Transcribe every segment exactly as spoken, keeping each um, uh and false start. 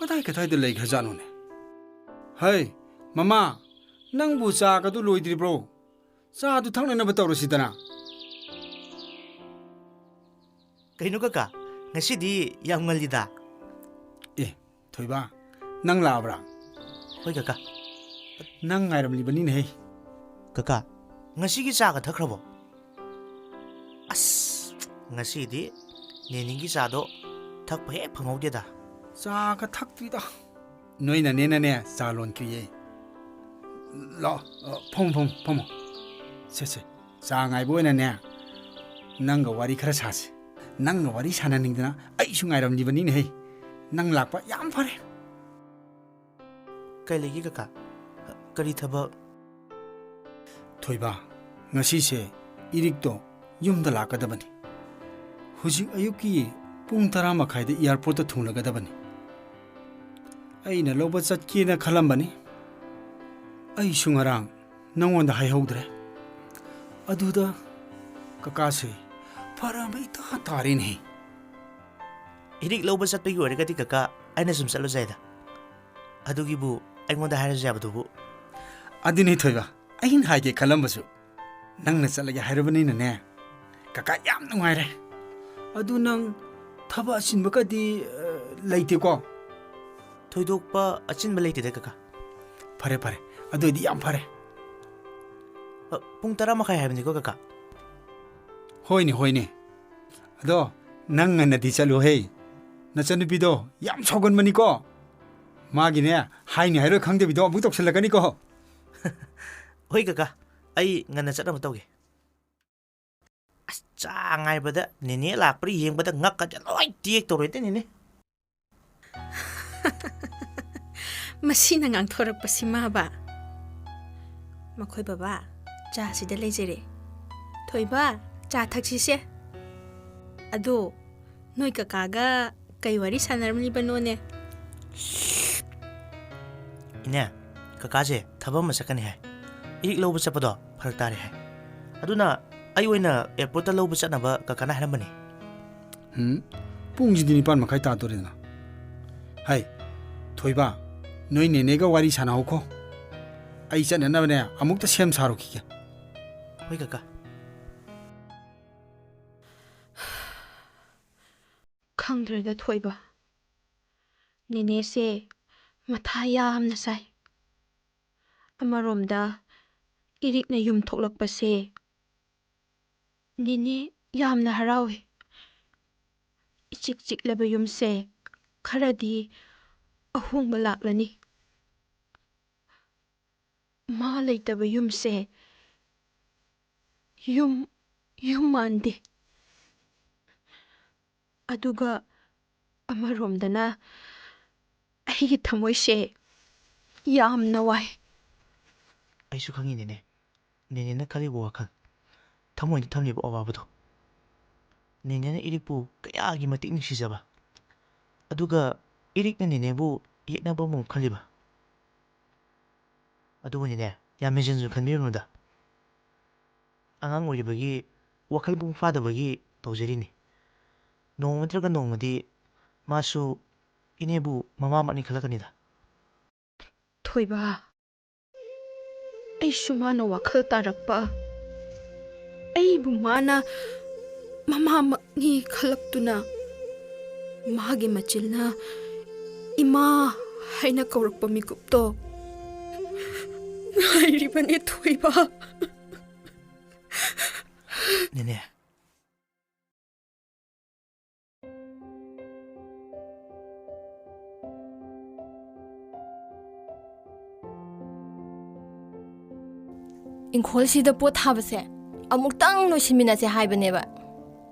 ꯀꯗꯥꯏ ꯀꯗꯥꯏꯗ ꯂꯩꯈ꯭ꯔꯖꯥꯠꯅꯣꯅꯦ? ꯍꯩ, ꯃꯃꯥ, ꯅꯪꯕꯨ ꯆꯥꯒꯗꯨ ꯂꯣꯏꯗ꯭ꯔꯤꯕ꯭ꯔꯣ? ꯆꯥꯗꯨ ꯊꯛꯅꯅꯕ ꯇꯧꯔꯁꯤꯗꯅ꯫ ꯀꯩꯅꯣ ꯀꯀꯥ, ꯉꯁꯤꯗꯤ ꯌꯥꯝ ꯉꯜꯂꯤꯗ꯫ ꯑꯦ, ꯊꯣꯏꯕ, ꯅꯪ ꯂꯥꯛꯑꯕ꯭ꯔꯥ? ꯍꯣꯏ ꯀꯀꯥ꯫ ꯅꯪ ꯉꯥꯏꯔꯝꯂꯤꯕꯅꯤꯅꯦꯍꯦ꯫ ꯀꯀꯥ, ꯉꯁꯤꯒꯤ ꯆꯥꯒ ꯊꯛꯈ꯭ꯔꯕꯣ? ꯑꯁ, ꯉꯁꯤꯗꯤ ꯅꯦꯅꯤꯒꯤ ꯆꯥꯗꯣ ꯊꯛꯄ ꯍꯦꯛ ꯐꯪꯍꯧꯗꯦꯗ꯫ ꯆꯥꯒ ꯊꯛꯇ꯭ꯔꯤꯗ꯫ ꯅꯣꯏ ꯅꯅꯦꯅꯅꯦ ꯆꯥ ꯂꯣꯟꯈꯤꯌꯦ꯫ ꯂꯥꯛꯑꯣ, ꯑ, ꯐꯝꯃꯣ, ꯐꯝꯃꯣ, ꯐꯝꯃꯣ꯫ ꯁꯦ, ꯁꯦ, ꯆꯥ ꯉꯥꯏꯕ ꯑꯣꯏꯅꯅꯦ ꯅꯪꯒ ꯋꯥꯔꯤ ꯈꯔ ꯁꯥꯁꯤ꯫ ꯅꯪꯒ ꯋꯥꯔꯤ ꯁꯥꯟꯅꯅꯤꯡꯗꯅ ꯑꯩꯁꯨ ꯉꯥꯏꯔꯝꯂꯤꯕꯅꯤꯅꯦꯍꯦ꯫ ꯅꯪ ꯂꯥꯛꯄ ꯌꯥꯝ ꯐꯔꯦ꯫ ꯀꯩ ꯂꯩꯒꯦ ꯀꯀꯥ? ꯀꯔꯤ ꯊꯕꯛ? ꯊꯣꯏꯕ, ꯉꯁꯤꯁꯦ ꯏꯔꯤꯛꯇꯣ ꯌꯨꯝꯗ ꯂꯥꯛꯀꯗꯕꯅꯤ꯫ ꯍꯧꯖꯤꯛ ꯑꯌꯨꯛꯀꯤ ꯄꯨꯡ ꯇꯔꯥ ꯃꯈꯥꯏꯗ ꯑꯦꯌꯥꯔꯄꯣꯔꯠꯇ ꯊꯨꯡꯂꯒꯗꯕꯅꯤ꯫ ꯑꯩꯅ ꯂꯧꯕ ꯆꯠꯀꯦꯅ ꯈꯜꯂꯝꯕꯅꯤ꯫ ꯑꯩꯁꯨ ꯉꯔꯥꯡ ꯅꯪꯉꯣꯟꯗ ꯍꯥꯏꯍꯧꯗ꯭ꯔꯦ꯫ ꯑꯗꯨꯗ ꯀꯀꯥꯁꯦ ꯐꯔꯛ ꯑꯃ ꯏꯇꯥ ꯇꯥꯔꯦꯅꯦꯍꯦ꯫ ꯏꯔꯤꯛ ꯂꯧꯕ ꯆꯠꯄꯒꯤ ꯑꯣꯏꯔꯒꯗꯤ ꯀꯀꯥ, ꯑꯩꯅ ꯁꯨꯝ ꯆꯠꯂꯁꯨ ꯌꯥꯏꯗ꯫ ꯑꯗꯨꯒꯤꯕꯨ ꯑꯩꯉꯣꯟꯗ ꯍꯥꯏꯔꯁꯨ ꯌꯥꯕꯗꯨꯕꯨ꯫ ꯑꯗꯨꯅꯤ ꯊꯣꯏꯕ, ꯑꯩꯅ ꯍꯥꯏꯒꯦ ꯈꯜꯂꯝꯕꯁꯨ꯫ ꯅꯪꯅ ꯆꯠꯂꯒꯦ ꯍꯥꯏꯔꯕꯅꯤꯅꯅꯦ, ꯀꯀꯥ ꯌꯥꯝ ꯅꯨꯡꯉꯥꯏꯔꯦ꯫ ꯑꯗꯨ ꯅꯪ ꯊꯕꯛ ꯑꯆꯤꯟꯕꯒꯗꯤ, ꯑ, ꯂꯩꯇꯦꯀꯣ? ꯊꯣꯏꯗꯣꯛꯄ ꯑꯆꯤꯟꯕ ꯂꯩꯇꯦꯗ ꯀꯀꯥ꯫ ꯐꯔꯦ, ꯐꯔꯦ꯫ ꯑꯗꯨ ꯑꯣꯏꯗꯤ ꯌꯥꯝ ꯐꯔꯦ꯫ ꯑ, ꯄꯨꯡ ꯇꯔꯥ ꯃꯈꯥꯏ ꯍꯥꯏꯕꯅꯤꯀꯣ ꯀꯀꯥ? ꯍꯣꯏꯅꯦ, ꯍꯣꯏꯅꯦ꯫ ꯑꯗꯣ ꯅꯪ ꯉꯟꯅꯗꯤ ꯆꯠꯂꯨꯍꯦ꯫ ꯅꯆꯟꯅꯨꯄꯤꯗꯣ ꯌꯥꯝ ꯁꯥꯎꯒꯟꯕꯅꯤꯀꯣ꯫ ꯃꯥꯒꯤꯅꯦ, ꯍꯥꯏꯅꯤ ꯍꯥꯏꯔꯣꯏ ꯈꯪꯗꯕꯤꯗꯣ ꯑꯃꯨꯛ ꯇꯧꯁꯜꯂꯛꯀꯅꯤꯀꯣ꯫ ꯍꯣꯏ ꯀꯀꯥ, ꯑꯩ ꯉꯟꯅ ꯆꯠꯅꯕ ꯇꯧꯒꯦ꯫ ꯑꯁ, ꯆꯥ ꯉꯥꯏꯕꯗ ꯅꯦꯅꯦ ꯂꯥꯛꯄ꯭ꯔꯥ ꯌꯦꯡꯕꯗ ꯉꯛꯀꯁꯦ ꯂꯣꯏ ꯇꯦꯛ ꯇꯧꯔꯦꯗ ꯅꯦꯅꯦ꯫ ꯃꯁꯤꯅ ꯉꯥꯡꯊꯣꯔꯛꯄꯁꯤ ꯃꯥꯕ꯫ ꯃꯈꯣꯏ ꯕꯕꯥ, ꯆꯥꯁꯤꯗ ꯂꯩꯖꯔꯦ꯫ ꯊꯣꯏꯕ, ꯆꯥ ꯊꯛꯁꯤꯁꯦ꯫ ꯑꯗꯣ, ꯅꯣꯏ ꯀꯀꯥꯒ ꯀꯩ ꯋꯥꯔꯤ ꯁꯥꯟꯅꯔꯝꯂꯤꯕꯅꯣꯅꯦ? ꯏꯅꯦ, ꯀꯀꯥꯁꯦ ꯊꯕꯛ ꯑꯃ ꯆꯠꯀꯅꯤ ꯍꯥꯏ꯫ ꯏꯔꯤꯛ ꯂꯧꯕ ꯆꯠꯄꯗꯣ ꯐꯔꯛ ꯇꯥꯔꯦ ꯍꯥꯏ꯫ ꯑꯗꯨꯅ ꯑꯩ ꯑꯣꯏꯅ ꯑꯦꯌꯥꯔꯄꯣꯔꯠꯇ ꯂꯧꯕ ꯆꯠꯅꯕ ꯀꯀꯥꯅ ꯍꯥꯏꯔꯝꯕꯅꯤ꯫ ꯎꯝ, ꯄꯨꯡꯁꯤꯗꯤ ꯅꯤꯄꯥꯟ ꯃꯈꯥꯏ ꯇꯥꯗꯣꯔꯦꯗꯅ꯫ ꯍꯥꯏ, ꯊꯣꯏꯕ, ꯅꯣꯏ ꯅꯦꯅꯦꯒ ꯋꯥꯔꯤ ꯁꯥꯟꯅꯍꯧꯈꯣ꯫ ꯑꯩ ꯆꯠꯅꯅꯕꯅꯦ ꯑꯃꯨꯛꯇ ꯁꯦꯝ ꯁꯥꯔꯨꯈꯤꯒꯦ꯫ ꯍꯣꯏ ꯀꯀꯥ꯫ ꯈꯪꯗ꯭ꯔꯦꯗ ꯊꯣꯏꯕ, ꯅꯦꯅꯦꯁꯦ ꯃꯊꯥ ꯌꯥꯝꯅ ꯁꯥꯏ꯫ ꯑꯃꯔꯣꯝꯗ ꯏꯔꯤꯛꯅ ꯌꯨꯝ ꯊꯣꯛꯂꯛꯄꯁꯦ ꯅꯦꯅꯦ ꯌꯥꯝꯅ ꯍꯔꯥꯎꯏ꯫ ꯏꯆꯤꯛ ꯆꯤꯛꯂꯕ ꯌꯨꯝꯁꯦ ꯈꯔꯗꯤ ꯑꯍꯣꯡꯕ ꯂꯥꯛꯂꯅꯤ꯫ ꯃꯥ ꯂꯩꯇꯕ ꯌꯨꯝꯁꯦ ꯌꯨꯝ, ꯌꯨꯝ ꯃꯥꯟꯗꯦ꯫ ꯑꯗꯨꯒ ꯑꯃꯔꯣꯝꯗꯅ ꯑꯩꯒꯤ ꯊꯃꯣꯏꯁꯦ ꯌꯥꯝꯅ ꯋꯥꯏ꯫ ꯑꯩꯁꯨ ꯈꯪꯉꯤ ꯅꯦꯅꯦ, ꯅꯦꯅꯦꯅ ꯈꯜꯂꯤꯕ ꯋꯥꯈꯜ, ꯊꯃꯣꯏꯗ ꯊꯝꯂꯤꯕ ꯑꯋꯥꯕꯗꯣ꯫ ꯅꯦꯅꯦꯅ ꯏꯔꯤꯛꯄꯨ ꯀꯌꯥꯒꯤ ꯃꯇꯤꯛ ꯅꯨꯡꯁꯤꯖꯕ, ꯑꯗꯨꯒ ꯏꯔꯤꯛꯅ ꯅꯦꯅꯦꯕꯨ ꯌꯦꯛꯅꯕ ꯑꯃꯨꯛ ꯈꯜꯂꯤꯕ꯫ ꯑꯗꯨꯕꯨꯅꯤꯅꯦ, ꯌꯥꯝ ꯍꯦꯟꯖꯤꯟꯅꯁꯨ ꯈꯟꯕꯤꯔꯨꯅꯨꯗ꯫ ꯑꯉꯥꯡ ꯑꯣꯏꯔꯤꯕꯒꯤ, ꯋꯥꯈꯜ ꯃꯄꯨꯡ ꯐꯥꯗꯕꯒꯤ ꯇꯧꯖꯔꯤꯅꯤ꯫ ꯅꯣꯡꯃ ꯅꯠꯇ꯭ꯔꯒ ꯅꯣꯡꯃꯗꯤ ꯃꯥꯁꯨ ꯏꯅꯦꯕꯨ ꯃꯃꯥꯃꯛꯅꯤ ꯈꯜꯂꯛꯀꯅꯤꯗ꯫ ꯊꯣꯏꯕ, ꯑꯩꯁꯨ ꯃꯥꯅ ꯋꯥꯈꯜ ꯇꯥꯔꯛꯄ, ꯑꯩꯕꯨ ꯃꯥꯅ ꯃꯃꯥꯃꯛꯅꯤ ꯈꯜꯂꯛꯇꯨꯅ ꯃꯥꯒꯤ ꯃꯆꯤꯜꯅ ꯏꯃꯥ ꯍꯥꯏꯅ ꯀꯧꯔꯛꯄ ꯃꯤꯀꯨꯞꯇꯣ ꯉꯥꯏꯔꯤꯕꯅꯦ ꯊꯣꯏꯕ꯫ ꯅꯦꯅꯦ꯫ ꯏꯪꯈꯣꯜꯁꯤꯗ ꯄꯣꯠ ꯊꯥꯕꯁꯦ ꯑꯃꯨꯛꯇꯪ ꯂꯣꯏꯁꯤꯟꯃꯤꯟꯅꯁꯦ ꯍꯥꯏꯕꯅꯦꯕ꯫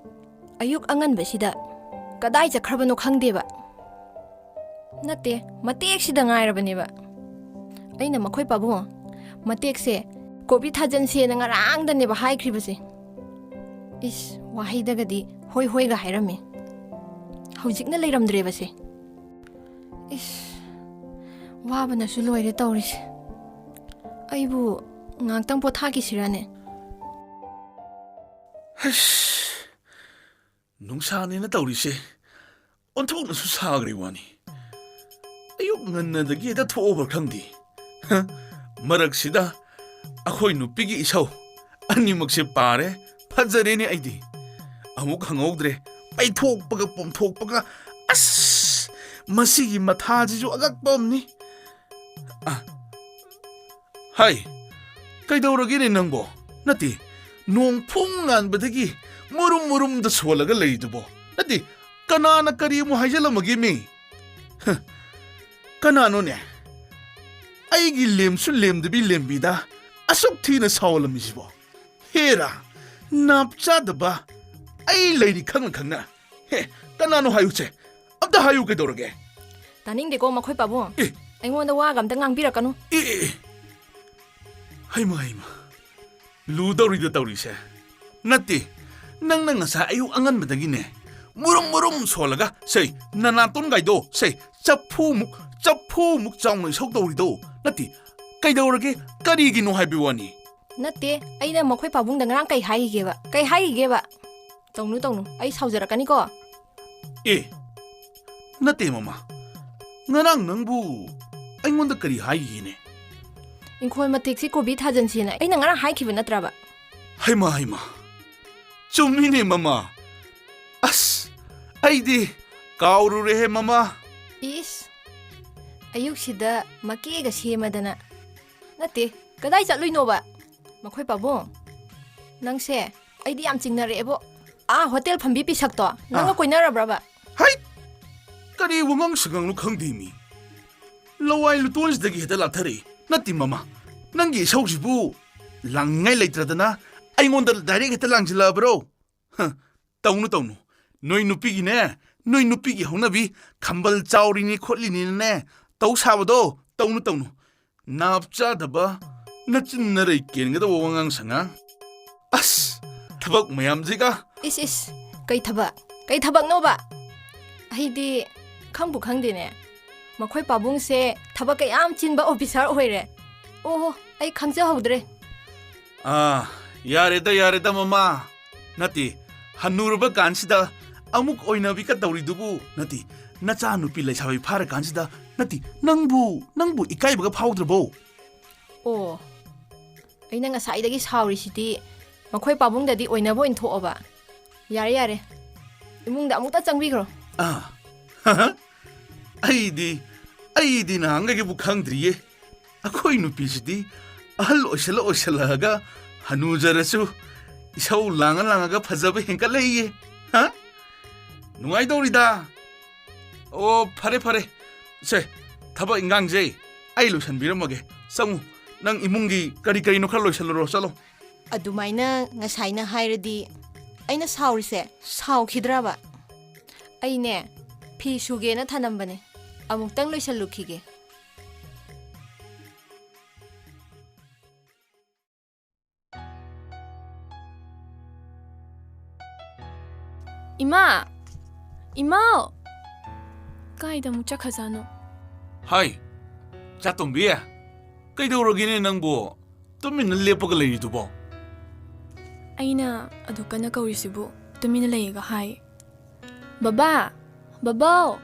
ꯑꯌꯨꯛ ꯑꯉꯟꯕꯁꯤꯗ ꯀꯗꯥꯏ ꯆꯠꯈ꯭ꯔꯕꯅꯣ ꯈꯪꯗꯦꯕ꯫ ꯅꯠꯇꯦ, ꯃꯇꯦꯛꯁꯤꯗ ꯉꯥꯏꯔꯕꯅꯦꯕ꯫ ꯑꯩꯅ ꯃꯈꯣꯏ ꯄꯥꯕꯨꯡ, ꯃꯇꯦꯛꯁꯦ ꯀꯣꯕꯤ ꯊꯥꯖꯟꯁꯦꯅ ꯉꯔꯥꯡꯗꯅꯦꯕ ꯍꯥꯏꯈ꯭ꯔꯤꯕꯁꯦ꯫ ꯏꯁ, ꯋꯥꯍꯩꯗꯒꯗꯤ ꯍꯣꯏ ꯍꯣꯏꯒ ꯍꯥꯏꯔꯝꯃꯤ꯫ ꯍꯧꯖꯤꯛꯅ ꯂꯩꯔꯝꯗ꯭ꯔꯦꯕꯁꯦ꯫ ꯏꯁ, ꯋꯥꯕꯅꯁꯨ ꯂꯣꯏꯔꯦ ꯇꯧꯔꯤꯁꯦ꯫ ꯑꯩꯕꯨ ꯉꯥꯛꯇꯪ ꯄꯣꯊꯥꯈꯤꯁꯤꯔꯅꯦ? ꯍꯩꯁ, ꯅꯨꯡꯁꯥꯅꯦꯅ ꯇꯧꯔꯤꯁꯦ ꯑꯣꯟꯊꯣꯛꯅꯁꯨ ꯁꯥꯈ꯭ꯔꯦ ꯋꯥꯅꯤ꯫ ꯑꯌꯨꯛ ꯉꯟꯅꯗꯒꯤ ꯍꯦꯛꯇ ꯊꯣꯛꯑꯕ꯭ꯔꯥ ꯈꯪꯗꯦ꯫ ꯍ, ꯃꯔꯛꯁꯤꯗ ꯑꯩꯈꯣꯏ ꯅꯨꯄꯤꯒꯤ ꯏꯁꯧ ꯑꯅꯤꯃꯛꯁꯦ ꯄꯥꯔꯦ꯫ ꯐꯖꯔꯦꯅꯦ ꯑꯩꯗꯤ꯫ ꯑꯃꯨꯛ ꯍꯪꯍꯧꯗ꯭ꯔꯦ꯫ ꯄꯩꯊꯣꯛꯄꯒ ꯄꯣꯝꯊꯣꯛꯄꯒ꯫ ꯑꯁ! ꯃꯁꯤꯒꯤ ꯃꯊꯥꯁꯤꯁꯨ ꯑꯉꯛꯄ ꯑꯃꯅꯤ꯫ ꯑ, ꯍꯥꯏ, ꯀꯩꯗꯧꯔꯒꯦꯅꯦ ꯅꯪꯕꯣ? ꯅꯠꯇꯦ, ꯅꯣꯡ ꯐꯨꯡ ꯉꯥꯟꯕꯗꯒꯤ ꯃꯨꯔꯨꯝ ꯃꯨꯔꯨꯝꯗ ꯁꯣꯜꯂꯒ ꯂꯩꯔꯤꯗꯨꯕꯣ? ꯅꯠꯇꯦ, ꯀꯅꯥꯅ ꯀꯔꯤ ꯑꯃꯨꯛ ꯍꯥꯏꯖꯜꯂꯝꯃꯒꯦꯃꯤ? ꯍ, ꯀꯅꯥꯅꯣꯅꯦ? ꯑꯩꯒꯤ ꯂꯦꯝꯁꯨ ꯂꯦꯝꯗꯕꯤ ꯂꯦꯝꯕꯤꯗ ꯑꯁꯨꯛ ꯊꯤꯅ ꯁꯥꯎꯍꯜꯂꯝꯃꯤꯁꯤꯕꯣ? ꯍꯦꯔꯥ, ꯅꯥꯞ ꯆꯥꯗꯕ, ꯑꯩ ꯂꯩꯔꯤ ꯈꯪꯅ ꯈꯪꯅ꯫ ꯍꯦ, ꯀꯅꯥꯅꯣ ꯍꯥꯏꯌꯨꯁꯦ? ꯑꯝꯇ ꯍꯥꯏꯌꯨ ꯀꯩꯗꯧꯔꯒꯦ? ꯇꯥꯅꯤꯡꯗꯦꯀꯣ ꯃꯈꯣꯏ ꯄꯥꯕꯨꯡ꯫ ꯑꯦ꯫ ꯑꯩꯉꯣꯟꯗ ꯋꯥꯒ ꯑꯝꯇ ꯉꯥꯡꯕꯤꯔꯛꯀꯅꯨ꯫ ꯑꯦ, ꯑꯦ, ꯑꯦ꯫ ꯍꯩꯃ, ꯍꯩꯃ꯫ ꯂꯨꯗꯧꯔꯤꯗ ꯇꯧꯔꯤꯁꯦ꯫ ꯅꯠꯇꯦ, ꯅꯪꯅ ꯉꯁꯥꯏ ꯑꯌꯨꯛ ꯑꯉꯟꯕꯗꯒꯤꯅꯦ, ꯃꯨꯔꯨꯝ ꯃꯨꯔꯨꯝ ꯁꯣꯜꯂꯒ, ꯁꯦ, ꯅꯅꯥꯇꯣꯟꯒꯥꯏꯗꯣ, ꯁꯦ, ꯆꯐꯨꯃꯨꯛ, ꯆꯐꯨꯃꯨꯛ ꯆꯥꯎꯅ ꯏꯁꯧ ꯇꯧꯔꯤꯗꯣ꯫ ꯅꯠꯇꯦ, ꯀꯩꯗꯧꯔꯒꯦ? ꯀꯔꯤꯒꯤꯅꯣ ꯍꯥꯏꯕ ꯋꯥꯅꯤ꯫ ꯅꯠꯇꯦ, ꯑꯩꯅ ꯃꯈꯣꯏ ꯄꯥꯕꯨꯡꯗ ꯉꯔꯥꯡ ꯀꯩ ꯍꯥꯏꯈꯤꯒꯦꯕ? ꯀꯩ ꯍꯥꯏꯈꯤꯒꯦꯕ? ꯇꯧꯅꯨ, ꯇꯧꯅꯨ, ꯑꯩ ꯁꯥꯎꯖꯔꯛꯀꯅꯤꯀꯣ꯫ ꯑꯦ, ꯅꯠꯇꯦ ꯃꯃꯥ, ꯉꯔꯥꯡ ꯅꯪꯕꯨ ꯑꯩꯉꯣꯟꯗ ꯀꯔꯤ ꯍꯥꯏꯈꯤꯒꯦꯅꯦ? ꯏꯪꯈꯣꯜ ꯃꯇꯦꯛꯁꯤ ꯀꯣꯕꯤ ꯊꯥꯖꯟꯁꯤꯅ ꯑꯩꯅ ꯉꯔꯥꯡ ꯍꯥꯏꯈꯤꯕ ꯅꯠꯇ꯭ꯔꯕ? ꯍꯩꯃꯥ, ꯍꯩꯃꯥ, ꯆꯨꯝꯃꯤꯅꯦ ꯃꯃꯥ꯫ ꯑꯁ, ꯑꯩꯗꯤ ꯀꯥꯎꯔꯨꯔꯦꯍꯦ ꯃꯃꯥ꯫ ꯏꯁ, ꯑꯌꯨꯛꯁꯤꯗ ꯃꯀꯦꯒ ꯁꯦꯝꯃꯗꯅ꯫ ꯅꯠꯇꯦ, ꯀꯗꯥꯏ ꯆꯠꯂꯨꯏꯅꯣꯕ? ꯃꯈꯣꯏ ꯄꯥꯕꯨꯡ, ꯅꯪꯁꯦ ꯑꯩꯗꯤ ꯌꯥꯝ ꯆꯤꯡꯅꯔꯛꯑꯦꯕꯣ꯫ ꯑꯥ, ꯍꯣꯇꯦꯜ ꯐꯝꯕꯤ ꯄꯤꯁꯛꯇꯣ ꯅꯪꯒ ꯑꯥ꯫ ꯀꯣꯏꯅꯔꯕ꯭ꯔꯕ? ꯍꯩꯠ! ꯀꯔꯤ ꯋꯥꯉꯥꯡ ꯁꯉꯥꯡꯅꯣ ꯈꯪꯗꯦ ꯃꯤ꯫ ꯂꯋꯥꯏ ꯂꯨꯇꯣꯟꯁꯤꯗꯒꯤ ꯍꯦꯛꯇ ꯂꯥꯛꯊꯔꯛꯏ꯫ ꯅꯠꯇꯦ ꯃꯃꯥ, ꯅꯪꯒꯤ ꯏꯁꯧꯁꯤꯕꯨ ꯂꯥꯡꯅꯤꯡꯉꯥꯏ ꯂꯩꯇ꯭ꯔꯗꯅ ꯑꯩꯉꯣꯟꯗ ꯗꯥꯏꯔꯦꯛ ꯍꯦꯛꯇ ꯂꯥꯡꯁꯤꯜꯂꯛꯑꯕ꯭ꯔꯣ? ꯍ, ꯇꯧꯅꯨ, ꯇꯧꯅꯨ꯫ ꯅꯣꯏ ꯅꯨꯄꯤꯒꯤꯅꯦ, ꯅꯣꯏ ꯅꯨꯄꯤꯒꯤ ꯍꯧꯅꯕꯤ ꯈꯝꯕꯜ ꯆꯥꯎꯔꯤꯅꯤ ꯈꯣꯠꯂꯤꯅꯤꯅꯅꯦ ꯇꯧ ꯁꯥꯕꯗꯣ ꯇꯧꯅꯨ, ꯇꯧꯅꯨ꯫ ꯅꯥꯞ ꯆꯥꯗꯕ, ꯅꯆꯤꯟ ꯅꯔꯩ ꯀꯦꯟꯒꯗꯕ ꯋꯥꯉꯥꯡ ꯁꯉꯥꯡ꯫ ꯑꯁ, ꯊꯕꯛ ꯃꯌꯥꯝꯁꯤꯒ꯫ ꯏꯁ, ꯏꯁ, ꯀꯩ ꯊꯕꯛ? ꯀꯩ ꯊꯕꯛꯅꯣꯕ? ꯑꯩꯗꯤ ꯈꯪꯕꯨ ꯈꯪꯗꯦꯅꯦ꯫ ꯃꯈꯣꯏ ꯄꯥꯕꯨꯡꯁꯦ ꯊꯕꯛ ꯀꯌꯥꯝ ꯆꯤꯟꯕ ꯑꯣꯐꯤꯁꯥꯔ ꯑꯣꯏꯔꯦ꯫ ꯑꯣꯍꯣ, ꯑꯩ ꯈꯪꯖꯍꯧꯗ꯭ꯔꯦ꯫ ꯑꯥ, ꯌꯥꯔꯦꯗ, ꯌꯥꯔꯦꯗ, ꯃꯃꯥ꯫ ꯅꯠꯇꯦ, ꯍꯟꯅꯨꯔꯕ ꯀꯥꯟꯁꯤꯗ ꯑꯃꯨꯛ ꯑꯣꯏꯅꯕꯤꯒ ꯇꯧꯔꯤꯗꯨꯕꯨ? ꯅꯠꯇꯦ, ꯅꯆꯥꯅꯨꯄꯤ ꯂꯩꯁꯥꯕꯤ ꯐꯥꯔꯀꯥꯟꯁꯤꯗ ꯅꯠꯇꯦ, ꯅꯪꯕꯨ, ꯅꯪꯕꯨ ꯏꯀꯥꯏꯕꯒ ꯐꯥꯎꯗ꯭ꯔꯕꯣ? ꯑꯣ, ꯑꯩꯅ ꯉꯁꯥꯏꯗꯒꯤ ꯁꯥꯎꯔꯤꯁꯤꯗꯤ ꯃꯈꯣꯏ ꯄꯥꯕꯨꯡꯗꯗꯤ ꯑꯣꯏꯅꯕ ꯑꯣꯏꯅ ꯊꯣꯛꯑꯕ꯫ ꯌꯥꯔꯦ, ꯌꯥꯔꯦ, ꯏꯃꯨꯡꯗ ꯑꯃꯨꯛꯇ ꯆꯪꯕꯤꯈ꯭ꯔꯣ꯫ ꯑꯥ, ꯑꯩꯗꯤ, ꯑꯩꯗꯤ ꯅꯍꯥꯟꯈꯩꯒꯤꯕꯨ ꯈꯪꯗ꯭ꯔꯤꯌꯦ꯫ ꯑꯩꯈꯣꯏ ꯅꯨꯄꯤꯁꯤꯗꯤ ꯑꯍꯜ ꯑꯣꯏꯁꯜꯂ ꯑꯣꯏꯁꯜꯂꯛꯑꯒ ꯍꯅꯨꯖꯔꯁꯨ ꯏꯁꯧ ꯂꯥꯡꯉ ꯂꯥꯡꯉꯒ ꯐꯖꯕ ꯍꯦꯟꯀꯠꯂꯛꯏꯌꯦ꯫ ꯍꯥ? ꯅꯨꯡꯉꯥꯏꯗꯧꯔꯤꯗ꯫ ꯑꯣ, ꯐꯔꯦ, ꯐꯔꯦ꯫ ꯁꯦ, ꯊꯕꯛ ꯏꯟꯈꯥꯡꯁꯦ ꯑꯩ ꯂꯣꯏꯁꯟꯕꯤꯔꯝꯃꯒꯦ꯫ ꯆꯪꯉꯨ, ꯅꯪ ꯏꯃꯨꯡꯒꯤ ꯀꯔꯤ ꯀꯔꯤꯅꯣ ꯈꯔ ꯂꯣꯏꯁꯜꯂꯨꯔꯣ, ꯆꯠꯂꯣ꯫ ꯑꯗꯨꯃꯥꯏꯅ ꯉꯁꯥꯏꯅ ꯍꯥꯏꯔꯗꯤ ꯑꯩꯅ ꯁꯥꯎꯔꯤꯁꯦ ꯁꯥꯎꯈꯤꯗ꯭ꯔꯕ? ꯑꯩꯅꯦ, ꯐꯤ ꯁꯨꯒꯦꯅ ꯊꯅꯝꯕꯅꯦ꯫ ꯑꯃꯨꯛꯇꯪ ꯂꯣꯏꯁꯜꯂꯨꯈꯤꯒꯦ꯫ ꯏꯃꯥ! ꯏꯃꯥ! ꯀꯥꯏꯗ ꯑꯃꯨꯛ ꯆꯠꯈ꯭ꯔꯖꯥꯠꯅꯣ? ꯍꯥꯏ, ꯆꯥꯇꯣꯝꯕꯤ, ꯀꯩꯗꯧꯔꯒꯦꯅꯦ ꯅꯪꯕꯨ? ꯇꯨꯃꯤꯟꯅ ꯂꯦꯞꯄꯒ ꯂꯩꯔꯤꯗꯨꯕꯣ? ꯑꯩꯅ ꯑꯗꯨ ꯀꯟꯅ ꯀꯧꯔꯤꯁꯤꯕꯨ ꯇꯨꯃꯤꯟꯅ ꯂꯩꯌꯦꯒ ꯍꯥꯏ꯫ ꯕꯕꯥ! ꯕꯕꯥꯎ!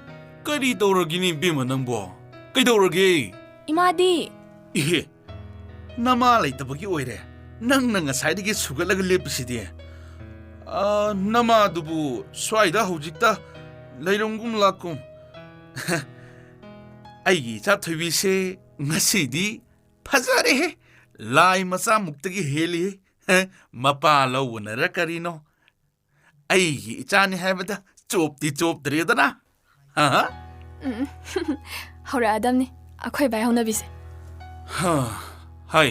ꯀꯔꯤ ꯇꯧꯔꯒꯦꯅꯦ ꯏꯕꯦꯝꯃ ꯅꯪꯕꯣ? ꯀꯩꯗꯧꯔꯒꯦ? ꯏꯃꯥꯗꯤ? ꯏꯍꯦ, ꯅꯃꯥ ꯂꯩꯇꯕꯒꯤ ꯑꯣꯏꯔꯦ꯫ ꯅꯪꯅ ꯉꯁꯥꯏꯗꯒꯤ ꯁꯨꯒꯠꯂꯒ ꯂꯦꯞꯄꯤꯁꯤꯗꯤ꯫ ꯑ, ꯅꯃꯥꯗꯨꯕꯨ ꯁ꯭ꯋꯥꯏꯗ ꯍꯧꯖꯤꯛꯇ ꯂꯩꯔꯝꯒꯨꯝ ꯂꯥꯛꯀꯨꯝ꯫ ꯑꯩꯒꯤ ꯏꯆꯥ ꯊꯣꯏꯕꯤꯁꯦ ꯉꯁꯤꯗꯤ ꯐꯖꯔꯦꯍꯦ꯫ ꯂꯥꯏ ꯃꯆꯥꯃꯨꯛꯇꯒꯤ ꯍꯦꯜꯂꯤꯍꯦ꯫ ꯃꯄꯥ ꯂꯧꯕꯅꯔ ꯀꯔꯤꯅꯣ? ꯑꯩꯒꯤ ꯏꯆꯥꯅꯤ ꯍꯥꯏꯕꯗ ꯆꯣꯞꯇꯤ ꯆꯣꯞꯇ꯭ꯔꯦꯗꯅ꯫ ꯍꯥ? ꯎꯝ꯫ ꯍꯧꯔꯛꯑꯗꯝꯅꯤ ꯑꯩꯈꯣꯏ ꯕꯥꯏ ꯍꯧꯅꯕꯤꯁꯦ꯫ ꯍꯥ, ꯍꯥꯏ,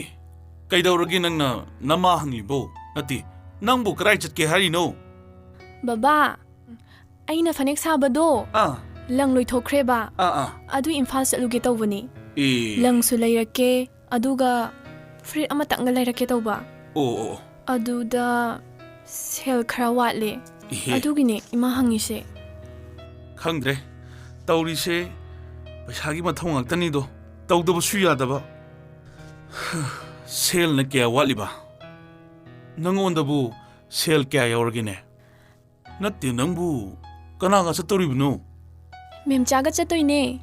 ꯀꯩꯗꯧꯔꯒꯦ ꯅꯪꯅ ꯅꯃꯥ ꯍꯪꯉꯤꯕꯣ? ꯅꯠꯇꯦ, ꯅꯪꯕꯨ ꯀꯗꯥꯏ ꯆꯠꯀꯦ ꯍꯥꯏꯔꯤꯅꯣ? ꯕꯕꯥ, ꯑꯩꯅ ꯐꯅꯦꯛ ꯁꯥꯕꯗꯣ ꯑꯥ꯫ ꯂꯪ ꯂꯣꯏꯊꯣꯛꯈ꯭ꯔꯦꯕ꯫ ꯑꯥ, ꯑꯥ꯫ ꯑꯗꯨ ꯏꯝꯐꯥꯜ ꯆꯠꯂꯨꯒꯦ ꯇꯧꯕꯅꯤ꯫ ꯑꯦ꯫ ꯂꯪꯁꯨ ꯂꯩꯔꯛꯀꯦ, ꯑꯗꯨꯒ ꯐꯨꯔꯤꯠ ꯑꯃꯇꯪꯒ ꯂꯩꯔꯛꯀꯦ ꯇꯧꯕ꯫ ꯑꯣ, ꯑꯣ, ꯑꯣ꯫ ꯑꯗꯨꯗ ꯁꯦꯜ ꯈꯔ ꯋꯥꯠꯂꯦ꯫ ꯏꯍꯦ꯫ ꯑꯗꯨꯒꯤꯅꯦ ꯏꯃꯥ ꯍꯪꯉꯤꯁꯦ꯫ ꯈꯪꯗ꯭ꯔꯦ꯫ ꯇꯧꯔꯤꯁꯦ ꯄꯩꯁꯥꯒꯤ ꯃꯊꯧ ꯉꯥꯛꯇꯅꯤꯗꯣ꯫ ꯇꯧꯗꯕꯁꯨ ꯌꯥꯗꯕ꯫ ꯁꯦꯜꯅ ꯀꯌꯥ ꯋꯥꯠꯂꯤꯕ? ꯅꯪꯉꯣꯟꯗꯕꯨ ꯁꯦꯜ ꯀꯌꯥ ꯌꯥꯎꯔꯒꯦꯅꯦ? ꯅꯠꯇꯦ, ꯅꯪꯕꯨ ꯀꯅꯥꯒ ꯆꯠꯇꯧꯔꯤꯕꯅꯣ? ꯃꯦꯝꯆꯥꯒ ꯆꯠꯇꯣꯏꯅꯦ꯫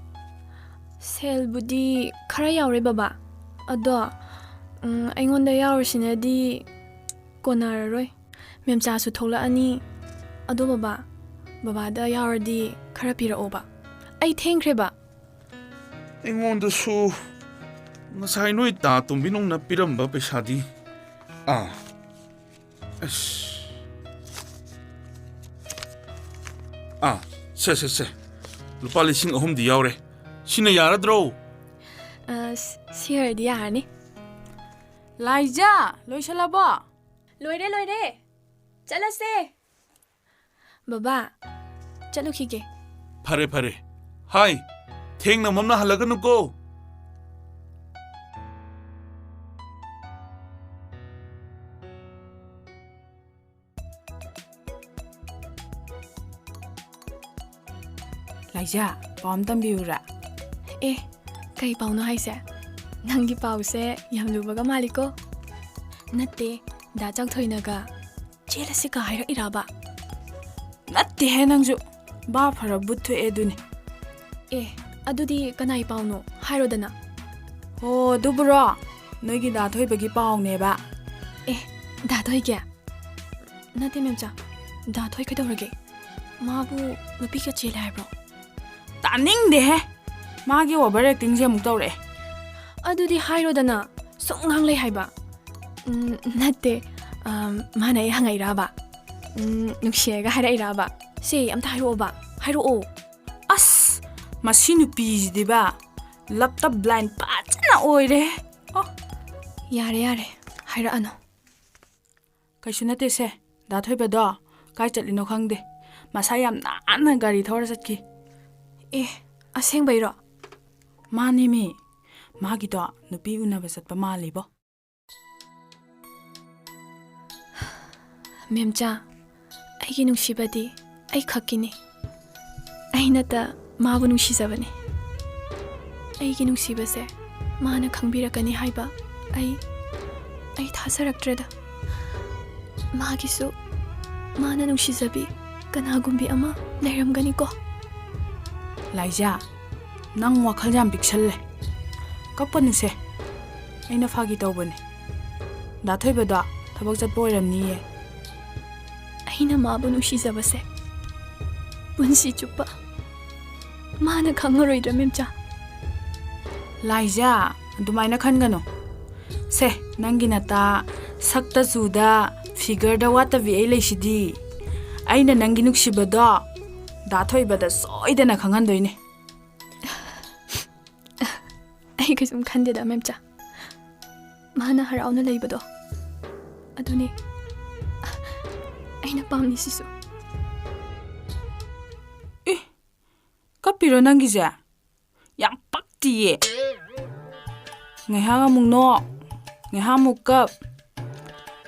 ꯁꯦꯜꯕꯨꯗꯤ ꯈꯔ ꯌꯥꯎꯔꯦ, ꯕꯕꯥ꯫ ꯑꯗꯣ, ꯎꯝ, ꯑꯩꯉꯣꯟꯗ ꯌꯥꯎꯔꯤꯁꯤꯅꯗꯤ ꯀꯣꯟꯅꯔꯔꯣꯏ꯫ ꯃꯦꯝꯆꯥꯁꯨ ꯊꯣꯛꯂꯛꯑꯅꯤ꯫ ꯑꯗꯣ, ꯕꯕꯥ, ꯕꯕꯥꯗ ꯌꯥꯎꯔꯗꯤ ꯈꯔ ꯄꯤꯔꯛꯑꯣꯕ꯫ ꯑꯩ ꯊꯦꯡꯈ꯭ꯔꯦꯕ꯫ ꯑꯩꯉꯣꯟꯗꯁꯨ ꯉꯁꯥꯏ ꯅꯣꯏ ꯇꯥ ꯇꯣꯝꯕꯤꯅꯨꯡꯅ ꯄꯤꯔꯝꯕ ꯄꯩꯁꯥꯗꯤ꯫ ꯑꯥ꯫ ꯑꯁ꯫ ꯑꯥ, ꯁꯦ, ꯁꯦ, ꯁꯦ꯫ ꯂꯨꯄꯥ ꯂꯤꯁꯤꯡ ꯑꯍꯨꯝꯗꯤ ꯌꯥꯎꯔꯦ꯫ ꯁꯤꯅ ꯌꯥꯔꯗ꯭ꯔꯣ? ꯑ, ꯁꯤ, ꯁꯤ ꯑꯣꯏꯔꯗꯤ ꯌꯥꯔꯅꯤ꯫ ꯂꯥꯏꯖꯥ, ꯂꯣꯏꯁꯜꯂꯕꯣ? ꯂꯣꯏꯔꯦ, ꯂꯣꯏꯔꯦ꯫ ꯆꯠꯂꯁꯦ꯫ ꯕꯕꯥ, ꯆꯠꯂꯨꯈꯤꯒꯦ꯫ ꯐꯔꯦ, ꯐꯔꯦ꯫ ꯍꯥꯏ, ꯊꯦꯡꯅ ꯃꯝꯅ ꯍꯜꯂꯒꯅꯨꯀꯣ꯫ ꯂꯥꯏꯖꯥ, ꯄꯥꯎ ꯑꯃ ꯇꯝꯕꯤꯌꯨꯔꯥ? ꯑꯦ, ꯀꯩ ꯄꯥꯎꯅꯣ ꯍꯥꯏꯁꯦ? ꯅꯪꯒꯤ ꯄꯥꯎꯁꯦ ꯌꯥꯝ ꯂꯨꯕꯒ ꯃꯥꯜꯂꯤꯀꯣ꯫ ꯅꯠꯇꯦ, ꯗꯥ ꯆꯥꯎꯊꯣꯏꯅꯒ ꯆꯦꯜꯂꯁꯤꯒ ꯍꯥꯏꯔꯛꯏꯔꯕ? ꯅꯠꯇꯦꯍꯦ ꯅꯪꯁꯨ, ꯕꯥ ꯐꯔ ꯕꯨꯠ ꯊꯣꯛꯑꯦ ꯑꯗꯨꯅꯤ꯫ ꯑꯦ, ꯑꯗꯨꯗꯤ ꯀꯅꯥꯏ ꯄꯥꯎꯅꯣ? ꯍꯥꯏꯔꯣꯗꯅ꯫ ꯑꯣ, ꯑꯗꯨꯕꯨꯔꯣ? ꯅꯣꯏꯒꯤ ꯗꯥ ꯊꯣꯏꯕꯒꯤ ꯄꯥꯎꯅꯦꯕ꯫ ꯑꯦ, ꯗꯥ ꯊꯣꯏꯒꯤ? ꯅꯠꯇꯦ, ꯃꯦꯝꯆꯥ, ꯗꯥ ꯊꯣꯏ ꯀꯩꯗꯧꯔꯒꯦ? ꯃꯥꯕꯨ ꯅꯨꯄꯤꯒ ꯆꯦꯜꯂꯦ ꯍꯥꯏꯕ꯭ꯔꯣ? ꯇꯥꯅꯤꯡꯗꯦꯍꯦ! ꯃꯥꯒꯤ over actingꯁꯦ ꯑꯃꯨꯛ ꯇꯧꯔꯛꯑꯦ꯫ ꯑꯗꯨꯗꯤ ꯍꯥꯏꯔꯣꯗꯅ, ꯁꯨꯝ ꯉꯥꯡ ꯂꯩ ꯍꯥꯏꯕ꯫ ꯎꯝ, ꯅꯠꯇꯦ, ꯑꯝ, ꯃꯥꯅ ꯑꯩ ꯍꯪꯉꯛꯏꯔꯕ? ꯎꯝ, ꯅꯨꯡꯁꯤꯔꯒ ꯍꯥꯏꯔꯛꯏꯔꯕ? ꯁꯦ, ꯑꯝꯇ ꯍꯥꯏꯔꯛꯑꯣꯕ, ꯍꯥꯏꯔꯛꯑꯣ꯫ ꯑꯁ, ꯃꯁꯤ ꯅꯨꯄꯤꯁꯤꯗꯤꯕ, love-ꯇ blind ꯐꯖꯅ ꯑꯣꯏꯔꯦ꯫ ꯑꯣ꯫ ꯌꯥꯔꯦ, ꯌꯥꯔꯦ, ꯍꯥꯏꯔꯛꯑꯅꯨ꯫ ꯀꯩꯁꯨ ꯅꯠꯇꯦꯁꯦ, ꯗꯥ ꯊꯣꯏꯕꯗꯣ ꯀꯥꯏ ꯆꯠꯂꯤꯅꯣ ꯈꯪꯗꯦ, ꯃꯁꯥ ꯌꯥꯝ ꯅꯥꯟꯅ ꯒꯥꯔꯤ ꯊꯧꯔ ꯆꯠꯈꯤ꯫ ꯑꯦ, ꯑꯁꯦꯡꯕꯩꯔꯣ? ꯃꯥꯅꯦꯃꯤ, ꯃꯥꯒꯤꯗꯣ ꯅꯨꯄꯤ ꯎꯅꯕ ꯆꯠꯄ ꯃꯥꯜꯂꯤꯕꯣ꯫ ꯃꯦꯝꯆꯥ, ꯑꯩꯒꯤ ꯅꯨꯡꯁꯤꯕꯗꯤ ꯑꯩ ꯈꯛꯀꯤꯅꯤ꯫ ꯑꯩꯅꯇ ꯃꯥꯕꯨ ꯅꯨꯡꯁꯤꯖꯕꯅꯤ꯫ ꯑꯩꯒꯤ ꯅꯨꯡꯁꯤꯕꯁꯦ ꯃꯥꯅ ꯈꯪꯕꯤꯔꯛꯀꯅꯤ ꯍꯥꯏꯕ ꯑꯩ, ꯑꯩ ꯊꯥꯖꯔꯛꯇ꯭ꯔꯦꯗ꯫ ꯃꯥꯒꯤꯁꯨ ꯃꯥꯅ ꯅꯨꯡꯁꯤꯖꯕꯤ ꯀꯅꯥꯒꯨꯝꯕꯤ ꯑꯃ ꯂꯩꯔꯝꯒꯅꯤꯀꯣ꯫ ꯂꯥꯏꯖꯥ, ꯅꯪ ꯋꯥꯈꯜ ꯌꯥꯝ ꯄꯤꯛꯁꯜꯂꯦ꯫ ꯀꯞꯀꯅꯨꯁꯦ꯫ ꯑꯩꯅ ꯐꯥꯒꯤ ꯇꯧꯕꯅꯦ꯫ ꯗꯥ ꯊꯣꯏꯕꯗꯣ ꯊꯕꯛ ꯆꯠꯄ ꯑꯣꯏꯔꯝꯅꯤꯌꯦ꯫ ꯑꯩꯅ ꯃꯥꯕꯨ ꯅꯨꯡꯁꯤꯖꯕꯁꯦ ꯄꯨꯟꯁꯤ ꯆꯨꯞꯄ ꯃꯥꯅ ꯈꯪꯉꯔꯣꯏꯗ꯭ꯔꯥ, ꯃꯦꯝꯆꯥ? ꯂꯥꯏꯖꯥ, ꯑꯗꯨꯃꯥꯏꯅ ꯈꯟꯒꯅꯨ꯫ ꯁꯦ, ꯅꯪꯒꯤ ꯅꯇꯥ ꯁꯛꯇ ꯆꯨꯗ, ꯐꯤꯒꯔꯗ ꯋꯥꯠꯇꯕꯤ ꯑꯩ ꯂꯩꯁꯤꯗꯤ꯫ ꯑꯩꯅ ꯅꯪꯒꯤ ꯅꯨꯡꯁꯤꯕꯗꯣ ꯗꯥ ꯊꯣꯏꯕꯗ ꯁꯣꯏꯗꯅ ꯈꯪꯍꯟꯗꯣꯏꯅꯦ꯫ ꯑꯩ ꯀꯩꯁꯨꯝ ꯈꯟꯗꯦꯗ, ꯃꯦꯝꯆꯥ꯫ ꯃꯥꯅ ꯍꯔꯥꯎꯅ ꯂꯩꯕꯗꯣ ꯑꯗꯨꯅꯦ ꯑꯩꯅ ꯄꯥꯝꯂꯤꯁꯤꯁꯨ꯫ ꯑꯦ, ꯀꯞꯄꯤꯔꯣ ꯅꯪꯒꯤꯁꯦ? ꯌꯥꯝ ꯄꯛꯇꯤꯌꯦ꯫ ꯉꯥꯏꯍꯥꯛ ꯑꯃꯨꯛ ꯅꯣꯛ, ꯉꯥꯏꯍꯥꯛ ꯑꯃꯨꯛ ꯀꯞ꯫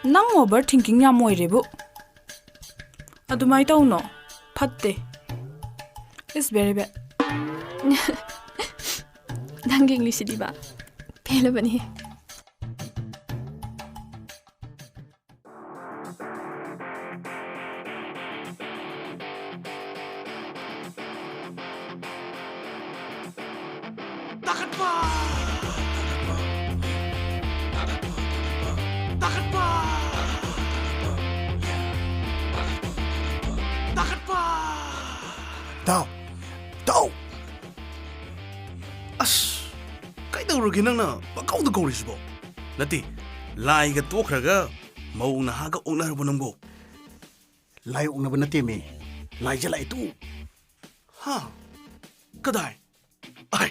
ꯅꯪ over thinking ꯌꯥꯝ ꯑꯣꯏꯔꯦꯕꯨ꯫ ꯑꯗꯨꯃꯥꯏ ꯇꯧꯅꯣ, ꯐꯠꯇꯦ꯫ It's very bad꯫ ꯅꯪ ꯌꯦꯡꯂꯤꯁꯤꯗꯤꯕ, ꯄꯦꯜꯂꯕꯅꯤꯍꯦ꯫ ꯇꯥꯈꯠꯄ! ꯇꯥꯈꯠꯄ! ꯇꯥꯈꯠꯄ! ꯏꯇꯥꯎ! ꯏꯇꯥꯎ! ꯑꯁ! ꯀꯩꯗꯧꯔꯒꯦ ꯅꯪꯅ ꯄꯪꯀꯧꯗ ꯀꯧꯔꯤꯁꯤꯕꯣ? ꯅꯠꯇꯦ, ꯂꯥꯏꯒ ꯇꯣꯛꯈ꯭ꯔꯒ ꯃꯧ ꯅꯍꯥꯒ ꯑꯣꯛꯅꯔꯕꯣ ꯅꯪꯕꯣ? ꯂꯥꯏ ꯑꯣꯛꯅꯕ ꯅꯠꯇꯦꯃꯤ, ꯂꯥꯏꯖ ꯂꯥꯛꯑꯦ ꯇꯨ꯫ ꯍꯥ? ꯀꯗꯥꯏ? ꯑꯥꯏ,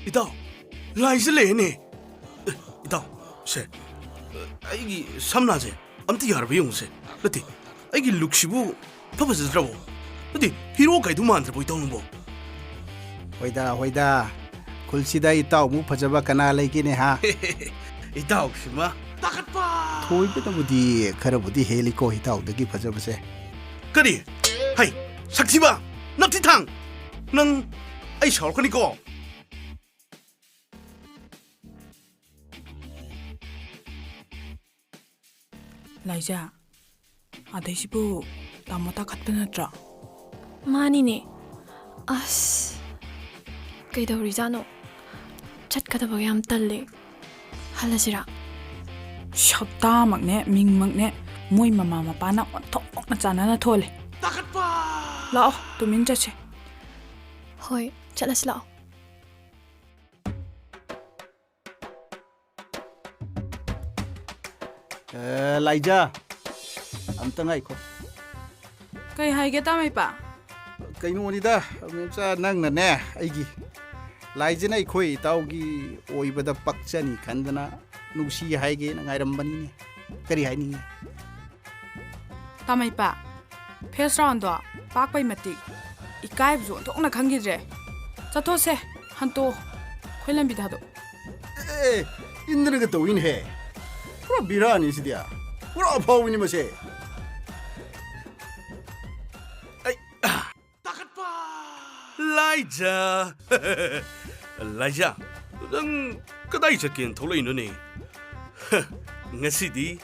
ꯏꯇꯥꯎ, ꯂꯥꯏꯖ ꯂꯩꯌꯦꯅꯦ꯫ ꯑꯦ, ꯏꯇꯥꯎ, ꯁꯦ, ꯑꯩꯒꯤ ꯁꯝꯂꯥꯁꯦ ꯑꯝꯇ ꯌꯥꯔꯕ ꯌꯦꯡꯉꯨꯁꯦ꯫ ꯅꯠꯇꯦ, ꯑꯩꯒꯤ ꯂꯨꯛꯁꯤꯕꯨ ꯐ ꯐꯖꯗ꯭ꯔꯕꯣ? ꯅꯠꯇꯦ, ꯍꯤꯔꯣ ꯀꯥꯏꯗꯨ ꯃꯥꯟꯗ꯭ꯔꯕꯣ ꯏꯇꯥꯎ ꯅꯪꯕꯣ? ꯍꯣꯏꯗ, ꯍꯣꯏꯗ, ꯈꯨꯜꯁꯤꯗ ꯏꯇꯥꯎꯃꯨꯛ ꯐꯖꯕ ꯀꯅꯥ ꯂꯩꯒꯦꯅꯦ, ꯍꯥ? ꯏꯇꯥꯎꯁꯤꯃ꯫ ꯊꯣꯏꯕꯅꯕꯨꯗꯤ ꯈꯔꯕꯨꯗꯤ ꯍꯦꯜꯂꯤꯀꯣ ꯏꯇꯥꯎꯗꯒꯤ ꯐꯖꯕꯁꯦ꯫ ꯀꯔꯤ? ꯍꯩ, ꯁꯛꯊꯤꯕ! ꯅꯞꯊꯤ ꯊꯥꯡ! ꯅꯪ ꯑꯩ ꯁꯥꯎꯔꯛꯀꯅꯤꯀꯣ꯫ ꯂꯥꯏꯖꯥ, ꯑꯗꯩꯁꯤꯕꯨ ꯇꯥꯃꯣ ꯇꯥꯈꯠꯄ ꯅꯠꯇ꯭ꯔꯣ? ꯃꯥꯅꯤꯅꯦ꯫ ꯑꯁ, ꯀꯩꯗꯧꯔꯤꯖꯥꯠꯅꯣ? ꯆꯠꯀꯗꯕ ꯌꯥꯝ ꯇꯜꯂꯦ꯫ ꯍꯜꯂꯁꯤꯔꯥ? ꯁꯛꯇꯥꯃꯛꯅꯦ, ꯃꯤꯡꯃꯛꯅꯦ, ꯃꯣꯏ ꯃꯃꯥ ꯃꯄꯥꯅ ꯑꯣꯟꯊꯣꯛꯅ ꯆꯥꯟꯅꯅ ꯊꯣꯜꯂꯦ꯫ ꯂꯥꯛꯑꯣ, ꯇꯨꯃꯤꯟ ꯆꯠꯁꯦ꯫ ꯍꯣꯏ, ꯆꯠꯂꯁꯤ ꯂꯥꯛꯑꯣ꯫ ꯑꯦ, ꯂꯥꯏꯖꯥ, ꯑꯝꯇ ꯉꯥꯏꯈꯣ꯫ ꯀꯩ ꯍꯥꯏꯒꯦ, ꯇꯥꯃꯩꯄꯥ? ꯀꯩꯅꯣꯅꯤꯗ, ꯃꯦꯝꯆꯥ, ꯅꯪꯅꯅꯦ, ꯑꯩꯒꯤ ꯂꯥꯏꯖꯥꯅ ꯑꯩꯈꯣꯏ ꯏꯇꯥꯎꯒꯤ ꯑꯣꯏꯕꯗ ꯄꯛꯆꯅꯤ ꯈꯟꯗꯅ ꯅꯨꯡꯁꯤ ꯍꯥꯏꯒꯦꯅ ꯉꯥꯏꯔꯝꯕꯅꯤꯅꯦ꯫ ꯀꯔꯤ ꯍꯥꯏꯅꯤꯡꯉꯤ? ꯇꯥꯃꯩꯄꯥ, first roundꯗꯣ ꯄꯥꯛꯄꯩ ꯃꯇꯤꯛ ꯏꯀꯥꯏꯕꯁꯨ ꯑꯣꯟꯊꯣꯛꯅ ꯈꯪꯈꯤꯗ꯭ꯔꯦ꯫ ꯆꯠꯊꯣꯛꯁꯦ, ꯍꯟꯇꯣꯛꯑꯣ, ꯑꯩꯈꯣꯏ ꯂꯝꯕꯤ ꯊꯥꯗꯣꯛꯑꯣ꯫ ꯑꯦ, ꯏꯟꯗ꯭ꯔꯒ ꯇꯧꯏꯅꯦꯍꯦ꯫ ꯄꯨꯔꯥ ꯕꯤꯔꯥꯅꯤ ꯁꯤꯗꯤ꯫ ꯄꯨꯔꯥ ꯑꯐꯥꯎꯕꯤꯅꯤ ꯃꯁꯦ꯫ ꯑꯩ, ꯂꯥꯏꯖꯥ꯫ ꯂꯥꯏꯖꯥ, ꯅꯪ ꯀꯗꯥꯏ ꯆꯠꯀꯦꯅ ꯊꯣꯛꯂꯛꯏꯅꯣꯅꯦ? ꯉꯁꯤꯗꯤ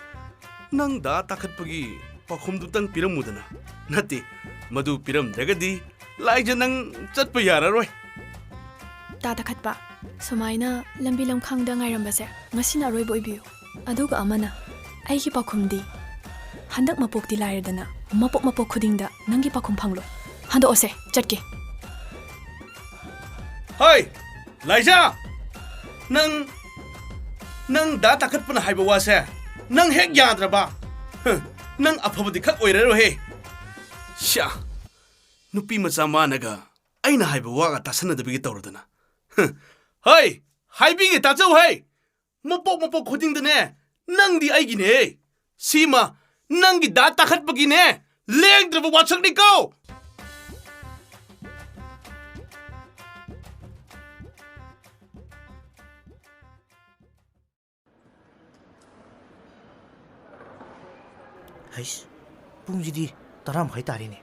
ꯅꯪ ꯗꯥ ꯇꯥꯈꯠꯄꯒꯤ ꯄꯥꯎꯈꯨꯝꯗꯨꯇꯪ ꯄꯤꯔꯝꯃꯨꯗꯅ꯫ ꯅꯠꯇꯦ, ꯃꯗꯨ ꯄꯤꯔꯝꯗ꯭ꯔꯒꯗꯤ ꯂꯥꯏꯖꯥ ꯅꯪ ꯆꯠꯄ ꯌꯥꯔꯔꯣꯏ꯫ ꯗꯥ ꯇꯥꯈꯠꯄ, ꯁꯨꯃꯥꯏꯅ ꯂꯝꯕꯤ ꯂꯝꯈꯥꯡꯗ ꯉꯥꯏꯔꯝꯕꯁꯦ ꯉꯁꯤꯅ ꯑꯔꯣꯏꯕ ꯑꯣꯏꯕꯤꯌꯨ꯫ ꯑꯗꯨꯒ ꯑꯃꯅ, ꯑꯩꯒꯤ ꯄꯥꯎꯈꯨꯝꯗꯤ ꯍꯟꯗꯛ ꯃꯄꯣꯛꯇꯤ ꯂꯥꯏꯔꯗꯅ, ꯃꯄꯣꯛ ꯃꯄꯣꯛ ꯈꯨꯗꯤꯡꯗ ꯅꯪꯒꯤ ꯄꯥꯎꯈꯨꯝ ꯐꯪꯂꯣꯏ꯫ ꯍꯟꯗꯣꯛꯑꯁꯦ, ꯆꯠꯀꯦ꯫ ꯍꯣꯏ, ꯂꯥꯏꯖꯥ! ꯅꯪ, ꯅꯪ ꯗꯥ ꯇꯥꯈꯠꯄꯅ ꯍꯥꯏꯕ ꯋꯥꯁꯦ ꯅꯪ ꯍꯦꯛ ꯌꯥꯗ꯭ꯔꯕ? ꯍ, ꯅꯪ ꯑꯐꯕꯗꯤ ꯈꯛ ꯑꯣꯏꯔꯔꯣꯏꯍꯦ꯫ ꯁ꯭ꯌꯥ, ꯅꯨꯄꯤ ꯃꯆꯥ ꯃꯥꯅꯒ ꯑꯩꯅ ꯍꯥꯏꯕ ꯋꯥꯒ ꯇꯥꯁꯟꯅꯗꯕꯤꯒ ꯇꯧꯔꯗꯅ꯫ ꯍ, ꯍꯣꯏ, ꯍꯥꯏꯕꯤꯒꯦ, ꯇꯥꯖꯧ ꯍꯩ! ꯃꯄꯣꯛ ꯃꯄꯣꯛ ꯈꯨꯗꯤꯡꯗꯅꯦ, ꯅꯪꯗꯤ ꯑꯩꯒꯤꯅꯦ꯫ ꯁꯤꯃ ꯅꯪꯒꯤ ꯗꯥ ꯇꯥꯈꯠꯄꯒꯤꯅꯦ, ꯂꯦꯡꯗ꯭ꯔꯕ ꯋꯥꯁꯛꯅꯤꯀꯣ꯫ ꯍꯩꯁ, ꯄꯨꯡꯁꯤꯗꯤ ꯇꯔꯥ ꯃꯈꯥꯏ ꯇꯥꯔꯦꯅꯦ꯫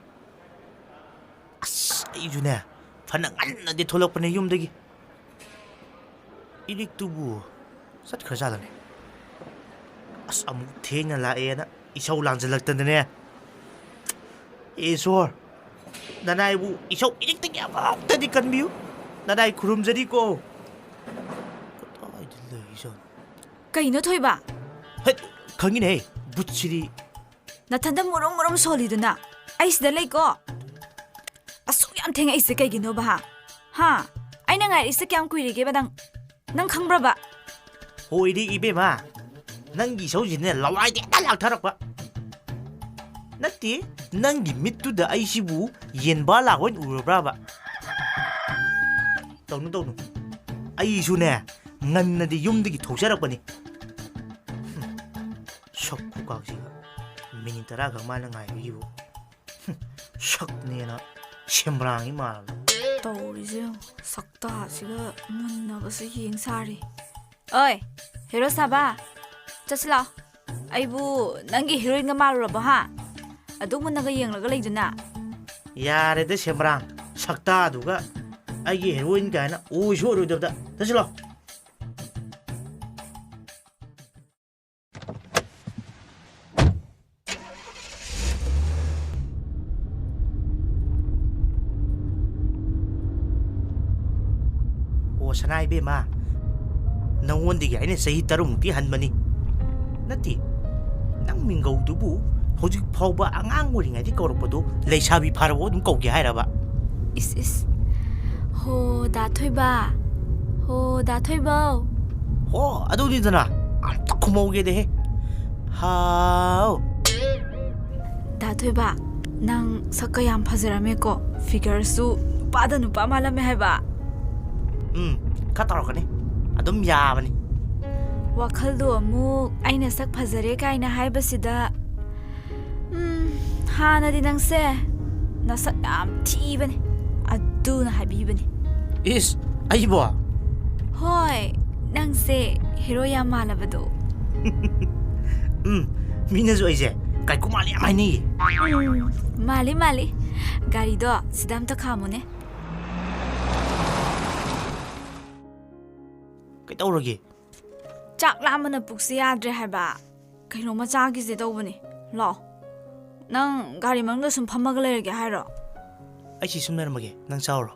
ꯑꯁ, ꯑꯩꯁꯨꯅꯦ, ꯐꯅ ꯉꯟꯅꯗꯤ ꯊꯣꯛꯂꯛꯄꯅꯦ ꯌꯨꯝꯗꯒꯤ꯫ ꯏꯔꯤꯛꯇꯨꯕꯨ ꯆꯠꯈ꯭ꯔꯖꯥꯠꯂꯅꯦ? ꯑꯁ, ꯑꯃꯨꯛ ꯊꯦꯡꯅ ꯂꯥꯛꯑꯦꯅ ꯏꯁꯧ ꯂꯥꯡꯁꯤꯜꯂꯛꯇꯅꯅꯦ꯫ ꯑꯦ ꯏꯁꯣꯔ, ꯅꯅꯥꯏꯕꯨ ꯏꯁꯧ ꯏꯔꯤꯛꯇꯒꯤ ꯑꯃꯨꯛꯇꯗꯤ ꯀꯟꯕꯤꯌꯨ꯫ ꯅꯅꯥꯏ ꯈꯨꯔꯨꯝꯖꯔꯤꯀꯣ꯫ ꯀꯗꯥꯏꯗ ꯂꯩꯖꯥꯠꯅꯣ? ꯀꯩꯅꯣ ꯊꯣꯏꯕ? ꯍꯦꯠ, ꯈꯪꯉꯤꯅꯦ, ꯕꯨꯠꯁꯤꯗꯤ꯫ ꯅꯊꯟꯗ ꯃꯨꯔꯨꯝ ꯃꯨꯔꯨꯝ ꯁꯣꯜꯂꯤꯗꯨꯅ꯫ ꯑꯩ ꯁꯤꯗ ꯂꯩꯀꯣ꯫ ꯑꯁꯨꯛ ꯌꯥꯝ ꯊꯦꯡꯉꯛꯏꯁꯦ ꯀꯩꯒꯤꯅꯣꯕ, ꯍꯥ? ꯍꯥ? ꯑꯩꯅ ꯉꯥꯏꯔꯛꯏꯁꯦ ꯀꯌꯥꯝ ꯀꯨꯏꯔꯒꯦꯕ ꯅꯪ? ꯅꯪ ꯈꯪꯕ꯭ꯔꯕ? ꯍꯣꯏꯗꯤ ꯏꯕꯦꯝꯃ, ꯅꯪꯒꯤ ꯏꯁꯧꯁꯤꯅꯦ ꯂꯋꯥꯏꯗ ꯍꯦꯛꯇ ꯂꯥꯛꯊꯔꯛꯄ꯫ ꯅꯠꯇꯦ, ꯅꯪꯒꯤ ꯃꯤꯠꯇꯨꯗ ꯑꯩꯁꯤꯕꯨ ꯌꯦꯟꯕꯥ ꯂꯥꯛꯄ ꯑꯣꯏꯅ ꯎꯔꯕ꯭ꯔꯕ? ꯇꯧꯅꯨ, ꯇꯧꯅꯨ꯫ ꯑꯩꯁꯨꯅꯦ, ꯉꯟꯅꯗꯤ ꯌꯨꯝꯗꯒꯤ ꯊꯣꯛꯆꯔꯛꯄꯅꯤ꯫ ꯍꯨꯝ, ꯁꯛ ꯈꯨꯀꯥꯛꯁꯤꯒ ꯃꯤꯅꯤꯠ ꯇꯔꯥ ꯈꯛ ꯃꯥꯅ ꯉꯥꯏꯕꯒꯤꯕꯨ꯫ ꯍꯨꯝ, ꯁꯛꯅꯦꯅ ꯁꯦꯝꯕ꯭ꯔꯥꯡꯒꯤ ꯃꯥꯜꯂꯦ꯫ ꯇꯧꯔꯤꯁꯦ ꯌꯦꯡꯉꯨ, ꯁꯛꯇꯥꯁꯤꯒ ꯃꯨꯟꯅꯕꯁꯨ ꯌꯦꯡ ꯁꯥꯔꯤ꯫ ꯑꯣꯏ, ꯍꯦꯔꯣ ꯁꯥꯕ, ꯆꯠꯁꯤ ꯂꯥꯛꯑꯣ꯫ ꯑꯩꯕꯨ ꯅꯪꯒꯤ ꯍꯦꯔꯣꯏꯟꯒ ꯃꯥꯜꯂꯨꯔꯕꯣ, ꯍꯥ? ꯑꯗꯨꯛ ꯃꯨꯟꯅꯒ ꯌꯦꯡꯂꯒ ꯂꯩꯗꯨꯅ꯫ ꯌꯥꯔꯦꯗ ꯁꯦꯝꯕ꯭ꯔꯥꯡ, ꯁꯛꯇꯥꯗꯨꯒ ꯑꯩꯒꯤ ꯍꯦꯔꯣꯏꯟ ꯀꯥꯏꯅ ꯑꯣꯏꯁꯨ ꯑꯣꯏꯔꯣꯏꯗꯕꯗ꯫ ꯆꯠꯁꯤ ꯂꯥꯛꯑꯣ꯫ ꯑꯣ ꯁꯅꯥ ꯏꯕꯦꯝꯃ, ꯅꯉꯣꯟꯗꯒꯤ ꯑꯩꯅ ꯆꯍꯤ ꯇꯔꯨꯛꯃꯨꯛꯇꯤ ꯍꯟꯕꯅꯤ꯫ ꯅꯠꯇꯦ, ꯅꯪ ꯃꯤꯡꯒꯧꯗꯨꯕꯨ ꯍꯧꯖꯤꯛ ꯐꯥꯎꯕ ꯑꯉꯥꯡ ꯑꯣꯏꯔꯤꯉꯩꯗꯒꯤ ꯀꯧꯔꯛꯄꯗꯨ ꯂꯩꯁꯥꯕꯤ ꯐꯥꯔꯕ ꯑꯗꯨꯝ ꯀꯧꯒꯦ ꯍꯥꯏꯔꯕ? ꯏꯁ, ꯏꯁ꯫ ꯍꯣ, ꯗꯥ ꯊꯣꯏꯕ꯫ ꯍꯣ, ꯗꯥ ꯊꯣꯏꯕꯧ꯫ ꯍꯣ, ꯑꯗꯨꯅꯤꯗꯅ꯫ ꯑꯝꯇ ꯈꯨꯝꯍꯧꯒꯦꯗꯦꯍꯦ꯫ ꯍꯥꯎ꯫ ꯗꯥ ꯊꯣꯏꯕ, ꯅꯪ ꯁꯛꯀ ꯌꯥꯝ ꯐꯖꯔꯝꯃꯦꯀꯣ꯫ ꯐꯤꯒꯔꯁꯨ ꯅꯨꯄꯥꯗ ꯅꯨꯄꯥ ꯃꯥꯜꯂꯝꯃꯦ ꯍꯥꯏꯕ꯫ ꯎꯝ, ꯈꯔ ꯇꯧꯔꯛꯀꯅꯤ꯫ ꯑꯗꯨꯝ ꯌꯥꯕꯅꯤ꯫ ꯋꯥꯈꯜꯗꯣ ꯑꯃꯨꯛ ꯑꯩꯅ ꯁꯛ ꯐꯖꯔꯦ ꯀꯥꯏꯅ ꯍꯥꯏꯕꯁꯤꯗ, ꯎꯝ, ꯍꯥꯟꯅꯗꯤ ꯅꯪꯁꯦ ꯅꯁꯛ ꯌꯥꯝ ꯊꯤꯕꯅꯦ, ꯑꯗꯨꯅ ꯍꯥꯏꯕꯤꯕꯅꯦ꯫ ꯏꯁ, ꯑꯩꯕꯣ? ꯍꯣꯏ, ꯅꯪꯁꯦ ꯍꯦꯔꯣ ꯌꯥꯝ ꯃꯥꯜꯂꯕꯗꯣ꯫ ꯎꯝ, ꯃꯤꯅꯁꯨ ꯑꯩꯁꯦ ꯀꯥꯏꯀꯨ ꯃꯥꯜꯂꯦ ꯌꯥꯝ ꯍꯥꯏꯅꯩꯌꯦ꯫ ꯎꯝ, ꯃꯥꯜꯂꯤ, ꯃꯥꯜꯂꯤ꯫ ꯒꯥꯔꯤꯗꯣ ꯁꯤꯗ ꯑꯝꯇ ꯈꯥꯝꯃꯨꯅꯦ꯫ ꯀꯩꯗꯧꯔꯒꯦ? ꯆꯥꯛ ꯂꯥꯝꯕꯅ ꯄꯨꯛꯁꯦ ꯌꯥꯗ꯭ꯔꯦ ꯍꯥꯏꯕ꯫ ꯀꯩꯅꯣꯝꯃ ꯆꯥꯈꯤꯁꯦ ꯇꯧꯕꯅꯦ꯫ ꯂꯥꯛꯑꯣ꯫ ꯅꯪ ꯒꯥꯔꯤ ꯃꯅꯨꯡꯗ ꯁꯨꯝ ꯐꯝꯃꯒ ꯂꯩꯔꯒꯦ ꯍꯥꯏꯔꯣ? ꯑꯩ ꯁꯤ ꯁꯨꯝ ꯂꯩꯔꯝꯃꯒꯦ, ꯅꯪ ꯆꯥꯎꯔꯣ꯫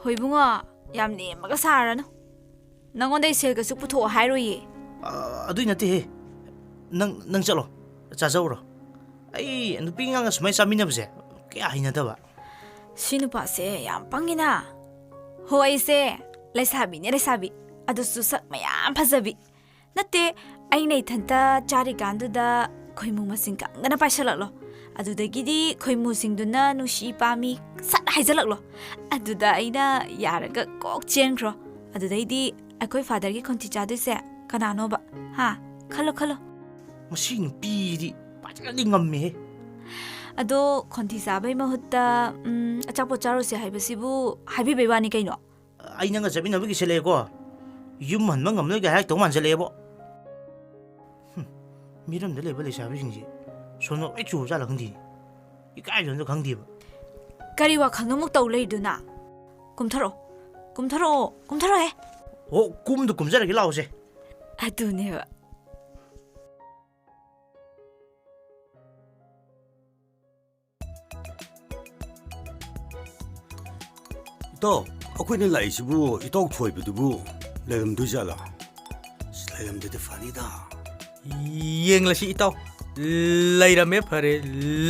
ꯍꯣꯏ ꯏꯕꯨꯡꯉꯣ, ꯌꯥꯝ ꯂꯦꯝꯃꯒ ꯁꯥꯔꯅꯨ꯫ ꯅꯪꯉꯣꯟꯗꯩ ꯁꯦꯜꯒꯁꯨ ꯄꯨꯊꯣꯛꯑꯣ ꯍꯥꯏꯔꯣꯏꯌꯦ꯫ ꯑ, ꯑꯗꯨꯏ ꯅꯠꯇꯦꯍꯦ꯫ ꯅꯪ, ꯅꯪ ꯆꯠꯂꯣ꯫ ꯆꯥꯖꯧꯔꯣ꯫ ꯑꯩ ꯅꯨꯄꯤ ꯑꯉꯥꯡꯒ ꯁꯨꯃꯥꯏꯅ ꯆꯥꯃꯤꯟꯅꯕꯁꯦ ꯀꯌꯥ ꯍꯩꯅꯗꯕ꯫ ꯁꯤ ꯅꯨꯄꯥꯁꯦ ꯌꯥꯝ ꯄꯪꯉꯤꯅ꯫ ꯍꯣ, ꯑꯩꯁꯦ ꯂꯩꯁꯥꯕꯤꯅꯦ, ꯂꯩꯁꯥꯕꯤ꯫ ꯑꯗꯨꯁꯨ ꯁꯛ ꯃꯌꯥꯝ ꯐꯖꯕꯤ꯫ ꯅꯠꯇꯦ, ꯑꯩꯅ ꯏꯊꯟꯇ ꯆꯥꯔꯤꯀꯥꯟꯗꯨꯗ ꯈꯣꯏꯃꯨ ꯃꯁꯤꯡ ꯀꯪꯗꯅ ꯄꯥꯏꯁꯜꯂꯛꯂꯣ꯫ ꯑꯗꯨꯗꯒꯤꯗꯤ ꯈꯣꯏꯃꯨꯁꯤꯡꯗꯨꯅ ꯅꯨꯡꯁꯤ ꯄꯥꯝꯃꯤ ꯁꯠ ꯍꯥꯏꯖꯜꯂꯛꯂꯣ꯫ ꯑꯗꯨꯗ ꯑꯩꯅ ꯌꯥꯔꯒ ꯀꯣꯛ ꯆꯦꯟꯈ꯭ꯔꯣ꯫ ꯑꯗꯨꯗꯩꯗꯤ ꯑꯩꯈꯣꯏ ꯐꯥꯗꯔꯒꯤ ꯈꯣꯟꯊꯤ ꯆꯥꯗꯣꯏꯁꯦ ꯀꯅꯥꯅꯣꯕ? ꯍꯥ? ꯈꯜꯂꯣ, ꯈꯜꯂꯣ꯫ ꯃꯁꯤ ꯅꯨꯄꯤꯗꯤ ꯐꯖꯅꯗꯤ ꯉꯝꯃꯦꯍꯦ꯫ ꯑꯗꯣ ꯈꯣꯟꯊꯤ ꯆꯥꯕꯩ ꯃꯍꯨꯠꯇ, ꯎꯝ, ꯑꯆꯥꯄꯣꯠ ꯆꯥꯔꯨꯁꯦ ꯍꯥꯏꯕꯁꯤꯕꯨ ꯍꯥꯏꯕꯤꯕꯩ ꯋꯥꯅꯤ ꯀꯩꯅꯣ꯫ ꯑꯩ ꯅꯪꯒ ꯆꯠꯃꯤꯟꯅꯕꯒꯤ ꯁꯤꯜꯂꯛꯑꯦꯀꯣ꯫ ꯌꯨꯝ ꯍꯟꯕ ꯉꯝꯂꯣꯏꯒ ꯍꯥꯏꯔꯛꯇꯧ ꯃꯥꯟꯁꯤꯜꯂꯛꯑꯦꯕꯣ꯫ ꯍꯨꯝ, ꯃꯤꯔꯝꯗ ꯂꯩꯕ ꯂꯩꯁꯥꯕꯤꯁꯤꯡꯁꯦ ꯁꯣꯅꯣ ꯂꯣꯏ ꯆꯨꯕ ꯖꯥꯠꯂ ꯈꯪꯗꯦ꯫ ꯏꯀꯥꯏꯕꯁꯨ ꯑꯝꯇ ꯈꯪꯗꯦꯕ꯫ ꯀꯔꯤ ꯋꯥꯈꯜꯅꯣ ꯑꯃꯨꯛ ꯇꯧ ꯂꯩꯗꯨꯅ? ꯀꯨꯝꯊꯔꯛꯑꯣ, ꯀꯨꯝꯊꯔꯛꯑꯣ, ꯀꯨꯝꯊꯔꯛꯑꯣꯍꯦ꯫ ꯑꯣ, ꯀꯨꯝꯗ ꯀꯨꯝꯖꯔꯒꯦ ꯂꯥꯛꯑꯣꯁꯦ꯫ ꯑꯗꯨꯅꯦꯕ꯫ ꯏꯇꯥꯎ, ꯑꯩꯈꯣꯏꯅ ꯂꯥꯛꯏꯁꯤꯕꯨ ꯏꯇꯥꯎ ꯊꯣꯏꯕꯗꯨꯕꯨ ꯂꯩꯔꯝꯗꯣꯏ ꯖꯥꯠꯂꯥ? ꯑꯁ, ꯂꯩꯔꯝꯗ꯭ꯔꯗꯤ ꯐꯅꯤꯗ꯫ ꯌꯦꯡꯂꯁꯤ ꯏꯇꯥꯎ꯫ ꯂꯩꯔꯝꯃꯦ ꯐꯔꯦ,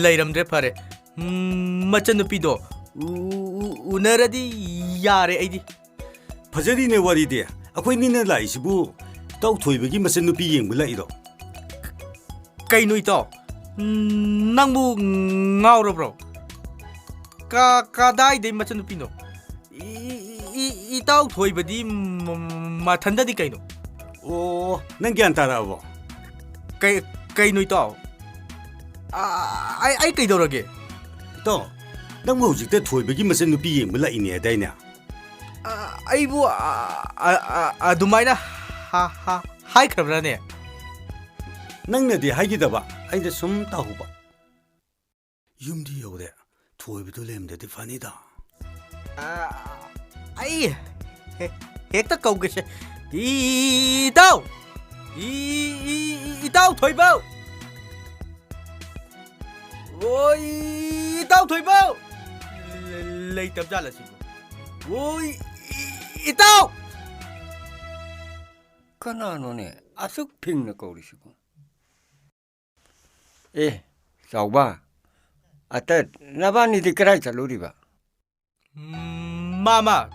ꯂꯩꯔꯝꯗ꯭ꯔꯦ ꯐꯔꯦ꯫ ꯎꯝ, ꯃꯆꯟꯅꯨꯄꯤꯗꯣ ꯎ-, ꯎ-, ꯎꯅꯔꯗꯤ ꯌꯥꯔꯦ ꯑꯩꯗꯤ꯫ ꯐꯖꯔꯤꯅꯦ ꯋꯥꯔꯤꯗꯤ꯫ ꯑꯩꯈꯣꯏꯅꯤꯅ ꯂꯥꯛꯏꯁꯤꯕꯨ ꯏꯇꯥꯎ ꯊꯣꯏꯕꯒꯤ ꯃꯆꯟꯅꯨꯄꯤ ꯌꯦꯡꯕ ꯂꯥꯛꯏꯔꯣ? ꯀꯩꯅꯣ ꯏꯇꯥꯎ? ꯅꯪꯕꯨ ꯉꯥꯎꯔꯕ꯭ꯔꯣ? ꯀ-, ꯀꯗꯥꯏꯗꯩ ꯃꯆꯟꯅꯨꯄꯤꯅꯣ? ꯏ-, ꯏ-, ꯏ-, ꯏꯇꯥꯎ ꯊꯣꯏꯕꯗꯤ ꯃ-, ꯃꯊꯟꯗꯗꯤ ꯀꯩꯅꯣ? ꯑꯣ, ꯅꯪ ꯒ꯭ꯌꯥꯟ ꯇꯥꯔꯛꯑꯕꯣ? ꯀꯩ-, ꯀꯩꯅꯣ ꯏꯇꯥꯎ? ꯑ-, ꯑꯩ, ꯑꯩ ꯀꯩꯗꯧꯔꯒꯦ? ꯏꯇꯥꯎ, ꯅꯪꯕꯨ ꯍꯧꯖꯤꯛꯇ ꯊꯣꯏꯕꯒꯤ ꯃꯆꯟꯅꯨꯄꯤ ꯌꯦꯡꯕ ꯂꯥꯛꯏꯅꯦ ꯍꯥꯏꯗꯥꯏꯅꯦ? ꯑ, ꯑꯩꯕꯨ, ꯑ, ꯑ, ꯑ, ꯑꯗꯨꯃꯥꯏꯅ ꯍꯥ-, ꯍꯥ-, ꯍꯥꯏꯈ꯭ꯔꯕ꯭ꯔꯥꯅꯦ? ꯅꯪꯅꯗꯤ ꯍꯥꯏꯈꯤꯗꯕ, ꯑꯩꯅ ꯁꯨꯝ ꯇꯥꯍꯧꯕ꯫ ꯌꯨꯝꯗꯤ ꯌꯧꯔꯦ꯫ ꯊꯣꯏꯕꯗꯨ ꯂꯩꯔꯝꯗ꯭ꯔꯗꯤ ꯐꯅꯤꯗ꯫ ꯑ, ꯑꯩ ꯍꯦ-, ꯍꯦꯛꯇ ꯀꯧꯒꯦꯁꯦ꯫ ꯏ-, ꯏꯇꯥꯎ! ꯏ-, ꯏ-, ꯏ-, ꯏꯇꯥꯎ ꯊꯣꯏꯕꯧ! ꯑꯣ, ꯏ-, ꯏꯇꯥꯎ ꯊꯣꯏꯕꯧ! ꯂꯩ-, ꯂꯩꯇꯕ ꯖꯥꯠꯂ ꯁꯤꯕꯨ? ꯑꯣꯏ, ꯏ-, ꯏꯇꯥꯎ! ꯀꯅꯥꯅꯣꯅꯦ ꯑꯁꯨꯛ ꯐꯤꯡꯅ ꯀꯧꯔꯤꯁꯤꯕꯨ? ꯑꯦ, ꯆꯥꯎꯕ, ꯑꯇ, ꯅꯕꯥꯅꯤꯗꯤ ꯀꯗꯥꯏ ꯆꯠꯂꯨꯔꯤꯕ? ꯎꯝ, ꯃꯥꯃ,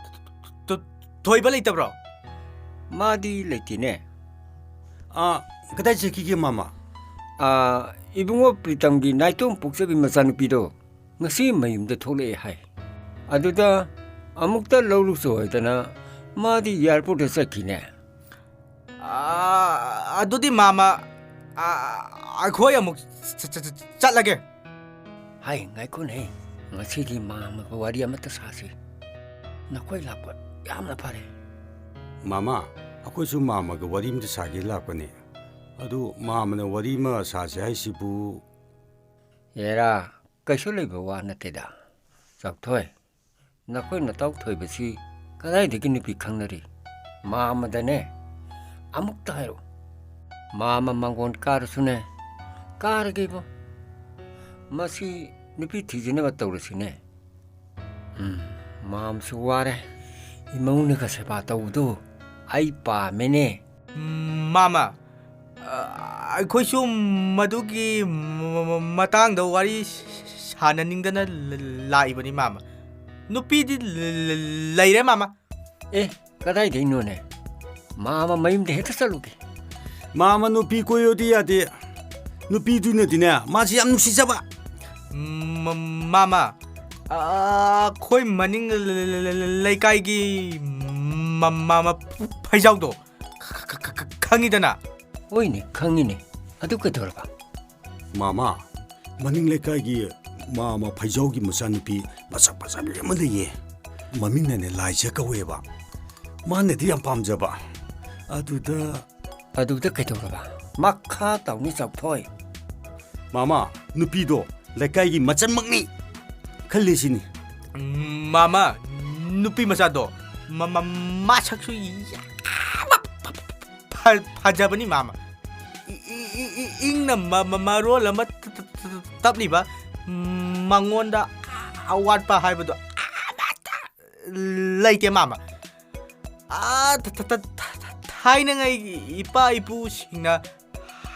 ꯊ-, ꯊ-, ꯊꯣꯏꯕ ꯂꯩꯇꯕ꯭ꯔꯣ? ꯃꯥꯗꯤ ꯂꯩꯇꯦꯅꯦ꯫ ꯑꯥ, ꯀꯗꯥꯏ ꯆꯠꯈꯤꯒꯦ, ꯃꯥꯃ? ꯑꯥ, ꯏꯕꯨꯡꯉꯣ ꯄ꯭ꯔꯤꯇꯝꯒꯤ ꯅꯥꯏꯇꯣꯝ ꯄꯣꯛꯆꯕꯤ ꯃꯆꯥꯅꯨꯄꯤꯗꯣ ꯉꯁꯤ ꯃꯌꯨꯝꯗ ꯊꯣꯛꯂꯛꯑꯦ ꯍꯥꯏ꯫ ꯑꯗꯨꯗ ꯑꯃꯨꯛꯇ ꯂꯧꯔꯨꯆꯣ ꯍꯥꯏꯗꯅ ꯃꯥꯗꯤ ꯑꯦꯌꯥꯔꯄꯣꯔꯠꯇ ꯆꯠꯈꯤꯅꯦ꯫ ꯑꯥ, ꯑꯗꯨꯗꯤ ꯃꯥꯃ, ꯑꯥ, ꯑꯩꯈꯣꯏ ꯑꯃꯨꯛ ꯆ-, ꯆ-, ꯆ-, ꯆꯠꯂꯒꯦ꯫ ꯍꯥꯏ, ꯉꯥꯏꯈꯣꯅꯦ꯫ ꯉꯁꯤꯗꯤ ꯃꯥꯃꯒ ꯋꯥꯔꯤ ꯑꯃꯠꯇ ꯁꯥꯁꯤ꯫ ꯅꯈꯣꯏ ꯂꯥꯛꯄ ꯌꯥꯝꯅ ꯐꯔꯦ꯫ ꯃꯥꯃ, ꯑꯩꯈꯣꯏꯁꯨ ꯃꯥꯃꯒ ꯋꯥꯔꯤ ꯑꯃꯇ ꯁꯥꯒꯦ ꯂꯥꯛꯄꯅꯦ꯫ ꯑꯗꯨ ꯃꯥꯃꯅ ꯋꯥꯔꯤ ꯑꯃ ꯁꯥꯁꯦ ꯍꯥꯏꯁꯤꯕꯨ? ꯑꯦꯔꯥ, ꯀꯩꯁꯨ ꯂꯩꯕ ꯋꯥ ꯅꯠꯇꯦꯗ꯫ ꯆꯥꯎꯊꯣꯏ, ꯅꯈꯣꯏ ꯅꯇꯥꯎ ꯊꯣꯏꯕꯁꯤ ꯀꯗꯥꯏꯗꯒꯤ ꯅꯨꯄꯤ ꯈꯪꯅꯔꯤ? ꯃꯥꯃꯗꯅꯦ, ꯑꯃꯨꯛꯇ ꯍꯥꯏꯔꯛꯎ꯫ ꯃꯥꯃ ꯃꯥꯡꯒꯣꯟ ꯀꯥꯔꯁꯨꯅꯦ, ꯀꯥꯔꯒꯦꯕꯣ꯫ ꯃꯁꯤ ꯅꯨꯄꯤ ꯊꯤꯖꯅꯕ ꯇꯧꯔꯁꯤꯅꯦ꯫ ꯎꯝ, ꯃꯥꯃꯁꯨ ꯋꯥꯔꯦ꯫ ꯏꯃꯧꯅꯒ ꯁꯦꯕꯥ ꯇꯧꯕꯗꯨ ꯑꯩ ꯄꯥꯝꯃꯦꯅꯦ꯫ ꯎꯝ, ꯃꯥꯃ, ꯑ, ꯑꯩꯈꯣꯏꯁꯨ ꯃꯗꯨꯒꯤ ꯃ-, ꯃ-, ꯃꯇꯥꯡꯗ ꯋꯥꯔꯤ ꯁꯥꯟꯅꯅꯤꯡꯗꯅ ꯂ-, ꯂꯥꯛꯏꯕꯅꯤ, ꯃꯥꯃ꯫ ꯅꯨꯄꯤꯗꯤ ꯂ-, ꯂ-, ꯂꯩꯔꯦ, ꯃꯥꯃ꯫ ꯑꯦ, ꯀꯗꯥꯏꯗꯩꯅꯣꯅꯦ? ꯃꯥꯃ ꯃꯌꯨꯝꯗ ꯍꯦꯛꯇ ꯆꯠꯂꯨꯒꯦ꯫ ꯃꯥꯃ ꯅꯨꯄꯤ ꯀꯣꯏꯌꯣꯗꯤ ꯌꯥꯗꯦ꯫ ꯅꯨꯄꯤꯗꯨꯅꯗꯤꯅꯦ, ꯃꯥꯁꯤ ꯌꯥꯝ ꯅꯨꯡꯁꯤꯖꯕ꯫ ꯃ-, ꯃꯥꯃ, ꯑ-, ꯑꯩꯈꯣꯏ ꯃꯅꯤꯡ ꯂ-, ꯂ-, ꯂ-, ꯂ-, ꯂꯩꯀꯥꯏꯒꯤ ꯃ-, ꯃꯥꯃ ꯐꯩꯖꯥꯎꯗꯣ ꯈ-, ꯈ-, ꯈ-, ꯈ-, ꯈꯪꯉꯤꯗꯅ? ꯍꯣꯏꯅꯦ, ꯈꯪꯉꯤꯅꯦ꯫ ꯑꯗꯨ ꯀꯩꯗꯧꯔꯕ? ꯃꯥꯃ, ꯃꯅꯤꯡ ꯂꯩꯀꯥꯏꯒꯤ ꯃꯥꯃ ꯐꯩꯖꯥꯎꯒꯤ ꯃꯆꯥꯅꯨꯄꯤ ꯃꯁꯛ ꯐꯖꯕꯤ ꯑꯃ ꯂꯩꯌꯦ꯫ ꯃꯃꯤꯡꯅꯅꯦ ꯂꯥꯏꯖ ꯀꯧꯋꯦꯕ꯫ ꯃꯥꯅꯗꯤ ꯌꯥꯝ ꯄꯥꯝꯖꯕ꯫ ꯑꯗꯨꯗ ꯑꯗꯨꯗ ꯀꯩꯗꯧꯔꯕ? ꯃꯈꯥ ꯇꯧꯅꯤ, ꯆꯥꯎꯊꯣꯏ꯫ ꯃꯥꯃ, ꯅꯨꯄꯤꯗꯣ ꯂꯩꯀꯥꯏꯒꯤ ꯃꯆꯟꯃꯛꯅꯤ ꯈꯜꯂꯤꯁꯤꯅꯤ꯫ ꯃꯥꯃ, ꯅꯨꯄꯤ ꯃꯆꯥꯗꯣ ꯃ-, ꯃ-, ꯃꯁꯛꯁꯨ ꯌꯥꯝꯅ ꯐ-, ꯐ-, ꯐꯖꯕꯅꯤ, ꯃꯥꯃ꯫ ꯏ-, ꯏ-, ꯏ-, ꯏ-, ꯏꯪꯅ ꯃ-, ꯃ-, ꯃꯔꯣꯜ ꯑꯃ ꯇ-, ꯇ-, ꯇ-, ꯇꯞꯂꯤꯕ, ꯃꯉꯣꯟꯗ ꯑꯋꯥꯠꯄ ꯍꯥꯏꯕꯗꯣ ꯑꯃꯠꯇ ꯂꯩꯇꯦ, ꯃꯥꯃ꯫ ꯑꯥ, ꯊ-, ꯊ-, ꯊ-, ꯊ-, ꯊ-, ꯊꯥꯏꯅꯉꯩ ꯏꯄꯥ ꯏꯄꯨꯁꯤꯡꯅ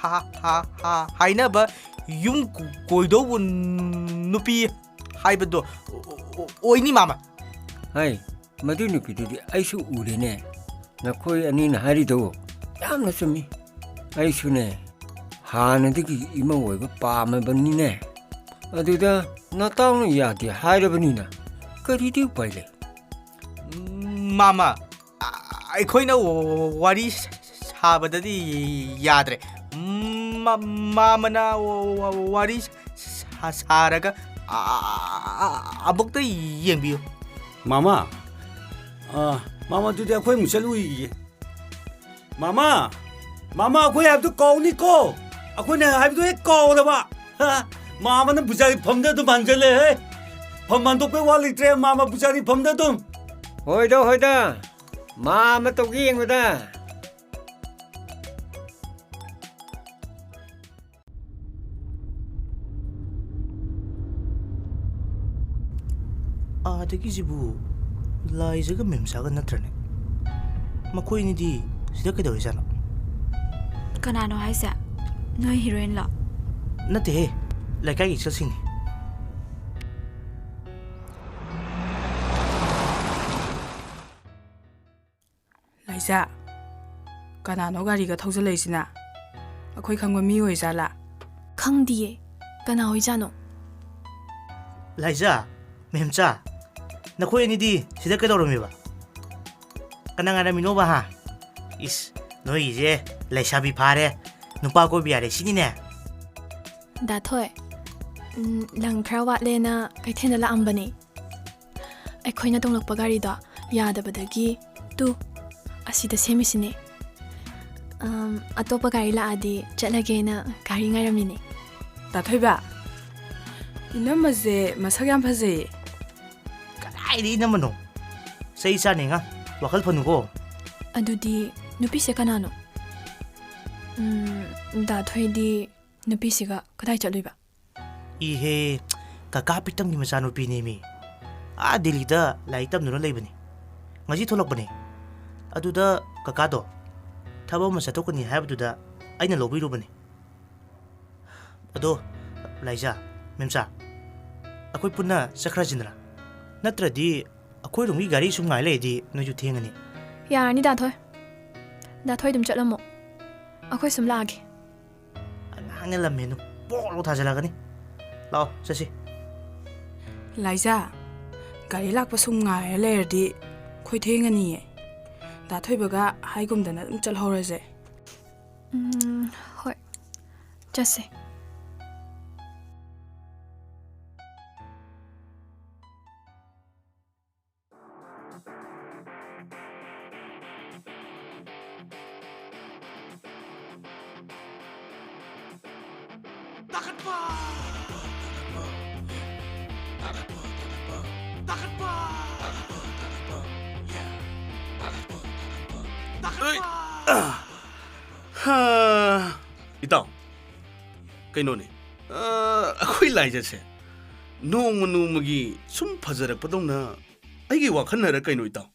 ꯍꯥ-, ꯍꯥ-, ꯍꯥ-, ꯍꯥꯏꯅꯕ ꯌꯨꯝ ꯀꯣ-, ꯀꯣꯏꯗꯧꯕ ꯅꯨꯄꯤ ꯍꯥꯏꯕꯗꯣ ꯑꯣ-, ꯑꯣ-, ꯑꯣꯏꯅꯤ, ꯃꯥꯃ꯫ ꯍꯥꯏ, ꯃꯗꯨ ꯅꯨꯄꯤꯗꯨꯗꯤ ꯑꯩꯁꯨ ꯎꯔꯦꯅꯦ꯫ ꯅꯈꯣꯏ ꯑꯅꯤꯅ ꯍꯥꯏꯔꯤꯗꯣ ꯌꯥꯝꯅ ꯆꯨꯝꯃꯤ꯫ ꯑꯩꯁꯨꯅꯦ, ꯍꯥꯟꯅꯗꯒꯤ ꯏꯃꯧ ꯑꯣꯏꯕ ꯄꯥꯝꯃꯕꯅꯤꯅꯦ꯫ ꯑꯗꯨꯗ ꯅꯇꯥꯎꯅ ꯌꯥꯗꯦ ꯍꯥꯏꯔꯕꯅꯤꯅ ꯀꯔꯤꯗꯤ ꯎꯄꯥꯏ ꯂꯩ? ꯃꯥꯃ, ꯑ-, ꯑꯩꯈꯣꯏꯅ ꯋꯥꯔꯤ ꯁꯥꯕꯗꯗꯤ ꯌꯥꯗ꯭ꯔꯦ꯫ ꯃ-, ꯃꯥꯃꯅ ꯋꯥꯔꯤ ꯁꯥ-, ꯁꯥꯔꯒ ꯑ-, ꯑ-, ꯑ-, ꯑꯃꯨꯛꯇ ꯌꯦꯡꯕꯤꯌꯨ꯫ ꯃꯥꯃ, ꯑ, ꯃꯥꯃ, ꯑꯗꯨꯗꯤ ꯑꯩꯈꯣꯏ ꯑꯃꯨꯛ ꯆꯠꯂꯨꯈꯤꯒꯦ꯫ ꯃꯥꯃ, ꯃꯥꯃ, ꯑꯩꯈꯣꯏ ꯍꯥꯏꯕꯗꯨ ꯀꯥꯎꯅꯤꯀꯣ꯫ ꯑꯩꯈꯣꯏꯅ ꯍꯥꯏꯕꯗꯨ ꯍꯦꯛ ꯀꯥꯎꯔꯕ꯫ ꯍ, ꯃꯥꯃꯅ ꯄꯨꯖꯥꯔꯤ ꯐꯝꯗ ꯑꯗꯨꯝ ꯍꯟꯖꯜꯂꯦ, ꯍꯦ꯫ ꯐꯝ ꯍꯟꯗꯣꯛꯄꯩ ꯋꯥ ꯂꯩꯇ꯭ꯔꯦ, ꯃꯥꯃ ꯄꯨꯖꯥꯔꯤ ꯐꯝꯗ ꯑꯗꯨꯝ꯫ ꯍꯣꯏꯗ, ꯍꯣꯏꯗ꯫ ꯃꯥꯃ ꯇꯧꯒꯦ ꯌꯦꯡꯉꯨꯗ꯫ ꯑꯥꯗꯒꯤꯁꯤꯕꯨ ꯂꯥꯏꯖꯒ ꯃꯦꯝꯆꯥꯒ ꯅꯠꯇ꯭ꯔꯅꯦ? ꯃꯈꯣꯏ ꯑꯅꯤꯗꯤ ꯁꯤꯗ ꯀꯩꯗꯧꯔꯤꯖꯥꯠꯅꯣ? ꯀꯅꯥꯅꯣ ꯍꯥꯏꯁꯦ? ꯅꯣꯏ ꯍꯤꯔꯣꯏꯟꯂꯣ? ꯅꯠꯇꯦꯍꯦ, ꯂꯩꯀꯥꯏꯒꯤ ꯏꯆꯜꯁꯤꯡꯅꯤ꯫ ꯂꯥꯏꯖꯥ, ꯀꯅꯥꯅꯣ ꯒꯥꯔꯤꯒ ꯊꯧꯖꯜꯂꯛꯏꯁꯤꯅ? ꯑꯩꯈꯣꯏ ꯈꯪꯕ ꯃꯤ ꯑꯣꯏꯖꯥꯠꯂꯥ? ꯈꯪꯗꯤꯌꯦ, ꯀꯅꯥ ꯑꯣꯏꯖꯥꯠꯅꯣ? ꯂꯥꯏꯖꯥ, ꯃꯦꯝꯆꯥ, ꯅꯈꯣꯏ ꯑꯅꯤꯗꯤ ꯁꯤꯗ ꯀꯩꯗꯧꯔꯝꯃꯤꯕ? ꯀꯅꯥ ꯉꯥꯏꯔꯝꯃꯤꯅꯣꯕ, ꯍꯥ? ꯏꯁ, ꯅꯣꯏꯒꯤꯁꯦ ꯂꯩꯁꯥꯕꯤ ꯐꯥꯔꯦ, ꯅꯨꯄꯥ ꯀꯣꯏꯕ ꯌꯥꯔꯦ ꯁꯤꯅꯤꯅꯦ? ꯗꯥ ꯊꯣꯏ, ꯎꯝ, ꯂꯪ ꯈꯔ ꯋꯥꯠꯂꯦꯅ ꯀꯩꯊꯦꯜꯗ ꯂꯥꯛꯑꯝꯕꯅꯦ꯫ ꯑꯩꯈꯣꯏꯅ ꯇꯣꯡꯂꯛꯄ ꯒꯥꯔꯤꯗꯣ ꯌꯥꯗꯕꯗꯒꯤ ꯇꯨ ꯑꯁꯤꯗ ꯁꯦꯝꯃꯤꯁꯤꯅꯦ꯫ ꯑꯝ, ꯑꯇꯣꯞꯄ ꯒꯥꯔꯤ ꯂꯥꯛꯑꯗꯤ ꯆꯠꯂꯒꯦꯅ ꯒꯥꯔꯤ ꯉꯥꯏꯔꯝꯃꯤꯅꯦ꯫ ꯗꯥ ꯊꯣꯏꯕ, ꯏꯅꯝꯃꯁꯦ ꯃꯁꯛ ꯌꯥꯝ ꯐꯖꯩꯌꯦ꯫ ꯀꯗꯥꯏꯗ ꯏꯅꯝꯃꯅꯣ? ꯆꯩ ꯆꯥꯅꯤ ꯑꯉꯥꯡ, ꯋꯥꯈꯜ ꯐꯅꯨꯀꯣ꯫ ꯑꯗꯨꯗꯤ ꯅꯨꯄꯤꯁꯦ ꯀꯅꯥꯅꯣ? ꯎꯝ, ꯗꯥ ꯊꯣꯏꯗꯤ ꯅꯨꯄꯤꯁꯤꯒ ꯀꯗꯥꯏ ꯆꯠꯂꯨꯏꯕ? ꯏꯍꯦ, ꯀꯀꯥ ꯄꯤꯇꯝꯒꯤ ꯃꯆꯥꯅꯨꯄꯤꯅꯦꯃꯤ꯫ ꯑꯥ ꯗꯤꯜꯂꯤꯗ ꯂꯥꯏꯔꯤꯛ ꯇꯝꯗꯨꯅ ꯂꯩꯕꯅꯤ꯫ ꯉꯁꯤ ꯊꯣꯛꯂꯛꯄꯅꯤ꯫ ꯑꯗꯨꯗ ꯀꯀꯥꯗꯣ ꯊꯕꯛ ꯑꯃ ꯆꯠꯊꯣꯛꯀꯅꯤ ꯍꯥꯏꯕꯗꯨꯗ ꯑꯩꯅ ꯂꯧꯕꯤꯔꯨꯕꯅꯤ꯫ ꯑꯗꯣ ꯂꯥꯏꯖꯥ, ꯃꯦꯝꯆꯥ, ꯑꯩꯈꯣꯏ ꯄꯨꯟꯅ ꯆꯠꯈ꯭ꯔꯁꯤꯗꯅ꯫ ꯅꯠꯇ꯭ꯔꯗꯤ ꯑꯩꯈꯣꯏ ꯔꯨꯝꯒꯤ ꯒꯥꯔꯤ ꯁꯨꯝ ꯉꯥꯏ ꯂꯩꯔꯗꯤ ꯅꯣꯏꯁꯨ ꯊꯦꯡꯉꯅꯤ꯫ ꯌꯥꯔꯅꯤ ꯗꯥꯊꯣꯏ꯫ ꯗꯥꯊꯣꯏ ꯑꯗꯨꯝ ꯆꯠꯂꯝꯃꯣ꯫ ꯑꯩꯈꯣꯏ ꯁꯨꯝ ꯂꯥꯛꯑꯒꯦ꯫ ꯑꯉꯥꯡꯅ ꯂꯝ ꯍꯦꯟꯗꯨ ꯄꯣꯛ ꯂꯥꯎ ꯊꯥꯖꯤꯜꯂꯛꯀꯅꯤ꯫ ꯂꯥꯛꯑꯣ, ꯆꯠꯁꯤ꯫ ꯂꯥꯏꯖꯥ, ꯒꯥꯔꯤ ꯂꯥꯛꯄ ꯁꯨꯝ ꯉꯥꯏꯔ ꯂꯩꯔꯗꯤ ꯑꯩꯈꯣꯏ ꯊꯦꯡꯉꯅꯤꯌꯦ꯫ ꯗꯥ ꯊꯣꯏꯕꯒ ꯍꯥꯏꯒꯨꯝꯗꯅ ꯑꯗꯨꯝ ꯆꯠꯍꯧꯔꯁꯦ꯫ ꯎꯝ, ꯍꯣꯏ꯫ ꯆꯠꯁꯦ꯫ ꯑꯩ, ꯑ, ꯍꯥ, ꯏꯇꯥꯎ, ꯀꯩꯅꯣꯅꯦ, ꯑ, ꯑꯩꯈꯣꯏ ꯂꯥꯏꯖꯠꯁꯦ ꯅꯣꯡꯃ ꯅꯣꯡꯃꯒꯤ ꯁꯨꯝ ꯐꯖꯔꯛꯄꯗꯧꯅ ꯑꯩꯒꯤ ꯋꯥꯈꯜꯅꯔ ꯀꯩꯅꯣ, ꯏꯇꯥꯎ?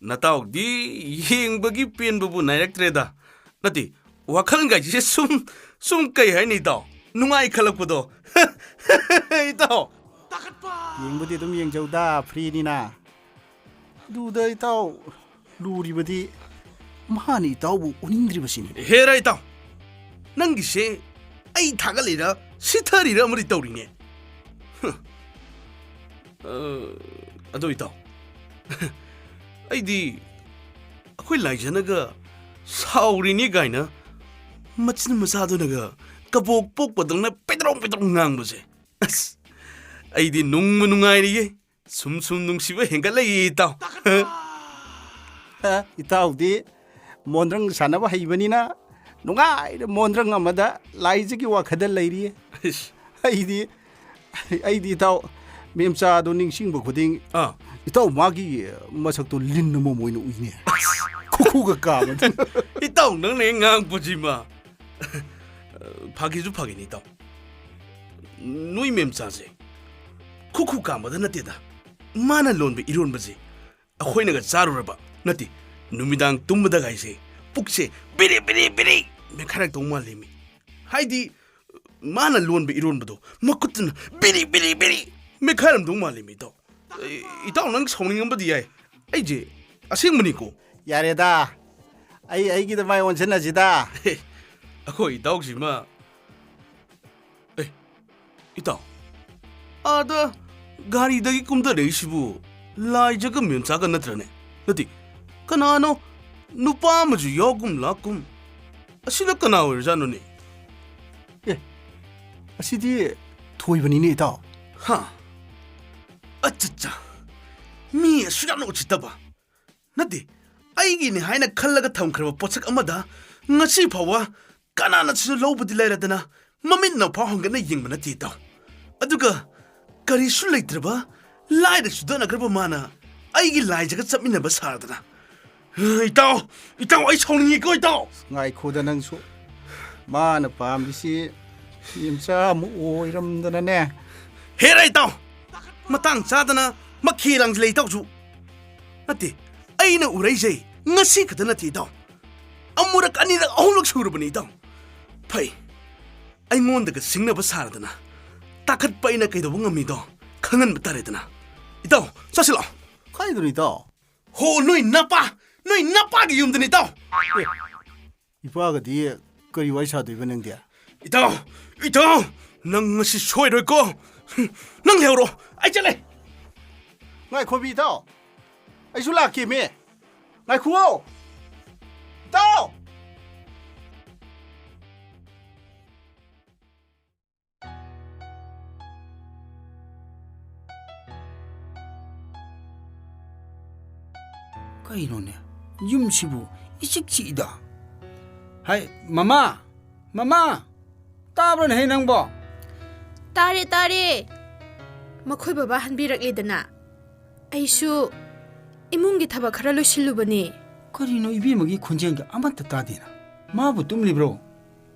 ꯅꯇꯥꯎꯗꯤ ꯌꯦꯡꯕꯒꯤ ꯄꯦꯟꯕꯕꯨ ꯅꯥꯏꯔꯛꯇ꯭ꯔꯦꯗ꯫ ꯅꯠꯇꯦ, ꯋꯥꯈꯜꯒꯥꯏꯁꯦ ꯁꯨꯝ, ꯁꯨꯝ ꯀꯩ ꯍꯥꯏꯅꯤ, ꯏꯇꯥꯎ? ꯅꯨꯡꯉꯥꯏꯈꯠꯂꯛꯄꯗꯣ꯫ ꯏꯇꯥꯎ꯫ ꯌꯦꯡꯕꯗꯤ ꯑꯗꯨꯝ ꯌꯦꯡꯖꯧꯗ, ꯐ꯭ꯔꯤꯅꯤꯅ꯫ ꯑꯗꯨꯗ ꯏꯇꯥꯎ, ꯂꯨꯔꯤꯕꯗꯤ ꯃꯍꯥꯛꯅ ꯏꯇꯥꯎꯕꯨ ꯎꯅꯤꯡꯗ꯭ꯔꯤꯕꯁꯤꯅꯤ꯫ ꯍꯦꯔꯥ ꯏꯇꯥꯎ, ꯅꯪꯒꯤꯁꯦ ꯑꯩ ꯊꯥꯒꯠꯂꯤꯔ ꯁꯤꯊꯔꯤꯔ ꯑꯃꯗꯤ ꯇꯧꯔꯤꯅꯦ꯫ ꯍ꯫ ꯑ, ꯑꯗꯣ ꯏꯇꯥꯎ, ꯑꯩꯗꯤ ꯑꯩꯈꯣꯏ ꯂꯥꯏꯖꯅꯒ ꯁꯥꯎꯔꯤꯅꯤ ꯀꯥꯏꯅ ꯃꯆꯤꯟ ꯃꯆꯥꯗꯨꯅꯒ ꯀꯕꯣꯛ ꯄꯣꯛꯄꯗꯧꯅ ꯄꯦꯗ꯭ꯔꯣꯡ ꯄꯦꯗ꯭ꯔꯣꯡ ꯉꯥꯡꯕꯁꯦ, ꯑꯁ, ꯑꯩꯗꯤ ꯅꯨꯡꯕꯨ ꯅꯨꯡꯉꯥꯏꯔꯤꯌꯦ꯫ ꯁꯨꯝ ꯁꯨꯝ ꯅꯨꯡꯁꯤꯕ ꯍꯦꯟꯒꯠꯂꯛꯏ, ꯏꯇꯥꯎ꯫ ꯍ, ꯏꯇꯥꯎꯗꯤ ꯃꯣꯟꯗ꯭ꯔꯪ ꯁꯥꯟꯅꯕ ꯍꯩꯕꯅꯤꯅ ꯅꯨꯡꯉꯥꯏꯅ ꯃꯣꯟꯗ꯭ꯔꯪ ꯑꯃꯗ ꯂꯥꯏꯖꯒꯤ ꯋꯥꯈꯜꯗ ꯂꯩꯔꯤꯌꯦ꯫ ꯏꯁ꯫ ꯑꯩꯗꯤ, ꯑꯩꯗꯤ ꯏꯇꯥꯎ ꯃꯦꯝꯆꯥꯗꯣ ꯅꯤꯡꯁꯤꯡꯕ ꯈꯨꯗꯤꯡ ꯑꯥ꯫ ꯏꯇꯥꯎ ꯃꯥꯒꯤ ꯃꯁꯛꯇꯣ ꯂꯤꯟ ꯑꯃꯃꯝ ꯑꯣꯏꯅ ꯎꯏꯅꯦ꯫ ꯈꯨꯈꯨꯒ ꯀꯥꯕꯗ꯫ ꯏꯇꯥꯎ, ꯅꯪꯅ ꯍꯦꯛ ꯉꯥꯡꯉꯛꯄꯁꯤꯃ꯫ ꯐꯥꯒꯤꯁꯨ ꯐꯥꯒꯤꯅꯤ, ꯏꯇꯥꯎ꯫ ꯅꯣꯏ ꯃꯦꯝꯆꯥꯁꯦ ꯈꯨꯈꯨ ꯀꯥꯝꯕꯗ ꯅꯠꯇꯦꯗ, ꯃꯥꯅ ꯂꯣꯟꯕ ꯏꯔꯣꯟꯕꯁꯦ ꯑꯩꯈꯣꯏꯅꯒ ꯆꯥꯔꯨꯔꯕ, ꯅꯠꯇꯦ, ꯅꯨꯃꯤꯗꯥꯡ ꯇꯨꯝꯕꯗꯒꯥꯏꯁꯦ ꯄꯨꯛꯁꯦ ꯕꯤꯔꯤ ꯕꯤꯔꯤ ꯕꯤꯔꯤ ꯃꯦꯈꯥꯏꯔꯛꯇꯧ ꯃꯥꯜꯂꯤꯃꯤ꯫ ꯍꯥꯏꯗꯤ ꯃꯥꯅ ꯂꯣꯟꯕ ꯏꯔꯣꯟꯕꯗꯣ ꯃꯈꯨꯠꯇꯨꯅ ꯕꯤꯔꯤ ꯕꯤꯔꯤ ꯕꯤꯔꯤ ꯃꯦꯈꯥꯏꯔꯝꯗꯧ ꯃꯥꯜꯂꯤꯃꯤ, ꯏꯇꯥꯎ꯫ ꯑꯦ, ꯏꯇꯥꯎ, ꯅꯪ ꯁꯥꯎꯅꯤꯡꯉꯝꯕꯗꯤ ꯌꯥꯏ, ꯑꯩꯁꯦ ꯑꯁꯦꯡꯕꯅꯤꯀꯣ꯫ ꯌꯥꯔꯦꯗ, ꯑꯩ ꯑꯩꯒꯤꯗ ꯃꯥꯏ ꯑꯣꯟꯁꯤꯟꯅꯁꯤꯗ꯫ ꯑꯦ, ꯑꯩꯈꯣꯏ ꯏꯇꯥꯎꯁꯤꯃ꯫ ꯑꯦ, ꯏꯇꯥꯎ, ꯑꯥꯗ ꯒꯥꯔꯤꯗꯒꯤ ꯀꯨꯝꯊꯔꯛꯏꯁꯤꯕꯨ ꯂꯥꯏꯖꯒ ꯃꯦꯝꯆꯥꯒ ꯅꯠꯇ꯭ꯔꯅꯦ? ꯅꯠꯇꯦ, ꯀꯅꯥꯅꯣ? ꯅꯨꯄꯥ ꯑꯃꯁꯨ ꯌꯥꯎꯒꯨꯝ ꯂꯥꯛꯀꯨꯝ꯫ ꯑꯁꯤꯅ ꯀꯅꯥ ꯑꯣꯏꯔꯖꯥꯠꯅꯣꯅꯦ? ꯑꯦ, ꯑꯁꯤꯗꯤ ꯊꯣꯏꯕꯅꯤꯅꯦ, ꯏꯇꯥꯎ꯫ ꯍꯥ? ꯑꯠꯆꯥ, ꯃꯤ ꯑꯁꯨꯛ ꯌꯥꯝꯅ ꯎꯁꯤꯠꯇꯕ, ꯅꯠꯇꯦ, ꯑꯩꯒꯤꯅꯤ ꯍꯥꯏꯅ ꯈꯜꯂꯒ ꯊꯝꯈ꯭ꯔꯕ ꯄꯣꯠꯁꯛ ꯑꯃꯗ ꯉꯁꯤ ꯐꯥꯎꯕ ꯀꯅꯥꯅꯁꯨ ꯂꯧꯕꯗꯤ ꯂꯩꯔꯗꯅ ꯃꯃꯤꯠꯅ ꯐꯥꯎ ꯍꯪꯒꯠꯅ ꯌꯦꯡꯕ ꯅꯠꯇꯦ, ꯏꯇꯥꯎ꯫ ꯑꯗꯨꯒ ꯀꯔꯤꯁꯨ ꯂꯩꯇ꯭ꯔꯕ, ꯂꯥꯏꯔ ꯆꯨꯗꯅꯈ꯭ꯔꯕ ꯃꯥꯅ ꯑꯩꯒꯤ ꯂꯥꯏꯖꯒ ꯆꯠꯃꯤꯟꯅꯕ ꯁꯥꯔꯗꯅ꯫ ꯏꯇꯥꯎ, ꯏꯇꯥꯎ, ꯑꯩ ꯁꯥꯎꯅꯤꯡꯉꯤꯀꯣ, ꯏꯇꯥꯎ꯫ ꯉꯥꯏꯈꯣꯗ ꯅꯪꯁꯨ꯫ ꯃꯥꯅ ꯄꯥꯝꯃꯤꯁꯤ ꯏꯝꯆꯥ ꯑꯃ ꯑꯣꯏꯔꯝꯗꯅꯅꯦ꯫ ꯍꯦꯔꯥ, ꯏꯇꯥꯎ! ꯃꯇꯥꯡ ꯆꯥꯗꯅ ꯃꯈꯦ ꯂꯥꯡꯁꯤꯜꯂꯦ, ꯏꯇꯥꯎꯁꯨ꯫ ꯅꯠꯇꯦ, ꯑꯩꯅ ꯎꯔꯛꯏꯁꯦ ꯉꯁꯤ ꯈꯛꯇ ꯅꯠꯇꯦ, ꯏꯇꯥꯎ꯫ ꯑꯃꯨꯔꯛ, ꯑꯅꯤꯔꯛ, ꯑꯍꯨꯝꯂꯛ ꯁꯨꯔꯕꯅꯤ, ꯏꯇꯥꯎ꯫ ꯐꯩ, ꯑꯩꯉꯣꯟꯗꯒ ꯁꯤꯡꯅꯕ ꯁꯥꯔꯗꯅ ꯇꯥꯈꯠꯄ ꯑꯩꯅ ꯀꯩꯗꯧꯕ ꯉꯝꯃꯤꯗꯣ ꯈꯪꯍꯟꯕ ꯇꯥꯔꯦꯗꯅ꯫ ꯏꯇꯥꯎ, ꯆꯠꯁꯤꯜꯂꯣ꯫ ꯀꯥꯏꯗꯅꯣ, ꯏꯇꯥꯎ? ꯍꯣ, ꯅꯣꯏ ꯅꯄꯥ, ꯅꯣꯏ ꯅꯄꯥꯒꯤ ꯌꯨꯝꯗꯅꯤ, ꯏꯇꯥꯎ꯫ ꯏꯄꯥꯒꯗꯤ ꯀꯔꯤ ꯋꯥꯔꯤ ꯁꯥꯗꯣꯏꯕ ꯅꯪꯗꯤ? ꯏꯇꯥꯎ, ꯏꯇꯥꯎ, ꯅꯪ ꯉꯁꯤ ꯁꯣꯏꯔꯣꯏꯀꯣ꯫ ꯅꯪ ꯂꯩꯍꯧꯔꯣ, ꯑꯩ ꯆꯠꯂꯦ꯫ ꯉꯥꯏꯈꯣꯃꯤ ꯏꯇꯥꯎ, ꯑꯩꯁꯨ ꯂꯥꯛꯀꯦꯃꯤ꯫ ꯉꯥꯏꯈꯨꯑꯣ꯫ ꯏꯇꯥꯎ! ꯀꯩꯅꯣꯅꯦ? ꯌꯨꯝꯁꯤꯕꯨ ꯏꯆꯤꯛ ꯆꯤꯛꯏꯗ꯫ ꯍꯥꯏ, ꯃꯃꯥ! ꯃꯃꯥ! ꯇꯥꯕ꯭ꯔꯣꯅꯦꯍꯦ ꯅꯪꯕꯣ? ꯇꯥꯔꯦ, ꯇꯥꯔꯦ꯫ ꯃꯈꯣꯏ ꯕꯕꯥ ꯍꯟꯕꯤꯔꯛꯂꯦꯗꯅ꯫ ꯑꯩꯁꯨ ꯏꯃꯨꯡꯒꯤ ꯊꯕꯛ ꯈꯔ ꯂꯣꯏꯁꯤꯜꯂꯨꯕꯅꯦ꯫ ꯀꯔꯤꯅꯣ ꯏꯕꯦꯝꯃꯒꯤ ꯈꯣꯟꯖꯦꯜꯒ ꯑꯃꯠꯇ ꯇꯥꯗꯦꯅ? ꯃꯥꯕꯨ ꯇꯨꯝꯂꯤꯕ꯭ꯔꯣ?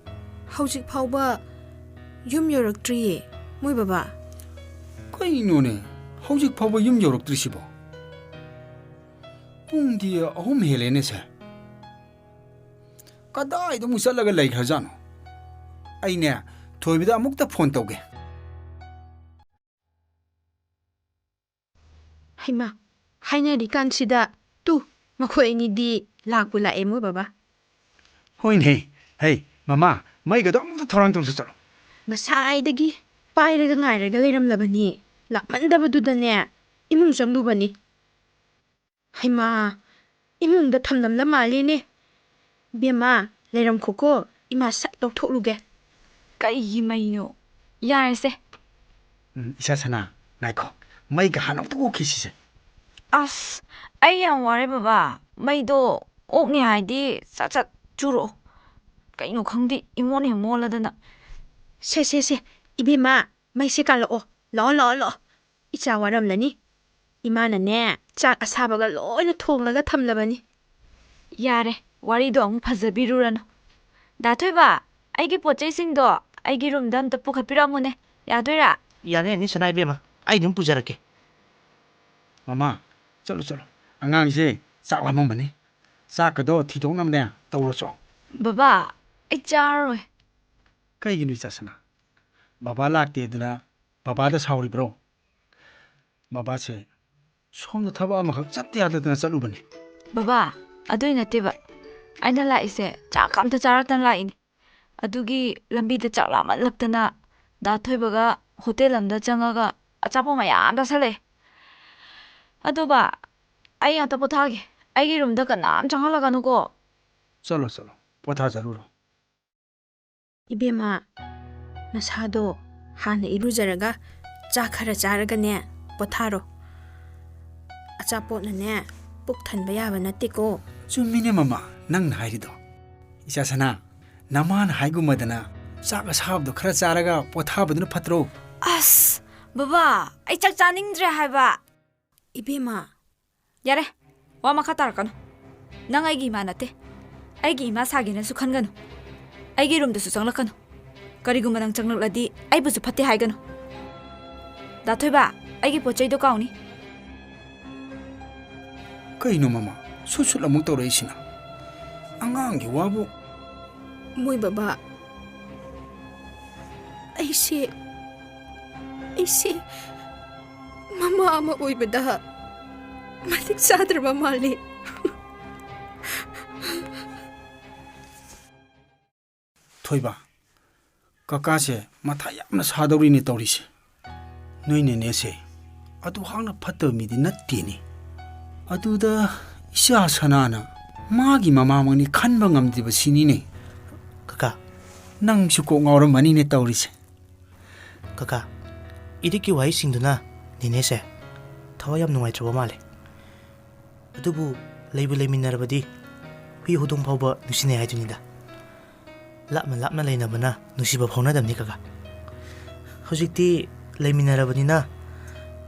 ꯍꯧꯖꯤꯛ ꯐꯥꯎꯕ ꯌꯨꯝ ꯌꯧꯔꯛꯇ꯭ꯔꯤꯌꯦ, ꯃꯣꯏ ꯕꯕꯥ꯫ ꯀꯩꯅꯣꯅꯦ? ꯍꯧꯖꯤꯛ ꯐꯥꯎꯕ ꯌꯨꯝ ꯌꯧꯔꯛꯇ꯭ꯔꯤꯁꯤꯕꯣ? ꯄꯨꯡꯗꯤ ꯑꯍꯨꯝ ꯍꯦꯜꯂꯦꯅꯦ, ꯁꯦ꯫ ꯀꯗꯥꯏꯗ ꯑꯃꯨꯛ ꯆꯠꯂꯒ ꯂꯩꯈ꯭ꯔꯖꯥꯠꯅꯣ? ꯑꯩꯅꯦ, ꯊꯣꯏꯕꯤꯗ ꯑꯃꯨꯛꯇ ꯐꯣꯟ ꯇꯧꯒꯦ꯫ ꯍꯩꯃꯥ, ꯍꯥꯏꯅꯔꯤꯀꯥꯟꯁꯤꯗ ꯇꯨ, ꯃꯈꯣꯏ ꯑꯅꯤꯗꯤ ꯂꯥꯛꯄꯨ ꯂꯥꯛꯑꯦ, ꯃꯣꯏ ꯕꯕꯥ꯫ ꯍꯣꯏꯅꯦ꯫ ꯍꯩ, ꯃꯃꯥ, ꯃꯩꯒꯗꯣ ꯑꯃꯨꯛꯇ ꯊꯧꯔꯥꯡ ꯇꯧꯁꯤ ꯆꯠꯂꯣ꯫ ꯉꯁꯥꯏꯗꯒꯤ ꯄꯥꯏꯔꯒ ꯉꯥꯏꯔꯒ ꯂꯩꯔꯝꯂꯕꯅꯤ꯫ ꯂꯥꯛꯃꯟꯗꯕꯗꯨꯗꯅꯦ, ꯏꯃꯨꯡ ꯆꯪꯂꯨꯕꯅꯤ꯫ ꯍꯩꯃꯥ, ꯏꯃꯨꯡꯗ ꯊꯝꯂꯝꯂ ꯃꯥꯜꯂꯤꯅꯦ꯫ ꯕꯦꯝꯃ, ꯂꯩꯔꯝꯈꯣꯀꯣ, ꯏꯃꯥ ꯁꯠ ꯂꯧꯊꯣꯛꯂꯨꯒꯦ꯫ ꯀꯩꯒꯤ ꯃꯩꯅꯣ? ꯌꯥꯔꯦꯁꯦ꯫ ꯎꯝ, ꯏꯆꯥ ꯁꯅꯥ, ꯉꯥꯏꯈꯣ꯫ ꯃꯩꯒ ꯍꯥꯟꯅ ꯑꯝꯇ ꯑꯣꯛꯈꯤꯁꯤꯁꯦ꯫ ꯑꯁ, ꯑꯩ ꯌꯥꯝ ꯋꯥꯔꯦ ꯕꯕꯥ꯫ ꯃꯩꯗꯣ ꯑꯣꯛꯅꯤ ꯍꯥꯏꯗꯤ ꯁꯠ ꯁꯠ ꯆꯨꯔꯛꯑꯣ꯫ ꯀꯩꯅꯣ ꯈꯪꯗꯦ, ꯏꯃꯣꯟ ꯍꯦꯛ ꯃꯣꯜꯂꯗꯅ꯫ ꯁꯦ, ꯁꯦ, ꯁꯦ, ꯏꯕꯦꯝꯃ, ꯃꯩꯁꯦ ꯀꯥꯜꯂꯛꯑꯣ꯫ ꯂꯥꯛꯑꯣ, ꯂꯥꯛꯑꯣ, ꯂꯥꯛꯑꯣ꯫ ꯏꯆꯥ ꯋꯥꯔꯝꯂꯅꯤ꯫ ꯏꯃꯥꯅꯅꯦ, ꯆꯥꯛ ꯑꯁꯥꯕꯒ ꯂꯣꯏꯅ ꯊꯣꯡꯂꯒ ꯊꯝꯂꯕꯅꯤ꯫ ꯌꯥꯔꯦ, ꯋꯥꯔꯤꯗꯣ ꯑꯃꯨꯛ ꯐꯖꯕꯤꯔꯨꯔꯅꯨ꯫ ꯗꯥ ꯊꯣꯏꯕ, ꯑꯩꯒꯤ ꯄꯣꯠ ꯆꯩꯁꯤꯡꯗꯣ ꯑꯩꯒꯤ ꯔꯨꯝꯗ ꯑꯝꯇ ꯄꯨꯈꯠꯄꯤꯔꯝꯃꯨꯅꯦ꯫ ꯌꯥꯗꯣꯏꯔꯥ? ꯌꯥꯅꯤ, ꯌꯥꯅꯤ, ꯁꯅꯥ ꯏꯕꯦꯝꯃ꯫ ꯑꯩ ꯑꯗꯨꯝ ꯄꯨꯖꯔꯛꯀꯦ꯫ ꯃꯃꯥ, ꯆꯠꯂꯣ, ꯆꯠꯂꯣ꯫ ꯑꯉꯥꯡꯁꯦ ꯆꯥꯛ ꯂꯥꯝꯃꯝꯃꯅꯤ꯫ ꯆꯥꯛꯀꯗꯣ ꯊꯤꯗꯣꯛꯅꯕꯅꯦ ꯇꯧꯔꯣ ꯆꯣ꯫ ꯕꯕꯥ, ꯑꯩ ꯆꯥꯔꯔꯣꯏ꯫ ꯀꯩꯒꯤꯅꯣ ꯏꯆꯥ ꯁꯅꯥ? ꯕꯕꯥ ꯂꯥꯛꯇꯦꯗꯅ ꯕꯕꯥꯗ ꯁꯥꯎꯔꯤꯕ꯭ꯔꯣ? ꯕꯕꯥꯁꯦ ꯁꯣꯝꯗ ꯊꯕꯛ ꯑꯃꯈꯛ ꯆꯠꯇ ꯌꯥꯗꯗꯅ ꯆꯠꯂꯨꯕꯅꯤ꯫ ꯕꯕꯥ, ꯑꯗꯨꯏ ꯅꯠꯇꯦꯕ꯫ ꯑꯩꯅ ꯂꯥꯛꯏꯁꯦ ꯆꯥꯛ ꯑꯝꯇ ꯆꯥꯔꯛꯇꯅ ꯂꯥꯛꯏꯅꯤ꯫ ꯑꯗꯨꯒꯤ ꯂꯝꯕꯤꯗ ꯆꯥꯛ ꯂꯥꯝꯃꯜꯂꯛꯇꯅ ꯗꯥ ꯊꯣꯏꯕꯒ ꯍꯣꯇꯦꯜ ꯑꯃꯗ ꯆꯪꯉꯒ ꯑꯆꯥꯄꯣꯠ ꯃꯌꯥꯝ ꯆꯥꯁꯜꯂꯛꯑꯦ꯫ ꯑꯗꯣ ꯕꯥ, ꯑꯩ ꯉꯥꯛꯇ ꯄꯣꯊꯥꯒꯦ꯫ ꯑꯩꯒꯤ ꯔꯨꯝꯗ ꯀꯅꯥꯝ ꯆꯪꯍꯜꯂꯛꯀꯅꯨꯀꯣ꯫ ꯆꯠꯂꯣ, ꯆꯠꯂꯣ꯫ ꯄꯣꯊꯥꯖꯔꯨꯔꯣ꯫ ꯏꯕꯦꯝꯃ, ꯅꯁꯥꯗꯣ ꯍꯥꯟꯅ ꯏꯔꯨꯖꯔꯒ ꯆꯥꯛ ꯈꯔ ꯆꯥꯔꯒꯅꯦ ꯄꯣꯊꯥꯔꯣ꯫ ꯑꯆꯥꯄꯣꯠꯅꯅꯦ ꯄꯨꯛ ꯊꯟꯕ ꯌꯥꯕ ꯅꯠꯇꯦꯀꯣ꯫ ꯆꯨꯝꯃꯤꯅꯦ ꯃꯃꯥ, ꯅꯪꯅ ꯍꯥꯏꯔꯤꯗꯣ꯫ ꯏꯆꯥ ꯁꯅꯥ, ꯅꯃꯥꯅ ꯍꯥꯏꯒꯨꯝꯃꯗꯅ ꯆꯥꯛ ꯑꯁꯥꯕꯗꯣ ꯈꯔ ꯆꯥꯔꯒ ꯄꯣꯊꯥꯕꯗꯨꯅ ꯐꯠꯇ꯭ꯔꯣ? ꯑꯁ, ꯕꯕꯥ, ꯑꯩ ꯆꯥꯛ ꯆꯥꯅꯤꯡꯗ꯭ꯔꯦ ꯍꯥꯏꯕ꯫ ꯏꯕꯦꯝꯃ꯫ ꯌꯥꯔꯦ, ꯋꯥ ꯃꯈꯥ ꯇꯥꯔꯛꯀꯅꯨ꯫ ꯅꯪ ꯑꯩꯒꯤ ꯏꯃꯥ ꯅꯠꯇꯦ꯫ ꯑꯩꯒꯤ ꯏꯃꯥ ꯁꯥꯒꯦꯅꯁꯨ ꯈꯟꯒꯅꯨ꯫ ꯑꯩꯒꯤ ꯔꯨꯝꯗꯁꯨ ꯆꯪꯂꯛꯀꯅꯨ꯫ ꯀꯔꯤꯒꯨꯝꯕ ꯅꯪ ꯆꯪꯂꯛꯂꯗꯤ ꯑꯩꯕꯨꯁꯨ ꯐꯠꯇꯦ ꯍꯥꯏꯒꯅꯨ꯫ ꯗꯥ ꯊꯣꯏꯕ, ꯑꯩꯒꯤ ꯄꯣꯠ ꯆꯩꯗꯣ ꯀꯥꯎꯅꯤ꯫ ꯀꯩꯅꯣ ꯃꯃꯥ, ꯁꯨꯠ ꯁꯨꯠ ꯑꯃꯨꯛ ꯇꯧꯔꯛꯏꯁꯤꯅ? ꯑꯉꯥꯡꯒꯤ ꯋꯥꯕꯨ꯫ ꯃꯣꯏ ꯕꯕꯥ, ꯑꯩꯁꯦ, ꯑꯩꯁꯦ ꯃꯃꯥ ꯑꯃ ꯑꯣꯏꯕꯗ ꯃꯇꯤꯛ ꯆꯥꯗ꯭ꯔꯕ ꯃꯥꯜꯂꯤ꯫ ꯊꯣꯏꯕ, ꯀꯀꯥꯁꯦ ꯃꯊꯥ ꯌꯥꯝꯅ ꯁꯥꯗꯧꯔꯤꯅꯦ ꯇꯧꯔꯤꯁꯦ꯫ ꯅꯣꯏ ꯅꯦꯅꯦꯁꯦ ꯑꯗꯨ ꯍꯥꯛꯅ ꯐꯠꯇꯕ ꯃꯤꯗꯤ ꯅꯠꯇꯦꯅꯦ꯫ ꯑꯗꯨꯗ ꯏꯆꯥ ꯁꯅꯥꯅ ꯃꯥꯒꯤ ꯃꯃꯥꯃꯛꯅꯤ ꯈꯟꯕ ꯉꯝꯗ꯭ꯔꯤꯕ ꯁꯤꯅꯤꯅꯦ꯫ ꯀꯀꯥ, ꯅꯪꯁꯨ ꯀꯣꯛ ꯉꯥꯎꯔꯝꯃꯅꯤꯅꯦ ꯇꯧꯔꯤꯁꯦ꯫ ꯀꯀꯥ, ꯏꯔꯤꯛꯀꯤ ꯋꯥꯍꯩꯁꯤꯡꯗꯨꯅ ꯅꯦꯅꯦꯁꯦ ꯊꯋꯥꯏ ꯌꯥꯝ ꯅꯨꯡꯉꯥꯏꯇ꯭ꯔꯕ ꯃꯥꯜꯂꯦ꯫ ꯑꯗꯨꯕꯨ ꯂꯩꯕꯨ ꯂꯩꯃꯤꯟꯅꯔꯕꯗꯤ ꯍꯨꯏ ꯍꯧꯗꯣꯡ ꯐꯥꯎꯕ ꯅꯨꯡꯁꯤꯅꯩ ꯍꯥꯏꯗꯨꯅꯤꯗ꯫ ꯂꯥꯞꯅ ꯂꯥꯞꯅ ꯂꯩꯅꯕꯅ ꯅꯨꯡꯁꯤꯕ ꯐꯥꯎꯅꯗꯕꯅꯤ ꯀꯀꯥ꯫ ꯍꯧꯖꯤꯛꯇꯤ ꯂꯩꯃꯤꯟꯅꯔꯕꯅꯤꯅ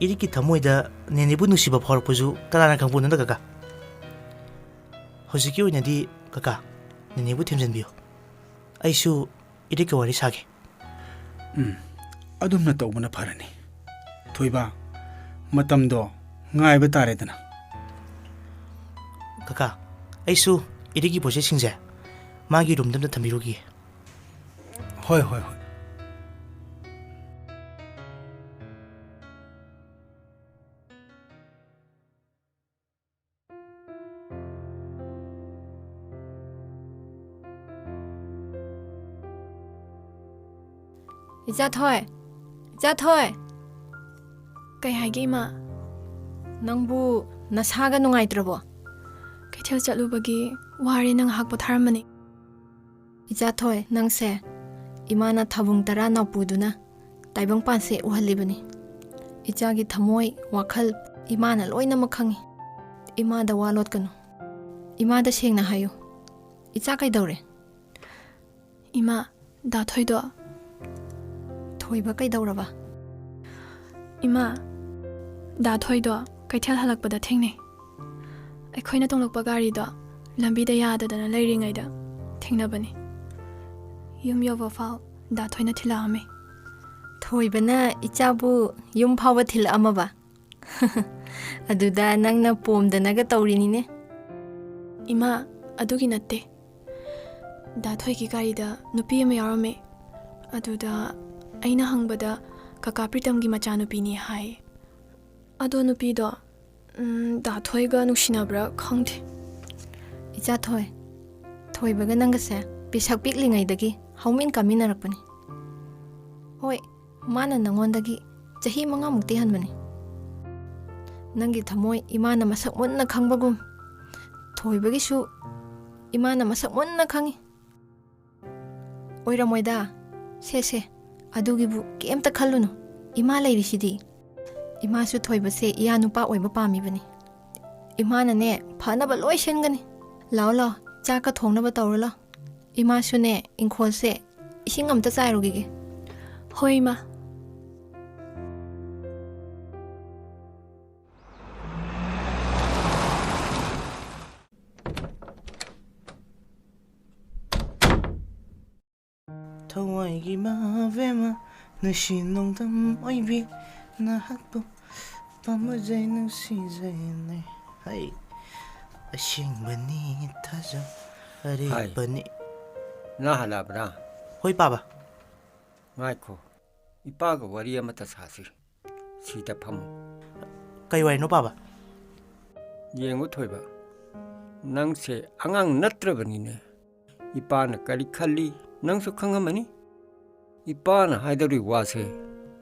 ꯏꯔꯤꯛꯀꯤ ꯊꯃꯣꯏꯗ ꯅꯦꯅꯦꯕꯨ ꯅꯨꯡꯁꯤꯕ ꯐꯥꯎꯔꯛꯄꯁꯨ ꯀꯅꯥꯅ ꯈꯪꯄꯣꯠꯅꯣꯗ ꯀꯀꯥ꯫ ꯍꯧꯖꯤꯛꯀꯤ ꯑꯣꯏꯅꯗꯤ ꯀꯀꯥ, ꯅꯦꯅꯦꯕꯨ ꯊꯦꯝꯖꯤꯟꯕꯤꯌꯨ꯫ ꯑꯩꯁꯨ ꯏꯔꯤꯛꯀ ꯋꯥꯔꯤ ꯁꯥꯒꯦ꯫ ꯎꯝ, ꯑꯗꯨꯝꯅ ꯇꯧꯕꯅ ꯐꯔꯅꯤ꯫ ꯊꯣꯏꯕ, ꯃꯇꯝꯗꯣ ꯉꯥꯏꯕ ꯇꯥꯔꯦꯗꯅ꯫ ꯀꯀꯥ, ꯑꯩꯁꯨ ꯏꯔꯤꯛꯀꯤ ꯄꯣꯠ ꯆꯩꯁꯤꯡꯁꯦ ꯃꯥꯒꯤ ꯔꯨꯝꯗ ꯑꯝꯇ ꯊꯝꯕꯤꯔꯨꯈꯤꯒꯦ꯫ ꯍꯣꯏ, ꯍꯣꯏ, ꯍꯣꯏ꯫ ꯏꯆꯥꯊꯣꯏ, ꯏꯆꯥꯊꯣꯏ꯫ ꯀꯩ ꯍꯥꯏꯒꯦ, ꯏꯃꯥ? ꯅꯪꯕꯨ ꯅꯁꯥꯒ ꯅꯨꯡꯉꯥꯏꯇ꯭ꯔꯕꯣ? ꯀꯩꯊꯦꯜ ꯆꯠꯂꯨꯕꯒꯤ ꯋꯥꯔꯦꯅ ꯉꯥꯏꯍꯥꯛ ꯄꯣꯊꯥꯔꯝꯕꯅꯤ꯫ ꯏꯆꯥꯊꯣꯏ, ꯅꯪꯁꯦ ꯏꯃꯥꯅ ꯊꯥꯕꯨꯡ ꯇꯔꯥ ꯅꯥꯎꯄꯨꯗꯨꯅ ꯇꯥꯏꯕꯪꯄꯥꯟꯁꯦ ꯎꯍꯜꯂꯤꯕꯅꯤ꯫ ꯏꯆꯥꯒꯤ ꯊꯃꯣꯏ, ꯋꯥꯈꯜ ꯏꯃꯥꯅ ꯂꯣꯏꯅꯃꯛ ꯈꯪꯉꯤ꯫ ꯏꯃꯥꯗ ꯋꯥ ꯂꯣꯠꯀꯅꯨ꯫ ꯏꯃꯥꯗ ꯁꯦꯡꯅ ꯍꯥꯏꯌꯨ꯫ ꯏꯆꯥ ꯀꯩꯗꯧꯔꯦ? ꯏꯃꯥ, ꯗꯥ ꯊꯣꯏꯗꯣ꯫ ꯊꯣꯏꯕ ꯀꯩꯗꯧꯔꯕ? ꯏꯃꯥ, ꯗꯥ ꯊꯣꯏꯗꯣ ꯀꯩꯊꯦꯜ ꯍꯜꯂꯛꯄꯗ ꯊꯦꯡꯅꯩ꯫ ꯑꯩꯈꯣꯏꯅ ꯇꯣꯡꯂꯛꯄ ꯒꯥꯔꯤꯗꯣ ꯂꯝꯕꯤꯗ ꯌꯥꯗꯗꯅ ꯂꯩꯔꯤꯉꯩꯗ ꯊꯦꯡꯅꯕꯅꯤ꯫ ꯌꯨꯝ ꯌꯧꯕ ꯐꯥꯎ ꯗꯥ ꯊꯣꯏꯅ ꯊꯤꯜꯂꯛꯑꯝꯃꯤ꯫ ꯊꯣꯏꯕꯅ ꯏꯆꯥꯕꯨ ꯌꯨꯝ ꯐꯥꯎꯕ ꯊꯤꯜꯂꯛꯑꯝꯃꯕ? ꯑꯗꯨꯗ ꯅꯪꯅ ꯄꯣꯝꯗꯅꯒ ꯇꯧꯔꯤꯅꯤꯅꯦ꯫ ꯏꯃꯥ, ꯑꯗꯨꯒꯤ ꯅꯠꯇꯦ꯫ ꯗꯥ ꯊꯣꯏꯒꯤ ꯒꯥꯔꯤꯗ ꯅꯨꯄꯤ ꯑꯃ ꯌꯥꯎꯔꯝꯃꯦ꯫ ꯑꯗꯨꯗ ꯑꯩꯅ ꯍꯪꯕꯗ ꯀꯀꯥ ꯄ꯭ꯔꯤꯇꯝꯒꯤ ꯃꯆꯥꯅꯨꯄꯤꯅꯤ ꯍꯥꯏ꯫ ꯑꯗꯣ ꯅꯨꯄꯤꯗꯣ, ꯎꯝ, ꯗꯥ ꯊꯣꯏꯒ ꯅꯨꯡꯁꯤꯅꯕ꯭ꯔꯥ ꯈꯪꯗꯦ꯫ ꯏꯆꯥ ꯊꯣꯏ, ꯊꯣꯏꯕꯒ ꯅꯪꯒꯁꯦ ꯄꯤꯁꯛ ꯄꯤꯛꯂꯤꯉꯩꯗꯒꯤ ꯍꯧꯃꯤꯟ ꯀꯥꯃꯤꯟꯅꯔꯛꯄꯅꯤ꯫ ꯍꯣꯏ, ꯃꯥꯅ ꯅꯪꯉꯣꯟꯗꯒꯤ ꯆꯍꯤ ꯃꯉꯥꯃꯨꯛꯇꯤ ꯍꯟꯕꯅꯤ꯫ ꯅꯪꯒꯤ ꯊꯃꯣꯏ ꯏꯃꯥꯅ ꯃꯁꯛ ꯃꯨꯟꯅ ꯈꯪꯕꯒꯨꯝ, ꯊꯣꯏꯕꯒꯤꯁꯨ ꯏꯃꯥꯅ ꯃꯁꯛ ꯃꯨꯟꯅ ꯈꯪꯉꯤ꯫ ꯑꯣꯏꯔꯝꯃꯣꯏꯗ꯫ ꯁꯦ, ꯁꯦ, ꯑꯗꯨꯒꯤꯕꯨ ꯀꯩꯝꯇ ꯈꯜꯂꯨꯅꯨ꯫ ꯏꯃꯥ ꯂꯩꯔꯤꯁꯤꯗꯤ꯫ ꯏꯃꯥꯁꯨ ꯊꯣꯏꯕꯁꯦ ꯏꯌꯥ ꯅꯨꯄꯥ ꯑꯣꯏꯕ ꯄꯥꯝꯃꯤꯕꯅꯤ꯫ ꯏꯃꯥꯅꯅꯦ, ꯐꯅꯕ ꯂꯣꯏ ꯁꯤꯟꯒꯅꯤ꯫ ꯂꯥꯛꯑꯣ, ꯂꯥꯛꯑꯣ, ꯆꯥꯛꯀ ꯊꯣꯡꯅꯕ ꯇꯧꯔꯣ, ꯂꯥꯛꯑꯣ꯫ ꯏꯃꯥꯁꯨꯅꯦ, ꯏꯪꯈꯣꯜꯁꯦ ꯏꯁꯤꯡ ꯑꯝꯇ ꯆꯥꯏꯔꯨꯈꯤꯒꯦ꯫ ꯍꯣꯏ, ꯏꯃꯥ꯫ ꯊꯋꯥꯏꯒꯤ ꯃꯥꯕꯦꯝꯃ, ꯅꯨꯡꯁꯤ ꯅꯣꯡꯗꯝ ꯑꯣꯏꯕꯤ, ꯅꯍꯥꯛꯄꯨ ꯄꯥꯝꯖꯩ, ꯅꯨꯡꯁꯤꯖꯩꯅꯦ꯫ ꯍꯩ, ꯑꯁꯦꯡꯕꯅꯤ ꯊꯥꯖꯧ, ꯑꯔꯦꯞꯄꯅꯤ꯫ ꯅꯪ ꯍꯜꯂꯛꯑꯕ꯭ꯔꯥ? ꯍꯣꯏ, ꯄꯥꯕ꯫ ꯉꯥꯏꯈꯣ, ꯏꯄꯥꯒ ꯋꯥꯔꯤ ꯑꯃꯇ ꯁꯥꯁꯤ꯫ ꯁꯤꯗ ꯐꯝꯃꯨ꯫ ꯀꯩ ꯋꯥꯔꯤꯅꯣ, ꯄꯥꯕ? ꯌꯦꯡꯉꯨ ꯊꯣꯏꯕ, ꯅꯪꯁꯦ ꯑꯉꯥꯡ ꯅꯠꯇ꯭ꯔꯕꯅꯤꯅꯦ꯫ ꯏꯄꯥꯅ ꯀꯔꯤ ꯈꯜꯂꯤ, ꯅꯪꯁꯨ ꯈꯪꯉꯝꯃꯅꯤ꯫ ꯏꯄꯥꯅ ꯍꯥꯏꯗꯧꯔꯤ ꯋꯥꯁꯦ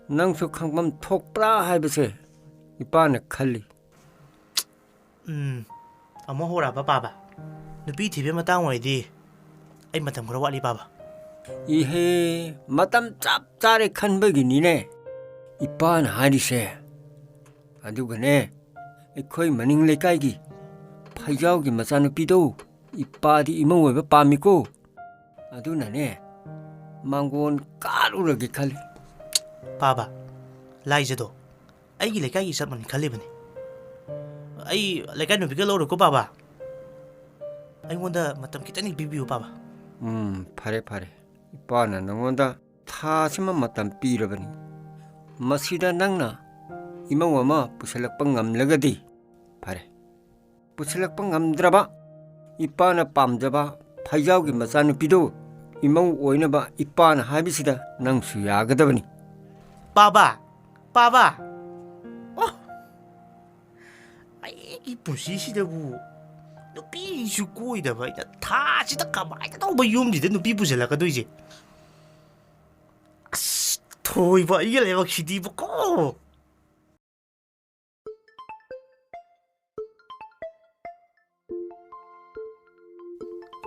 ꯅꯪꯁꯨ ꯈꯪꯐꯝ ꯊꯣꯛꯄ꯭ꯔꯥ ꯍꯥꯏꯕꯁꯦ ꯏꯄꯥꯅ ꯈꯜꯂꯤ꯫ ꯎꯝ, ꯑꯃꯨꯛ ꯍꯧꯔꯛꯑꯕ, ꯄꯥꯕ? ꯅꯨꯄꯤ ꯊꯤꯕꯒꯤ ꯃꯇꯥꯡ ꯑꯣꯏꯔꯗꯤ ꯑꯩ ꯃꯇꯝ ꯈꯔ ꯋꯥꯠꯂꯤ, ꯄꯥꯕ꯫ ꯏꯍꯦ, ꯃꯇꯝ ꯆꯞ ꯆꯥꯔꯦ ꯈꯟꯕꯒꯤꯅꯤꯅꯦ ꯏꯄꯥꯅ ꯍꯥꯏꯔꯤꯁꯦ꯫ ꯑꯗꯨꯒꯅꯦ, ꯑꯩꯈꯣꯏ ꯃꯅꯤꯡ ꯂꯩꯀꯥꯏꯒꯤ ꯐꯩꯖꯥꯎꯒꯤ ꯃꯆꯥꯅꯨꯄꯤꯗꯣ ꯏꯄꯥꯗꯤ ꯏꯃꯧ ꯑꯣꯏꯕ ꯄꯥꯝꯃꯤꯀꯣ꯫ ꯑꯗꯨꯅꯅꯦ, ꯃꯥꯡꯒꯣꯟ ꯀꯥꯔꯨꯔꯒꯦ ꯈꯜꯂꯤ꯫ ꯄꯥꯕ, ꯂꯥꯏꯖꯗꯣ ꯑꯩꯒꯤ ꯂꯩꯀꯥꯏꯒꯤ ꯆꯞ ꯃꯥꯟꯅꯩ ꯈꯜꯂꯤꯕꯅꯤ꯫ ꯑꯩ ꯂꯩꯀꯥꯏ ꯅꯨꯄꯤꯒ ꯂꯧꯔꯣꯏꯀꯣ, ꯄꯥꯕ꯫ ꯑꯩꯉꯣꯟꯗ ꯃꯇꯝ ꯈꯤꯇꯪꯗꯤ ꯄꯤꯕꯤꯌꯨ, ꯄꯥꯕ꯫ ꯎꯝ, ꯐꯔꯦ, ꯐꯔꯦ꯫ ꯏꯄꯥꯅ ꯅꯉꯣꯟꯗ ꯊꯥꯁꯤꯃ ꯃꯇꯝ ꯄꯤꯔꯕꯅꯤ꯫ ꯃꯁꯤꯗ ꯅꯪꯅ ꯏꯃꯧ ꯑꯃ ꯄꯨꯁꯤꯜꯂꯛꯄ ꯉꯝꯂꯒꯗꯤ ꯐꯔꯦ꯫ ꯄꯨꯁꯤꯜꯂꯛꯄ ꯉꯝꯗ꯭ꯔꯕ, ꯏꯄꯥꯅ ꯄꯥꯝꯖꯕ ꯐꯩꯖꯥꯎꯒꯤ ꯃꯆꯥꯅꯨꯄꯤꯗꯨ ꯏꯃꯧ ꯑꯣꯏꯅꯕ ꯏꯄꯥꯅ ꯍꯥꯏꯕꯁꯤꯗ ꯅꯪꯁꯨ ꯌꯥꯒꯗꯕꯅꯤ꯫ ꯄꯥꯕ! ꯄꯥꯕ! ꯑꯣ! ꯑꯩꯒꯤ ꯄꯨꯟꯁꯤꯁꯤꯗꯕꯨ ꯅꯨꯄꯤꯁꯨ ꯀꯣꯏꯗꯕ ꯑꯩꯅ ꯊꯥꯁꯤꯗ ꯀꯃꯥꯏꯅ ꯇꯧꯕ ꯌꯨꯝꯁꯤꯗ ꯅꯨꯄꯤ ꯄꯨꯁꯤꯜꯂꯛꯀꯗꯣꯏꯁꯦ? ꯑꯁ, ꯊꯣꯏꯕ ꯑꯩꯒꯤ ꯂꯥꯏꯕꯛꯁꯤꯗꯤꯕꯀꯣ!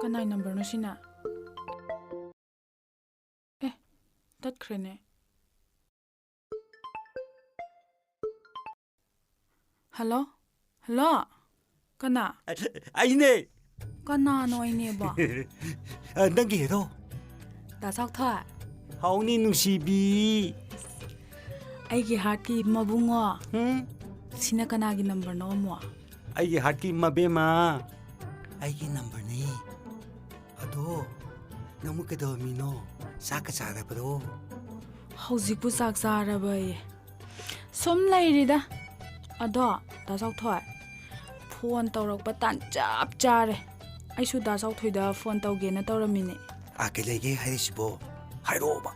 ꯀꯅꯥꯏ ꯅꯝꯕꯔꯅꯣ ꯁꯤꯅ? ꯑꯦ, ꯇꯠꯈ꯭ꯔꯦꯅꯦ꯫ ꯍꯜꯂꯣ? ꯍꯜꯂꯣ? ꯀꯅꯥ? ꯑꯩꯅꯦ꯫ ꯀꯅꯥꯅꯣ ꯑꯩꯅꯦꯕꯣ? ꯑ, ꯅꯪꯒꯤ ꯍꯦꯔꯣ꯫ ꯗꯥ ꯆꯥꯎꯊꯣꯏ꯫ ꯍꯥꯎꯅꯤ ꯅꯨꯡꯁꯤꯕꯤ꯫ ꯑꯩꯒꯤ ꯍꯥꯔꯠꯀꯤ ꯃꯕꯨꯡꯉꯣ꯫ ꯍꯨꯝ? ꯁꯤꯅ ꯀꯅꯥꯒꯤ ꯅꯝꯕꯔꯅꯣ ꯑꯃꯨꯛ? ꯑꯩꯒꯤ ꯍꯥꯔꯠꯀꯤ ꯃꯕꯦꯝꯃ꯫ ꯑꯩꯒꯤ ꯅꯝꯕꯔꯅꯤ꯫ ꯑꯗꯣ, ꯅꯪꯕꯨ ꯀꯩꯗꯧꯔꯝꯃꯤꯅꯣ? ꯆꯥꯛꯀ ꯆꯥꯔꯕ꯭ꯔꯣ? ꯍꯧꯖꯤꯛꯄꯨ ꯆꯥꯛ ꯆꯥꯔꯕꯌꯦ? ꯁꯨꯝ ꯂꯩꯔꯤꯗ꯫ ꯑꯗꯣ, ꯗꯥ ꯆꯥꯎꯊꯣꯏ, ꯐꯣꯟ ꯇꯧꯔꯛꯄ ꯇꯥꯟ ꯆꯞ ꯆꯥꯔꯦ꯫ ꯑꯩꯁꯨ ꯗꯥ ꯆꯥꯎꯊꯣꯏꯗ ꯐꯣꯟ ꯇꯧꯒꯦꯅ ꯇꯧꯔꯝꯃꯤꯅꯦ꯫ ꯑꯥ, ꯀꯩ ꯂꯩꯒꯦ ꯍꯥꯏꯔꯤꯁꯤꯕꯣ? ꯍꯥꯏꯔꯛꯑꯣꯕ꯫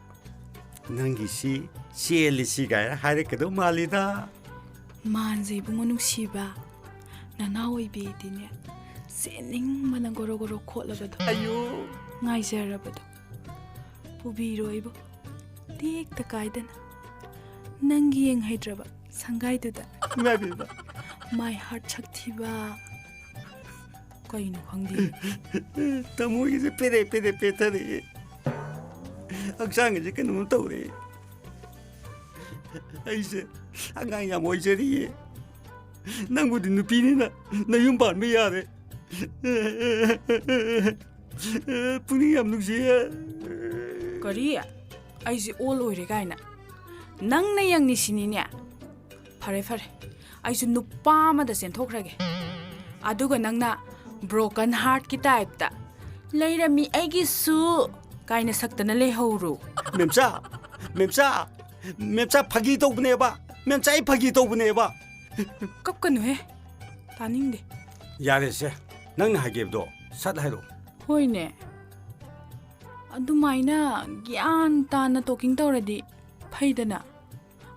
ꯅꯪꯒꯤꯁꯤ ꯆꯦꯜꯂꯤꯁꯤ ꯀꯥꯏꯅ ꯍꯥꯏꯔꯛꯀꯗꯧ ꯃꯥꯜꯂꯤꯗ꯫ ꯃꯥꯟꯖꯩ ꯏꯕꯨꯡꯉꯣ ꯅꯨꯡꯁꯤꯕ꯫ ꯅꯅꯥꯎ ꯑꯣꯏꯕꯤꯗꯤꯅꯦ, ꯆꯦꯟꯅꯤꯡꯕꯅ ꯒꯣꯔꯣ ꯒꯣꯔꯣ ꯈꯣꯠꯂꯕꯗꯣ꯫ ꯑꯌꯣ꯫ ꯉꯥꯏꯖꯔꯕꯗꯣ꯫ ꯄꯨꯕꯤꯔꯣ ꯑꯩꯕꯨ ꯇꯦꯛꯇ ꯀꯥꯏꯗꯅ ꯅꯪꯒꯤ ꯌꯦꯡꯍꯩꯗ꯭ꯔꯕ ꯁꯪꯒꯥꯏꯗꯨꯗ꯫ ꯏꯃꯥ ꯏꯕꯦꯝꯃ꯫ My heart ꯁꯛꯊꯤꯕ꯫ ꯀꯩꯅꯣ ꯈꯪꯗꯦ꯫ ꯊꯃꯣꯏꯒꯤꯁꯦ ꯄꯦꯔꯦ ꯄꯦꯔꯦ ꯄꯦꯊꯔꯛꯑꯦ꯫ ꯍꯛꯆꯥꯡꯒꯁꯦ ꯀꯩꯅꯣꯝ ꯇꯧꯔꯦ꯫ ꯑꯩꯁꯦ ꯑꯉꯥꯡ ꯌꯥꯝ ꯑꯣꯏꯖꯔꯤꯌꯦ꯫ ꯅꯪꯕꯨꯗꯤ ꯅꯨꯄꯤꯅꯤꯅ ꯅꯌꯨꯝ ꯄꯥꯟꯕ ꯌꯥꯔꯦ꯫ ꯄꯨꯛꯅꯤꯡ ꯌꯥꯝ ꯅꯨꯡꯁꯤꯌꯦ꯫ ꯀꯔꯤ? ꯑꯩꯁꯦ ꯑꯣꯜ ꯑꯣꯏꯔꯦ ꯀꯥꯏꯅ? ꯅꯪꯅ ꯌꯦꯡꯅꯤꯁꯤꯅꯤꯅꯦ꯫ ꯐꯔꯦ, ꯐꯔꯦ꯫ ꯑꯩꯁꯨ ꯅꯨꯄꯥ ꯑꯃꯗ ꯆꯦꯟꯊꯣꯛꯈ꯭ꯔꯒꯦ꯫ ꯑꯗꯨꯒ ꯅꯪꯅ broken heartꯀꯤ typeꯇ "ꯂꯩꯔꯝꯃꯤ ꯑꯩꯒꯤꯁꯨ" ꯀꯥꯏꯅ ꯁꯛꯇꯅ ꯂꯩꯍꯧꯔꯨ꯫ ꯃꯦꯝꯆꯥ, ꯃꯦꯝꯆꯥ, ꯃꯦꯝꯆꯥ, ꯐꯥꯒꯤ ꯇꯧꯕꯅꯦꯕ꯫ ꯃꯦꯝꯆꯥ, ꯑꯩ ꯐꯥꯒꯤ ꯇꯧꯕꯅꯦꯕ꯫ ꯀꯞꯀꯅꯨꯍꯦ, ꯇꯥꯅꯤꯡꯗꯦ꯫ ꯌꯥꯔꯦꯁꯦ, ꯅꯪꯅ ꯍꯥꯏꯒꯦꯕꯗꯣ ꯁꯠ ꯍꯥꯏꯔꯛꯑꯣ꯫ ꯍꯣꯏꯅꯦ, ꯑꯗꯨꯃꯥꯏꯅ ꯒ꯭ꯌꯥꯟ ꯇꯥꯅ talking ꯇꯧꯔꯗꯤ ꯐꯩꯗꯅ꯫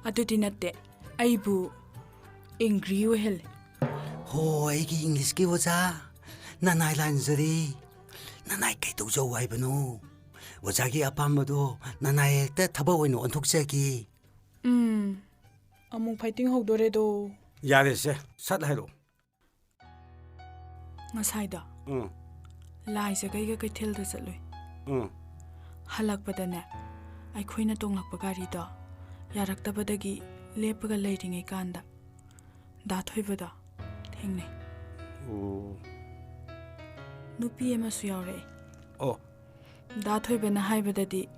ꯑꯗꯨꯗꯤ ꯅꯠꯇꯦ, ꯑꯩꯕꯨ angry ꯑꯣꯏꯍꯜꯂꯦ꯫ ꯍꯣ, ꯑꯩꯒꯤ ꯏꯪꯂꯤꯁꯀꯤ ꯑꯣꯖꯥ, ꯅꯅꯥꯏ ꯂꯥꯟꯖꯔꯦ꯫ ꯅꯅꯥꯏ ꯀꯩꯗꯧꯖꯧ ꯍꯥꯏꯕꯅꯣ? ꯑꯣꯖꯥꯒꯤ ꯑꯄꯥꯝꯕꯗꯣ ꯅꯅꯥꯏ ꯍꯦꯛꯇ ꯊꯕꯛ ꯑꯣꯏꯅ ꯑꯣꯟꯊꯣꯛꯆꯒꯦ꯫ ꯎꯝ, ꯑꯃꯨꯛ fighting ꯍꯧꯗꯣꯔꯦꯗꯣ꯫ ꯌꯥꯔꯦꯁꯦ, ꯁꯠ ꯍꯥꯏꯔꯛꯑꯣ꯫ ꯉꯁꯥꯏꯗꯣ ꯎꯝ꯫ ꯂꯥꯏꯖꯒꯩꯒ ꯀꯩꯊꯦꯜꯗ ꯆꯠꯂꯨꯏ꯫ ꯎꯝ꯫ ꯍꯜꯂꯛꯄꯗꯅꯦ, ꯑꯩꯈꯣꯏꯅ ꯇꯣꯡꯂꯛꯄ ꯒꯥꯔꯤꯗꯣ ꯌꯥꯔꯛꯇꯕꯗꯒꯤ ꯂꯦꯞꯄꯒ ꯂꯩꯔꯤꯉꯩ ꯀꯥꯟꯗ ꯗꯥ ꯊꯣꯏꯕꯗꯣ ꯊꯦꯡꯅꯩ꯫ ꯑꯣ꯫ ꯅꯨꯄꯤ ꯑꯃꯁꯨ ꯌꯥꯎꯔꯛꯑꯦ꯫ ꯑꯣ꯫ ꯗꯥ ꯊꯣꯏꯕꯅ ꯍꯥꯏꯕꯗꯗꯤ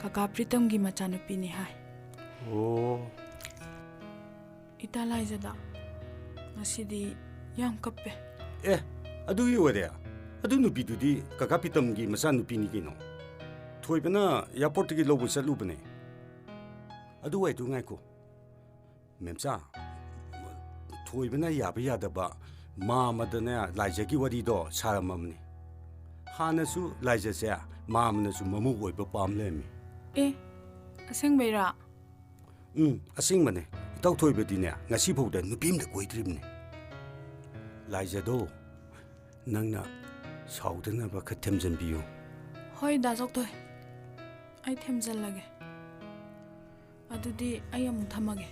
ꯀꯀꯥ ꯄ꯭ꯔꯤꯇꯝꯒꯤ ꯃꯆꯥꯅꯨꯄꯤꯅꯤ ꯍꯥꯏ꯫ ꯑꯣ꯫ ꯏꯇꯥ ꯂꯥꯏꯖꯗ, ꯉꯁꯤꯗꯤ ꯌꯥꯝ ꯀꯞꯄꯦ꯫ ꯑꯦ, ꯑꯗꯨꯒꯤ ꯑꯣꯏꯔꯦ? ꯑꯗꯨ ꯅꯨꯄꯤꯗꯨꯗꯤ ꯀꯀꯥ ꯄ꯭ꯔꯤꯇꯝꯒꯤ ꯃꯆꯥꯅꯨꯄꯤꯅꯤ ꯀꯩꯅꯣ꯫ ꯊꯣꯏꯕꯅ airportꯇꯒꯤ ꯂꯧꯕ ꯆꯠꯂꯨꯕꯅꯦ꯫ ꯑꯗꯨ ꯋꯥꯏꯗꯨ ꯉꯥꯏꯈꯣ꯫ ꯃꯦꯝꯆꯥ, ꯊꯣꯏꯕꯅ ꯌꯥꯕ ꯌꯥꯗꯕ ꯃꯥꯃꯗꯅꯦ ꯂꯥꯏꯖꯒꯤ ꯋꯥꯔꯤꯗꯣ ꯁꯥꯔꯝꯃꯕꯅꯤ꯫ ꯍꯥꯟꯅꯁꯨ ꯂꯥꯏꯖꯁꯦ ꯃꯥꯃꯅꯁꯨ ꯃꯃꯧ ꯑꯣꯏꯕ ꯄꯥꯝ ꯂꯩꯔꯝꯃꯤ꯫ ꯑꯦ, ꯑꯁꯦꯡꯕꯩꯔꯥ? ꯎꯝ, ꯑꯁꯦꯡꯕꯅꯦ꯫ ꯏꯇꯥꯎ ꯊꯣꯏꯕꯗꯤꯅꯦ, ꯉꯁꯤꯐꯥꯎꯗ ꯅꯨꯄꯤ ꯑꯃꯗ ꯀꯣꯏꯗ꯭ꯔꯤꯕꯅꯦ꯫ ꯂꯥꯏꯖꯗꯣ, ꯅꯪꯅ ꯁꯥꯎꯗꯅꯕ ꯈꯔ ꯊꯦꯝꯖꯟꯕꯤꯌꯨ꯫ ꯍꯣꯏ, ꯗꯥ ꯆꯥꯎꯊꯣꯏ, ꯑꯩ ꯊꯦꯝꯖꯜꯂꯒꯦ꯫ ꯑꯗꯨꯗꯤ ꯑꯩ ꯑꯃꯨꯛ ꯊꯝꯃꯒꯦ꯫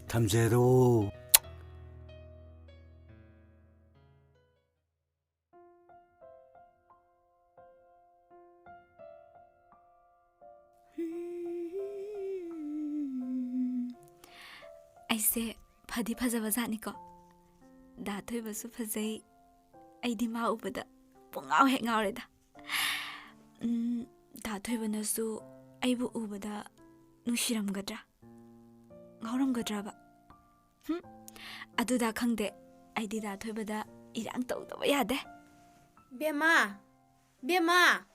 ꯊꯝꯖꯔꯣ꯫ ꯑꯩꯁꯦ ꯐꯗꯤ ꯐꯖꯕ ꯖꯥꯠꯅꯤꯀꯣ꯫ ꯗꯥ ꯊꯣꯏꯕꯁꯨ ꯐꯖꯩ꯫ ꯑꯩꯗꯤ ꯃꯥ ꯎꯕꯗ ꯄꯨꯡꯉꯥꯎ ꯍꯦꯛ ꯉꯥꯎꯔꯦꯗ꯫ ꯎꯝ, ꯗꯥ ꯊꯣꯏꯕꯅꯁꯨ ꯑꯩꯕꯨ ꯎꯕꯗ ꯅꯨꯡꯁꯤꯔꯝꯒꯗ꯭ꯔꯥ? ꯉꯥꯎꯔꯝꯒꯗ꯭ꯔꯕ? ꯍꯨꯝ, ꯑꯗꯨꯗ ꯈꯪꯗꯦ꯫ ꯑꯩꯗꯤ ꯗꯥ ꯊꯣꯏꯕꯗ ꯏꯔꯥꯡ ꯇꯧꯗꯕ ꯌꯥꯗꯦ꯫ ꯕꯦꯝꯃ! ꯕꯦꯝꯃ!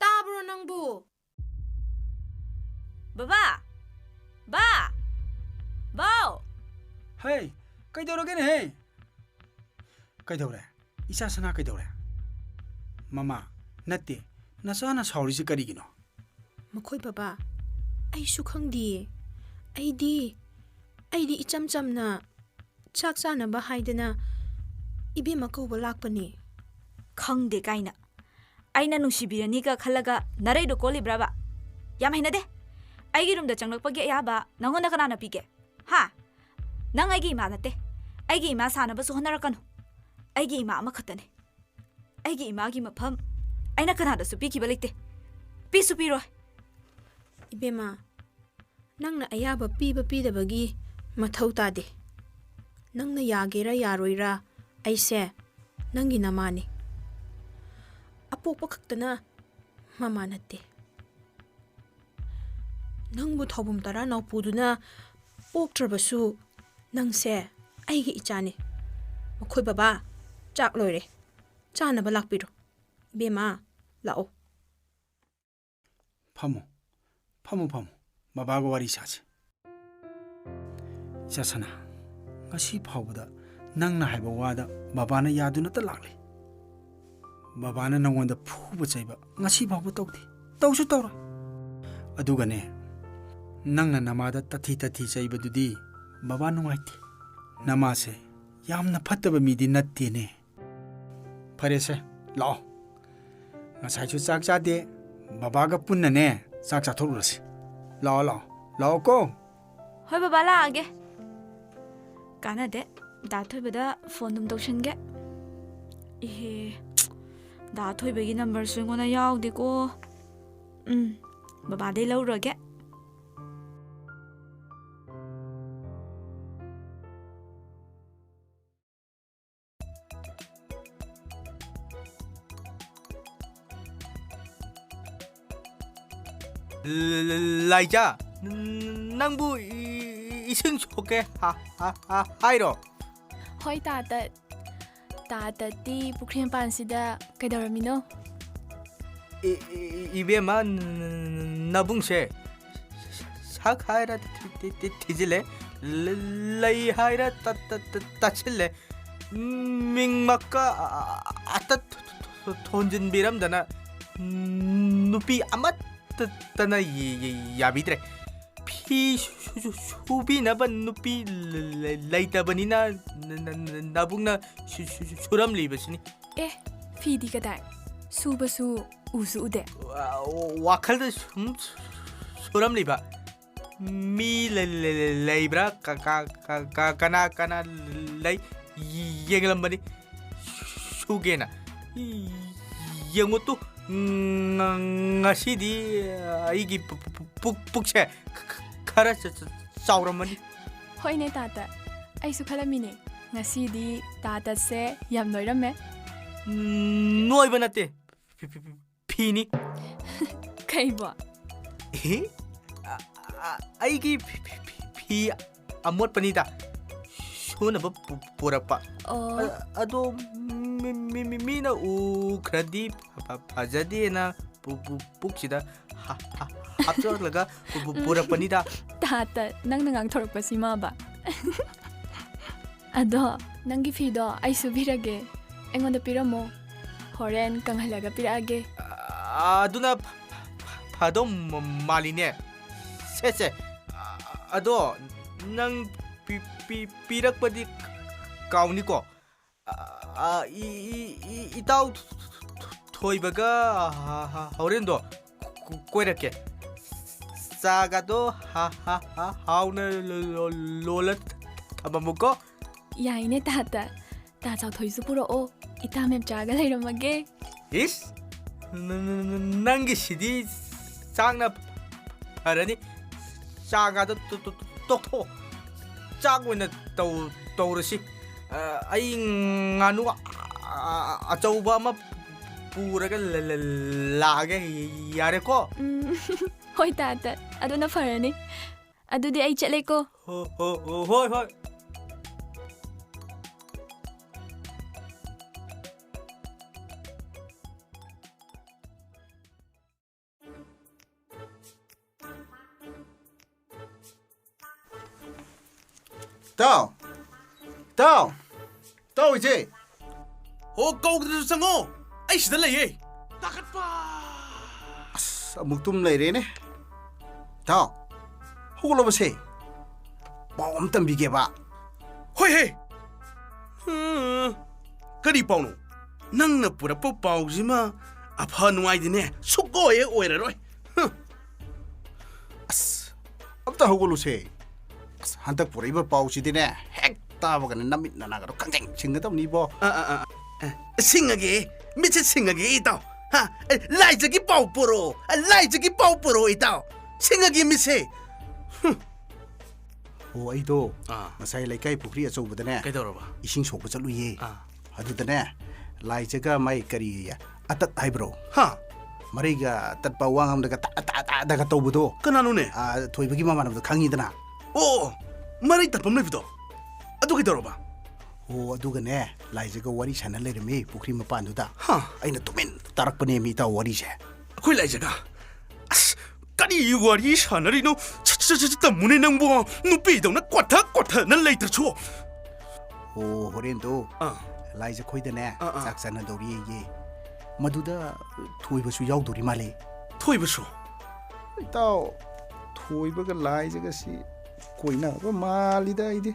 ꯇꯥꯕ꯭ꯔꯣ ꯅꯪꯕꯨ? ꯕꯕꯥ! ꯕꯥ! ꯕꯥꯎ! ꯍꯩ, ꯀꯩꯗꯧꯔꯒꯦꯅꯦꯍꯦ? ꯀꯩꯗꯧꯔꯦ? ꯏꯆꯥ ꯁꯅꯥ ꯀꯩꯗꯧꯔꯦ? ꯃꯃꯥ, ꯅꯠꯇꯦ, ꯅꯆꯥꯅ ꯁꯥꯎꯔꯤꯁꯦ ꯀꯔꯤꯒꯤꯅꯣ? ꯃꯈꯣꯏ ꯕꯕꯥ, ꯑꯩꯁꯨ ꯈꯪꯗꯤꯌꯦ꯫ ꯑꯩꯗꯤ, ꯑꯩꯗꯤ ꯏꯆꯝ ꯆꯝꯅ ꯆꯥꯛ ꯆꯥꯅꯕ ꯍꯥꯏꯗꯅ ꯏꯕꯦꯝꯃ ꯀꯧꯕ ꯂꯥꯛꯄꯅꯦ꯫ ꯈꯪꯗꯦ ꯀꯥꯏꯅ꯫ ꯑꯩꯅ ꯅꯨꯡꯁꯤꯕꯤꯔꯅꯤꯒ ꯈꯜꯂꯒ ꯅꯔꯩꯗꯣ ꯀꯣꯜꯂꯤꯕ꯭ꯔꯕ? ꯌꯥꯝ ꯍꯩꯅꯗꯦ꯫ ꯑꯩꯒꯤ ꯔꯨꯝꯗ ꯆꯪꯂꯛꯄꯒꯤ ꯑꯌꯥꯕ ꯅꯪꯉꯣꯟꯗ ꯀꯅꯥꯅ ꯄꯤꯒꯦ? ꯍꯥ? ꯅꯪ ꯑꯩꯒꯤ ꯏꯃꯥ ꯅꯠꯇꯦ꯫ ꯑꯩꯒꯤ ꯏꯃꯥ ꯁꯥꯅꯕꯁꯨ ꯍꯣꯠꯅꯔꯛꯀꯅꯨ꯫ ꯑꯩꯒꯤ ꯏꯃꯥ ꯑꯃꯈꯛꯇꯅꯦ꯫ ꯑꯩꯒꯤ ꯏꯃꯥꯒꯤ ꯃꯐꯝ ꯑꯩꯅ ꯀꯅꯥꯗꯁꯨ ꯄꯤꯈꯤꯕ ꯂꯩꯇꯦ꯫ ꯄꯤꯁꯨ ꯄꯤꯔꯣꯏ꯫ ꯏꯕꯦꯝꯃ, ꯅꯪꯅ ꯑꯌꯥꯕ ꯄꯤꯕ ꯄꯤꯗꯕꯒꯤ ꯃꯊꯧ ꯇꯥꯗꯦ꯫ ꯅꯪꯅ ꯌꯥꯒꯦꯔꯥ ꯌꯥꯔꯣꯏꯔꯥ, ꯑꯩꯁꯦ ꯅꯪꯒꯤ ꯅꯃꯥꯅꯤ꯫ ꯑꯄꯣꯛꯄ ꯈꯛꯇꯅ ꯃꯃꯥ ꯅꯠꯇꯦ꯫ ꯅꯪꯕꯨ ꯊꯧꯕꯨꯝ ꯇꯔꯥ ꯅꯥꯎꯄꯨꯗꯨꯅ ꯄꯣꯛꯇ꯭ꯔꯕꯁꯨ ꯅꯪꯁꯦ ꯑꯩꯒꯤ ꯏꯆꯥꯅꯤ꯫ ꯃꯈꯣꯏ ꯕꯕꯥ, ꯆꯥꯛ ꯂꯣꯏꯔꯦ꯫ ꯆꯥꯅꯕ ꯂꯥꯛꯄꯤꯔꯣ꯫ ꯏꯕꯦꯝꯃ, ꯂꯥꯛꯑꯣ꯫ ꯐꯝꯃꯣ, ꯐꯝꯃꯣ, ꯐꯝꯃꯣ꯫ ꯕꯕꯥꯒ ꯋꯥꯔꯤ ꯁꯥꯁꯤ꯫ ꯏꯆꯥ ꯁꯅꯥ, ꯉꯁꯤ ꯐꯥꯎꯕꯗ ꯅꯪꯅ ꯍꯥꯏꯕ ꯋꯥꯗ ꯕꯕꯥꯅ ꯌꯥꯗꯨꯅꯇ ꯂꯥꯛꯂꯤ꯫ ꯕꯕꯥꯅ ꯅꯉꯣꯟꯗ ꯐꯨꯕ ꯆꯩꯕ ꯉꯁꯤ ꯐꯥꯎꯕ ꯇꯧꯗꯦ, ꯇꯧꯁꯨ ꯇꯧꯔꯣꯏ꯫ ꯑꯗꯨꯒꯅꯦ, ꯅꯪꯅ ꯅꯃꯥꯗ ꯇꯊꯤ ꯇꯊꯤ ꯆꯩꯕꯗꯨꯗꯤ ꯕꯕꯥ ꯅꯨꯡꯉꯥꯏꯇꯦ꯫ ꯅꯃꯥꯁꯦ ꯌꯥꯝꯅ ꯐꯠꯇꯕ ꯃꯤꯗꯤ ꯅꯠꯇꯦꯅꯦ꯫ ꯐꯔꯦꯁꯦ, ꯂꯥꯛꯑꯣ꯫ ꯉꯁꯥꯏꯁꯨ ꯆꯥꯛ ꯆꯥꯗꯦ, ꯕꯕꯥꯒ ꯄꯨꯟꯅꯅꯦ ꯆꯥꯛ ꯆꯥꯊꯣꯛꯂꯨꯔꯁꯤ꯫ ꯂꯥꯛꯑꯣ, ꯂꯥꯛꯑꯣ, ꯂꯥꯛꯑꯣ ꯀꯣ꯫ ꯍꯣꯏ ꯕꯕꯥ, ꯂꯥꯛꯑꯒꯦ꯫ ꯀꯥꯟꯅꯗꯦ, ꯗꯥ ꯊꯣꯏꯕꯗ ꯐꯣꯟ ꯑꯗꯨꯝ ꯇꯧꯁꯟꯒꯦ꯫ ꯏꯍꯦ, ꯗꯥ ꯊꯣꯏꯕꯒꯤ ꯅꯝꯕꯔꯁꯨ ꯑꯩꯉꯣꯟꯗ ꯌꯥꯎꯗꯦꯀꯣ꯫ ꯎꯝ, ꯕꯕꯥꯗꯩ ꯂꯧꯔꯒꯦ꯫ ꯂꯥꯏꯖꯥ, ꯅꯪꯕꯨ ꯏꯁꯤꯡ ꯁꯣꯛꯀꯦ ꯍꯥꯏꯔꯣ? ꯍꯣꯏ, ꯇꯥ ꯇꯠ꯫ ꯇꯥ ꯇꯠꯇꯤ ꯄꯨꯈ꯭ꯔꯤ ꯃꯄꯥꯟꯁꯤꯗ ꯀꯩꯗꯧꯔꯝꯃꯤꯅꯣ? ꯏ-, ꯏ-, ꯏ-, ꯏꯕꯦꯝꯃ, ꯅ-, ꯅ-, ꯅ-, ꯅꯕꯨꯡꯁꯦ ꯁꯛ ꯍꯥꯏꯔ ꯊꯤ-, ꯊꯤ-, ꯊꯤ-, ꯊꯤꯖꯤꯜꯂꯦ, ꯂ-, ꯂꯩ ꯍꯥꯏꯔ ꯇ-, ꯇ-, ꯇ-, ꯇꯠꯁꯤꯜꯂꯦ, ꯃꯤꯡꯃꯛꯀ ꯑ-, ꯑ-, ꯑꯇ ꯊꯣ-, ꯊꯣ-, ꯊꯣ-, ꯊꯣꯟꯖꯤꯟꯕꯤꯔꯝꯗꯅ ꯅꯨꯄꯤ ꯑꯃꯠꯇꯅ ꯌ-, ꯌ-, ꯌꯥꯕꯤꯗ꯭ꯔꯦ꯫ ꯐꯤ ꯁꯨ-, ꯁꯨ-, ꯁꯨ-, ꯁꯨꯕꯤꯅꯕ ꯅꯨꯄꯤ ꯂ-, ꯂ-, ꯂꯩꯇꯕꯅꯤꯅ ꯅ-, ꯅ-, ꯅ-, ꯅꯕꯨꯡꯅ ꯁꯨ-, ꯁꯨ-, ꯁꯨ-, ꯁꯨꯔꯝꯂꯤꯕꯁꯤꯅꯤ꯫ ꯑꯦ, ꯐꯤꯗꯤ ꯀꯗꯥꯏ? ꯁꯨꯕꯁꯨ ꯎꯁꯨ ꯎꯗꯦ꯫ ꯋꯥ-, ꯋꯥꯈꯜꯗ ꯁꯨꯝ ꯁꯨ-, ꯁꯨꯔꯝꯂꯤꯕ꯫ ꯃꯤ ꯂꯩ-, ꯂꯩ-, ꯂꯩ-, ꯂꯩꯕ꯭ꯔꯥ? ꯀ-, ꯀ-, ꯀ-, ꯀ-, ꯀꯅꯥ, ꯀꯅꯥ ꯂꯩ? ꯌꯦꯡꯂꯝꯕꯅꯤ꯫ ꯁꯨꯒꯦꯅ꯫ ꯌꯦꯡꯉꯨ ꯇꯨ, ꯉ-, ꯉꯁꯤꯗꯤ ꯑꯩꯒꯤ ꯄꯨ-, ꯄꯨ-, ꯄꯨ-, ꯄꯨꯛ-, ꯄꯨꯛꯁꯦ ꯈ-, ꯈ-, ꯈꯔ ꯆ-, ꯆ-, ꯆꯥꯎꯔꯝꯃꯅꯤ꯫ ꯍꯣꯏꯅꯦ, ꯇꯥꯇ꯫ ꯑꯩꯁꯨ ꯈꯜꯂꯝꯃꯤꯅꯦ꯫ ꯉꯁꯤꯗꯤ ꯇꯥꯇꯁꯦ ꯌꯥꯝ ꯅꯣꯏꯔꯝꯃꯦ꯫ ꯅꯣꯏꯕ ꯅꯠꯇꯦ꯫ ꯐꯤ-, ꯐꯤ-, ꯐꯤ-, ꯐꯤꯅꯤ꯫ ꯀꯩꯕꯣ? ꯑꯦ? ꯑ-, ꯑ-, ꯑꯩꯒꯤ ꯐꯤ-, ꯐꯤ-, ꯐꯤ-, ꯐꯤ ꯑꯃꯣꯠꯄꯅꯤꯗ꯫ ꯁꯨꯅꯕ ꯄꯨ-, ꯄꯨꯔꯛꯄ꯫ ꯑꯣ꯫ ꯑ-, ꯑꯗꯣ ꯃꯤ-, ꯃꯤ-, ꯃꯤ-, ꯃꯤꯅ ꯎꯈ꯭ꯔꯗꯤ ꯐ-, ꯐ-, ꯐꯖꯗꯦꯅ ꯄꯨ-, ꯄꯨ-, ꯄꯨꯛꯁꯤꯗ ꯍꯥ-, ꯍꯥ-, ꯍꯥꯞꯆꯜꯂꯒ ꯄꯨ-, ꯄꯨ-, ꯎꯝ꯫ ꯄꯨꯔꯛꯄꯅꯤꯗ꯫ ꯇꯥꯇ, ꯅꯪꯅ ꯉꯥꯡꯊꯣꯔꯛꯄꯁꯤꯃꯕ? ꯑꯗꯣ, ꯅꯪꯒꯤ ꯐꯤꯗꯣ ꯑꯩ ꯁꯨꯕꯤꯔꯒꯦ꯫ ꯑꯩꯉꯣꯟꯗ ꯄꯤꯔꯝꯃꯣ꯫ ꯍꯣꯔꯦꯟ ꯀꯪꯍꯜꯂꯒ ꯄꯤꯔꯛꯑꯒꯦ꯫ ꯑ-, ꯑꯗꯨꯅ ꯐ-, ꯐ-, ꯐꯗꯧ ꯃ-, ꯃꯥꯜꯂꯤꯅꯦ꯫ ꯁꯦ, ꯁꯦ꯫ ꯑ-, ꯑꯗꯣ, ꯅꯪ ꯄꯤ-, ꯄꯤ-, ꯄꯤꯔꯛꯄꯗꯤ ꯀꯥꯎꯅꯤꯀꯣ? ꯑ, ꯑ, ꯏ-, ꯏ-, ꯏ-, ꯏꯇꯥꯎ ꯊꯣꯏꯕꯒ ꯍ-, ꯍ-, ꯍꯣꯔꯦꯟꯗꯣ ꯀꯣ-, ꯀꯣꯏꯔꯛꯀꯦ꯫ ꯆꯥꯒꯗꯣ ꯍ-, ꯍ-, ꯍ-, ꯍꯥꯎꯅ ꯂꯣ-, ꯂꯣ-, ꯂꯣꯜꯂ ꯊꯝꯃꯝꯃꯨꯀꯣ꯫ ꯌꯥꯏꯅꯦ, ꯇꯥꯇ꯫ ꯇꯥ ꯆꯥꯎꯊꯣꯏꯁꯨ ꯄꯨꯔꯛꯑꯣ꯫ ꯏꯇꯥ ꯃꯦꯝꯆꯥꯒ ꯂꯩꯔꯝꯃꯒꯦ꯫ ꯏꯁ! ꯅ-, ꯅ-, ꯅ-, ꯅꯪꯒꯤꯁꯤꯗꯤ ꯆꯥꯛꯅ ꯐꯔꯅꯤ꯫ ꯆꯥꯒꯗꯣ ꯇꯣ-, ꯇꯣ-, ꯇꯣ-, ꯇꯣꯛꯊꯣꯛꯑꯣ꯫ ꯆꯥꯛ ꯑꯣꯏꯅ ꯇꯧ-, ꯇꯧꯔꯁꯤ꯫ ꯑ, ꯑꯩ ꯉꯥꯅꯨ ꯑ-, ꯑ-, ꯑꯆꯧꯕ ꯑꯃ ꯄꯨꯔꯒ ꯂ-, ꯂ-, ꯂꯥꯛꯑꯒꯦ꯫ ꯌꯥꯔꯦꯀꯣ? ꯎꯝ, ꯍꯣꯏ, ꯇꯥꯇ꯫ ꯑꯗꯨꯅ ꯐꯔꯅꯤ꯫ ꯑꯗꯨꯗꯤ ꯑꯩ ꯆꯠꯂꯦꯀꯣ꯫ ꯍꯣ-, ꯍꯣ-, ꯍꯣ-, ꯍꯣꯏ, ꯍꯣꯏ꯫ ꯏꯇꯥꯎ! ꯏꯇꯥꯎ! ꯏꯇꯥꯎ, ꯏꯆꯦ! ꯍꯣ, ꯀꯧꯗ꯭ꯔꯁꯨ ꯆꯪꯉꯣ꯫ ꯑꯩ ꯁꯤꯗ ꯂꯩꯌꯦ꯫ ꯇꯥꯈꯠꯄ! ꯑꯁ, ꯑꯃꯨꯛ ꯇꯨꯝ ꯂꯩꯔꯦꯅꯦ꯫ ꯏꯇꯥꯎ, ꯍꯧꯒꯠꯂꯣꯕꯁꯦ꯫ ꯄꯥꯎ ꯑꯃ ꯇꯝꯕꯤꯒꯦꯕ꯫ ꯍꯣꯏ ꯍꯦ꯫ ꯎꯝ, ꯀꯔꯤ ꯄꯥꯎꯅꯣ? ꯅꯪꯅ ꯄꯨꯔꯛꯄ ꯄꯥꯎꯁꯤꯃ ꯑꯐ ꯅꯨꯡꯉꯥꯏꯗꯤꯅꯦ ꯁꯨꯛꯑꯣꯏ ꯍꯦꯛ ꯑꯣꯏꯔꯔꯣꯏ꯫ ꯍꯨꯝ꯫ ꯑꯁ, ꯑꯝꯇ ꯍꯧꯒꯠꯂꯨꯁꯦ꯫ ꯑꯁ, ꯍꯟꯗꯛ ꯄꯨꯔꯛꯏꯕ ꯄꯥꯎꯁꯤꯗꯤꯅꯦ, ꯍꯦꯛ ꯇꯥꯕꯒꯅꯦ ꯅꯃꯤꯠ ꯅꯅꯥꯒꯗꯣ ꯈꯪꯁꯤꯡ ꯁꯤꯡꯒꯗꯕꯅꯤꯕꯣ꯫ ꯑ, ꯑ, ꯑ, ꯑ, ꯁꯤꯡꯉꯒꯦ, ꯃꯤꯠꯁꯦ ꯁꯤꯡꯉꯒꯦ, ꯏꯇꯥꯎ꯫ ꯍꯥ? ꯑꯦ, ꯂꯥꯏꯖꯒꯤ ꯄꯥꯎ ꯄꯨꯔꯛꯑꯣ, ꯑ, ꯂꯥꯏꯖꯒꯤ ꯄꯥꯎ ꯄꯨꯔꯛꯑꯣ, ꯏꯇꯥꯎ꯫ ꯁꯤꯡꯉꯒꯦ ꯃꯤꯠꯁꯦ꯫ ꯍꯨꯝ꯫ ꯑꯣ, ꯑꯩꯗꯣ ꯑꯥ꯫ ꯉꯁꯥꯏ ꯂꯩꯀꯥꯏ ꯄꯨꯈ꯭ꯔꯤ ꯑꯆꯧꯕꯗꯅꯦ ꯀꯩꯗꯧꯔꯕ? ꯏꯁꯤꯡ ꯁꯣꯛꯄ ꯆꯠꯂꯨꯏꯌꯦ꯫ ꯑꯥ꯫ ꯑꯗꯨꯗꯅꯦ, ꯂꯥꯏꯖꯒ ꯃꯥꯏ ꯀꯔꯤ ꯑꯇꯠ ꯍꯥꯏꯕ꯭ꯔꯣ? ꯍꯥ? ꯃꯔꯩꯒ ꯇꯠꯄ, ꯋꯥ ꯉꯥꯡꯕꯗꯒ ꯇꯥ, ꯇꯥ, ꯇꯥꯗꯒ ꯇꯧꯕꯗꯣ꯫ ꯀꯅꯥꯅꯣꯅꯦ? ꯑꯥ, ꯊꯣꯏꯕꯒꯤ ꯃꯃꯥꯟꯅꯕꯗꯣ ꯈꯪꯉꯤꯗꯅ? ꯑꯣ, ꯑꯣ, ꯃꯔꯩ ꯇꯠꯄ ꯑꯃ ꯂꯩꯕꯗꯣ? ꯑꯗꯨ ꯀꯩꯗꯧꯔꯕ? ꯑꯣ, ꯑꯗꯨꯒꯅꯦ, ꯂꯥꯏꯖꯒ ꯋꯥꯔꯤ ꯁꯥꯟꯅ ꯂꯩꯔꯝꯃꯤ ꯄꯨꯈ꯭ꯔꯤ ꯃꯄꯥꯟꯗꯨꯗ꯫ ꯍꯥ? ꯑꯩꯅ ꯇꯨꯃꯤꯟ ꯇꯥꯔꯛꯄꯅꯦꯃꯤ, ꯏꯇꯥꯎ, ꯋꯥꯔꯤꯁꯦ꯫ ꯑꯩꯈꯣꯏ ꯂꯥꯏꯖꯒ? ꯑꯁ, ꯀꯔꯤ ꯋꯥꯔꯤ ꯁꯥꯟꯅꯔꯤꯅꯣ? ꯁꯠ, ꯁꯠ, ꯁꯠ, ꯁꯠ ꯇꯝꯃꯨꯅꯦ ꯅꯪꯕꯣ꯫ ꯅꯨꯄꯤꯗꯧꯅ ꯀꯣꯠꯊ ꯀꯣꯠꯊꯅ ꯂꯩꯇ꯭ꯔꯁꯨ꯫ ꯑꯣ, ꯍꯣꯔꯦꯟꯗꯣ ꯑꯥ꯫ ꯂꯥꯏꯖ ꯈꯣꯏꯗꯅꯦ ꯑꯥ, ꯑꯥ꯫ ꯆꯥꯛ ꯆꯥꯅꯗꯧꯔꯤꯌꯦ꯫ ꯃꯗꯨꯗ ꯊꯣꯏꯕꯁꯨ ꯌꯥꯎꯗꯣꯔꯤ ꯃꯥꯜꯂꯦ꯫ ꯊꯣꯏꯕꯁꯨ? ꯏꯇꯥꯎ, ꯊꯣꯏꯕꯒ ꯂꯥꯏꯖꯒꯁꯤ ꯀꯣꯏꯅꯕ ꯃꯥꯜꯂꯤꯗ ꯑꯩꯗꯤ꯫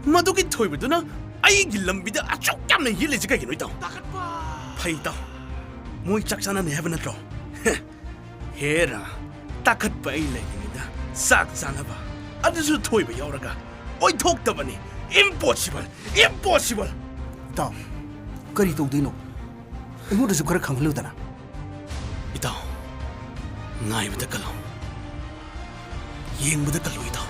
ꯃꯗꯨꯒꯤ ꯊꯣꯏꯕꯗꯨꯅ ꯑꯩꯒꯤ ꯂꯝꯕꯤꯗ ꯑꯁꯨꯛ ꯌꯥꯝꯅ ꯌꯦꯠꯂꯤꯁꯤ ꯀꯩꯒꯤꯅꯣ, ꯏꯇꯥꯎ? ꯐꯩ, ꯏꯇꯥꯎ꯫ ꯃꯣꯏ ꯆꯥꯛ ꯆꯥꯅꯅꯤ ꯍꯥꯏꯕ ꯅꯠꯇ꯭ꯔꯣ? ꯍꯦꯔꯥ, ꯇꯥꯈꯠꯄ ꯑꯩ ꯂꯩꯔꯤꯉꯩꯗ ꯆꯥꯛ ꯆꯥꯅꯕ, ꯑꯗꯨꯁꯨ ꯊꯣꯏꯕ ꯌꯥꯎꯔꯒ꯫ ꯑꯣꯏꯊꯣꯛꯇꯕꯅꯤ꯫ Impossible! Impossible! ꯏꯇꯥꯎ, ꯀꯔꯤ ꯇꯧꯗꯣꯏꯅꯣ? ꯑꯩꯉꯣꯟꯗꯁꯨ ꯈꯔ ꯈꯪꯍꯜꯂꯨꯗꯅ꯫ ꯏꯇꯥꯎ, ꯉꯥꯏꯕꯗ ꯀꯜꯂꯣ꯫ ꯌꯦꯡꯕꯗ ꯀꯜꯂꯣ, ꯏꯇꯥꯎ꯫